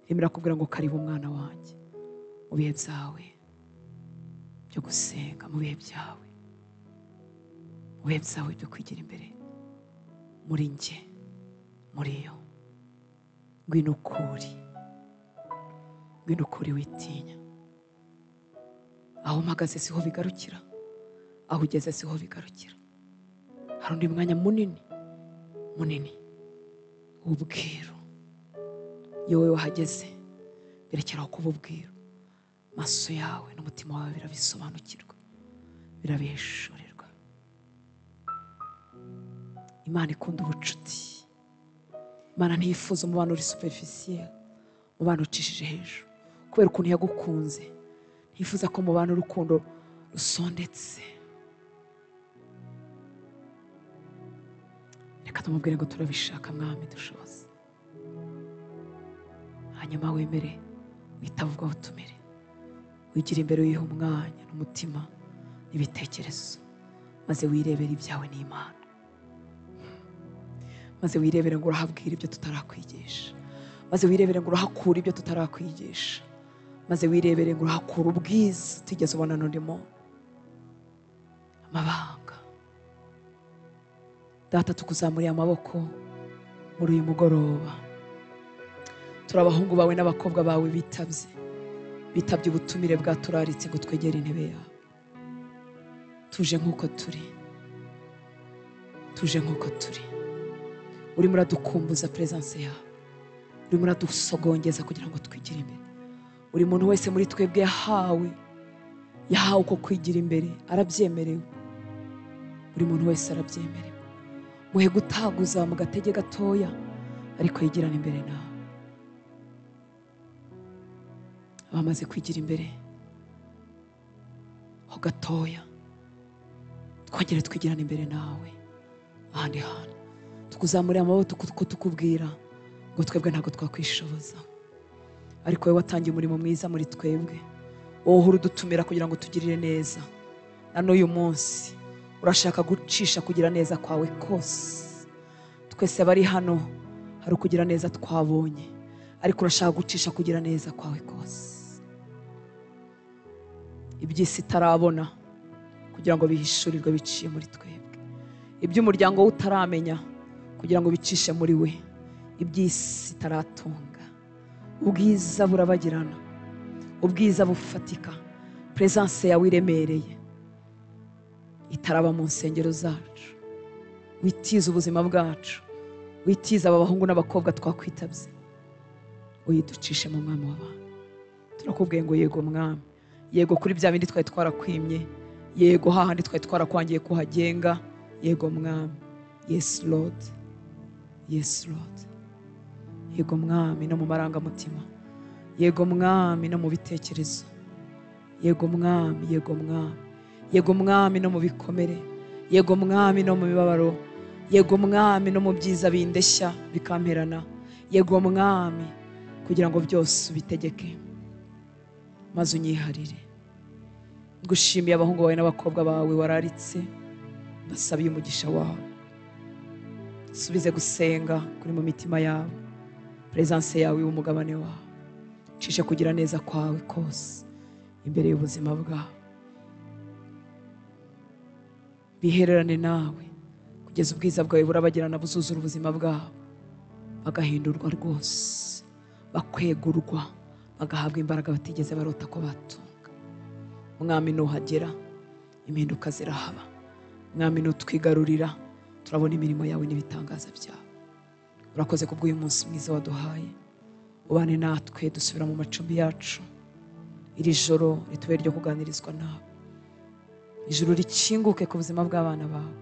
Rimwe irakubwira ngo karibu mwana wanjye, mu bihe byawe byo gusenga, mu bihe byawe, mu bihe byawe byo kwigira imbere muri njye, muri yo. Ngwino ukuri, ngwino ukuri witinya. Aho mpagaze siho bigarukira, aho ugeze siho bigarukira. Hari undi mwanya munini munini w'ubwiru. Iyo wowe wahageze berekeraho kuba ubwiru, amaso yawe n'umutima wawe birabisobanukirwa, Imana ntiyifuza umubano uri superficiel, umubano ucishije hejuru. Kubera ukuntu yagukunze, ntiyifuza ko mubana urukundo rusondetse. Reka tumubwire ngo turabishaka Mwami, dushoboze. Hanyuma wemere witabe ubwo butumire, wigire imbere, wihe umwanya n'umutima n'ibitekerezo, maze wirebere ibyawe n'Imana, maze wirebere ngo urahabwira ibyo tutarakwigisha, maze wirebere ngo urahakura ibyo tutarakwigisha, maze wirebere ngo urahakura ubwiza utigeze ubona n'undi muntu. Amabanga Data, tukuzamuriye amaboko muri uyu mugoroba. Turi abahungu bawe n'abakobwa bawe bitabye ubutumire bwaturaritse ngo twegere intebe yawe. Tuje nk'uko turi, tuje nk'uko turi. Urimo uradukumbuza presence yawe, urimo uradusogongeza kugira ngo twigire imbere. Buri muntu wese muri twebwe yahawe uko kwigira imbere, arabyemerewe. Buri muntu wese arabyemerewe. Muhe gutaguza mu gatege gatoya, ariko yigirana imbere nawe. Abamaze kwigira imbere ho gatoya, twongere twigirane imbere nawe ahandi hantu. Tukuzamurira amaboko tukubwira ngo twebwe ntabwo twakwishoboza, ariko wowe watangiye umurimo mwiza muri twebwe. Wowe uhora udutumira kugira ngo tugirire neza, na n'uyu munsi urashaka gucisha kugira neza kwawe kose. Twese abari hano hari ukugira neza twabonye, ariko urashaka gucisha kugira neza kwawe kose. Iby'isi itarabona kugira ngo bihishurirwe biciye muri twebwe, iby'umuryango we utaramenya kugira ngo bicishe muri we, iby'isi itaratunga. Ubwiza burabagirana, ubwiza bufatika, presence yawe iremereye itaraba mu nsengero zacu. Witize ubuzima bwacu, witize aba bahungu n'abakobwa twakwitabye, uyiducishe mu Mwami w'abantu. Turakubwiye ngo yego Mwami, yego kuri bya bindi twari twarakwimye, yego hahandi twari twarakwangiye kuhagenga, yego Mwami. Yes Lord, yes Lord. Yego Mwami no mu marangamutima, yego Mwami no mu bitekerezo, yego Mwami, yego Mwami, yego Mwami no mu bikomere, yego Mwami no mu mibabaro, yego Mwami no mu byiza bindeshya bikamperana, yego Mwami, kugira ngo byose ubitegeke maze unyiharire. Ngushimiye abahungu bawe n'abakobwa bawe wararitse, basabiye umugisha wawe. Subize gusenga kuri mu mitima yawe, presence yawe umugabane wawe. Cishe kugira neza kwawe kose imbere y'ubuzima bwawe. Bihererane nawe kugeza ubwiza bwawe burabagirana buzuzura ubuzima bwabo, bagahindurwa rwose, bakwegurwa, bagahabwa imbaraga batigeze barota ko batunga. Mwami nuhagera impinduka zirahaba. Mwami nutwigarurira turabona imirimo yawe n'ibitangaza byawe. Urakoze kubw'uyu munsi mwiza waduhaye. Ubane natwe dusubira mu macumbi yacu. Iri joro ritubere ryo kuganirizwa nawe. Ijuru rikinguke ku buzima bw'abana bawe.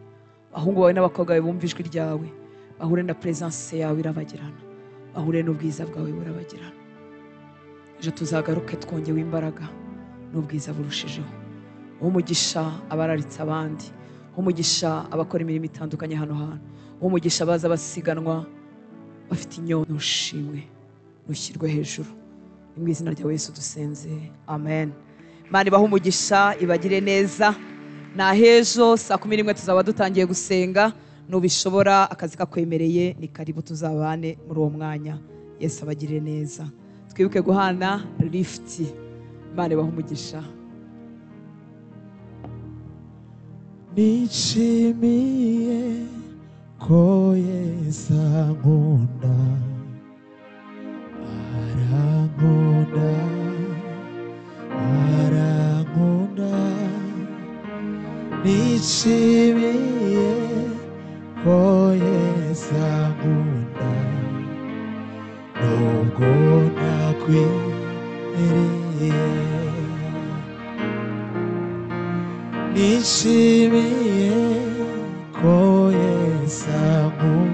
Abahungu bawe n'abakobwa bawe bumva ijwi ryawe, bahure na presence yawe irabagirana, bahure n'ubwiza bwawe burabagirana. Ejo tuzagaruke twongewe imbaraga n'ubwiza burushijeho. Umugisha abararitse abandi, umugisha abakora imirimo itandukanye hano hantu, umugisha baza basiganwa bafite inyota. Nushimwe, nushyirwe hejuru. Ni mu izina rya Yesu dusenze, amen. Imana ibahe umugisha, ibagire neza. Na hejo saa 11 tuzaba dutangiye gusenga. Nubishobora akazi kakwemereye ni karibu, tuzabane muri uwo mwanya. Yesu abagirire neza. Twibuke guhana lift. Imana ibahe umugisha. Nishimiye ko Yesu ankunda, arankunda, arankunda. Nishimiye ko Yesu ankunda, nubwo nakwiriye. Nishimiye ko Yesu ankunda.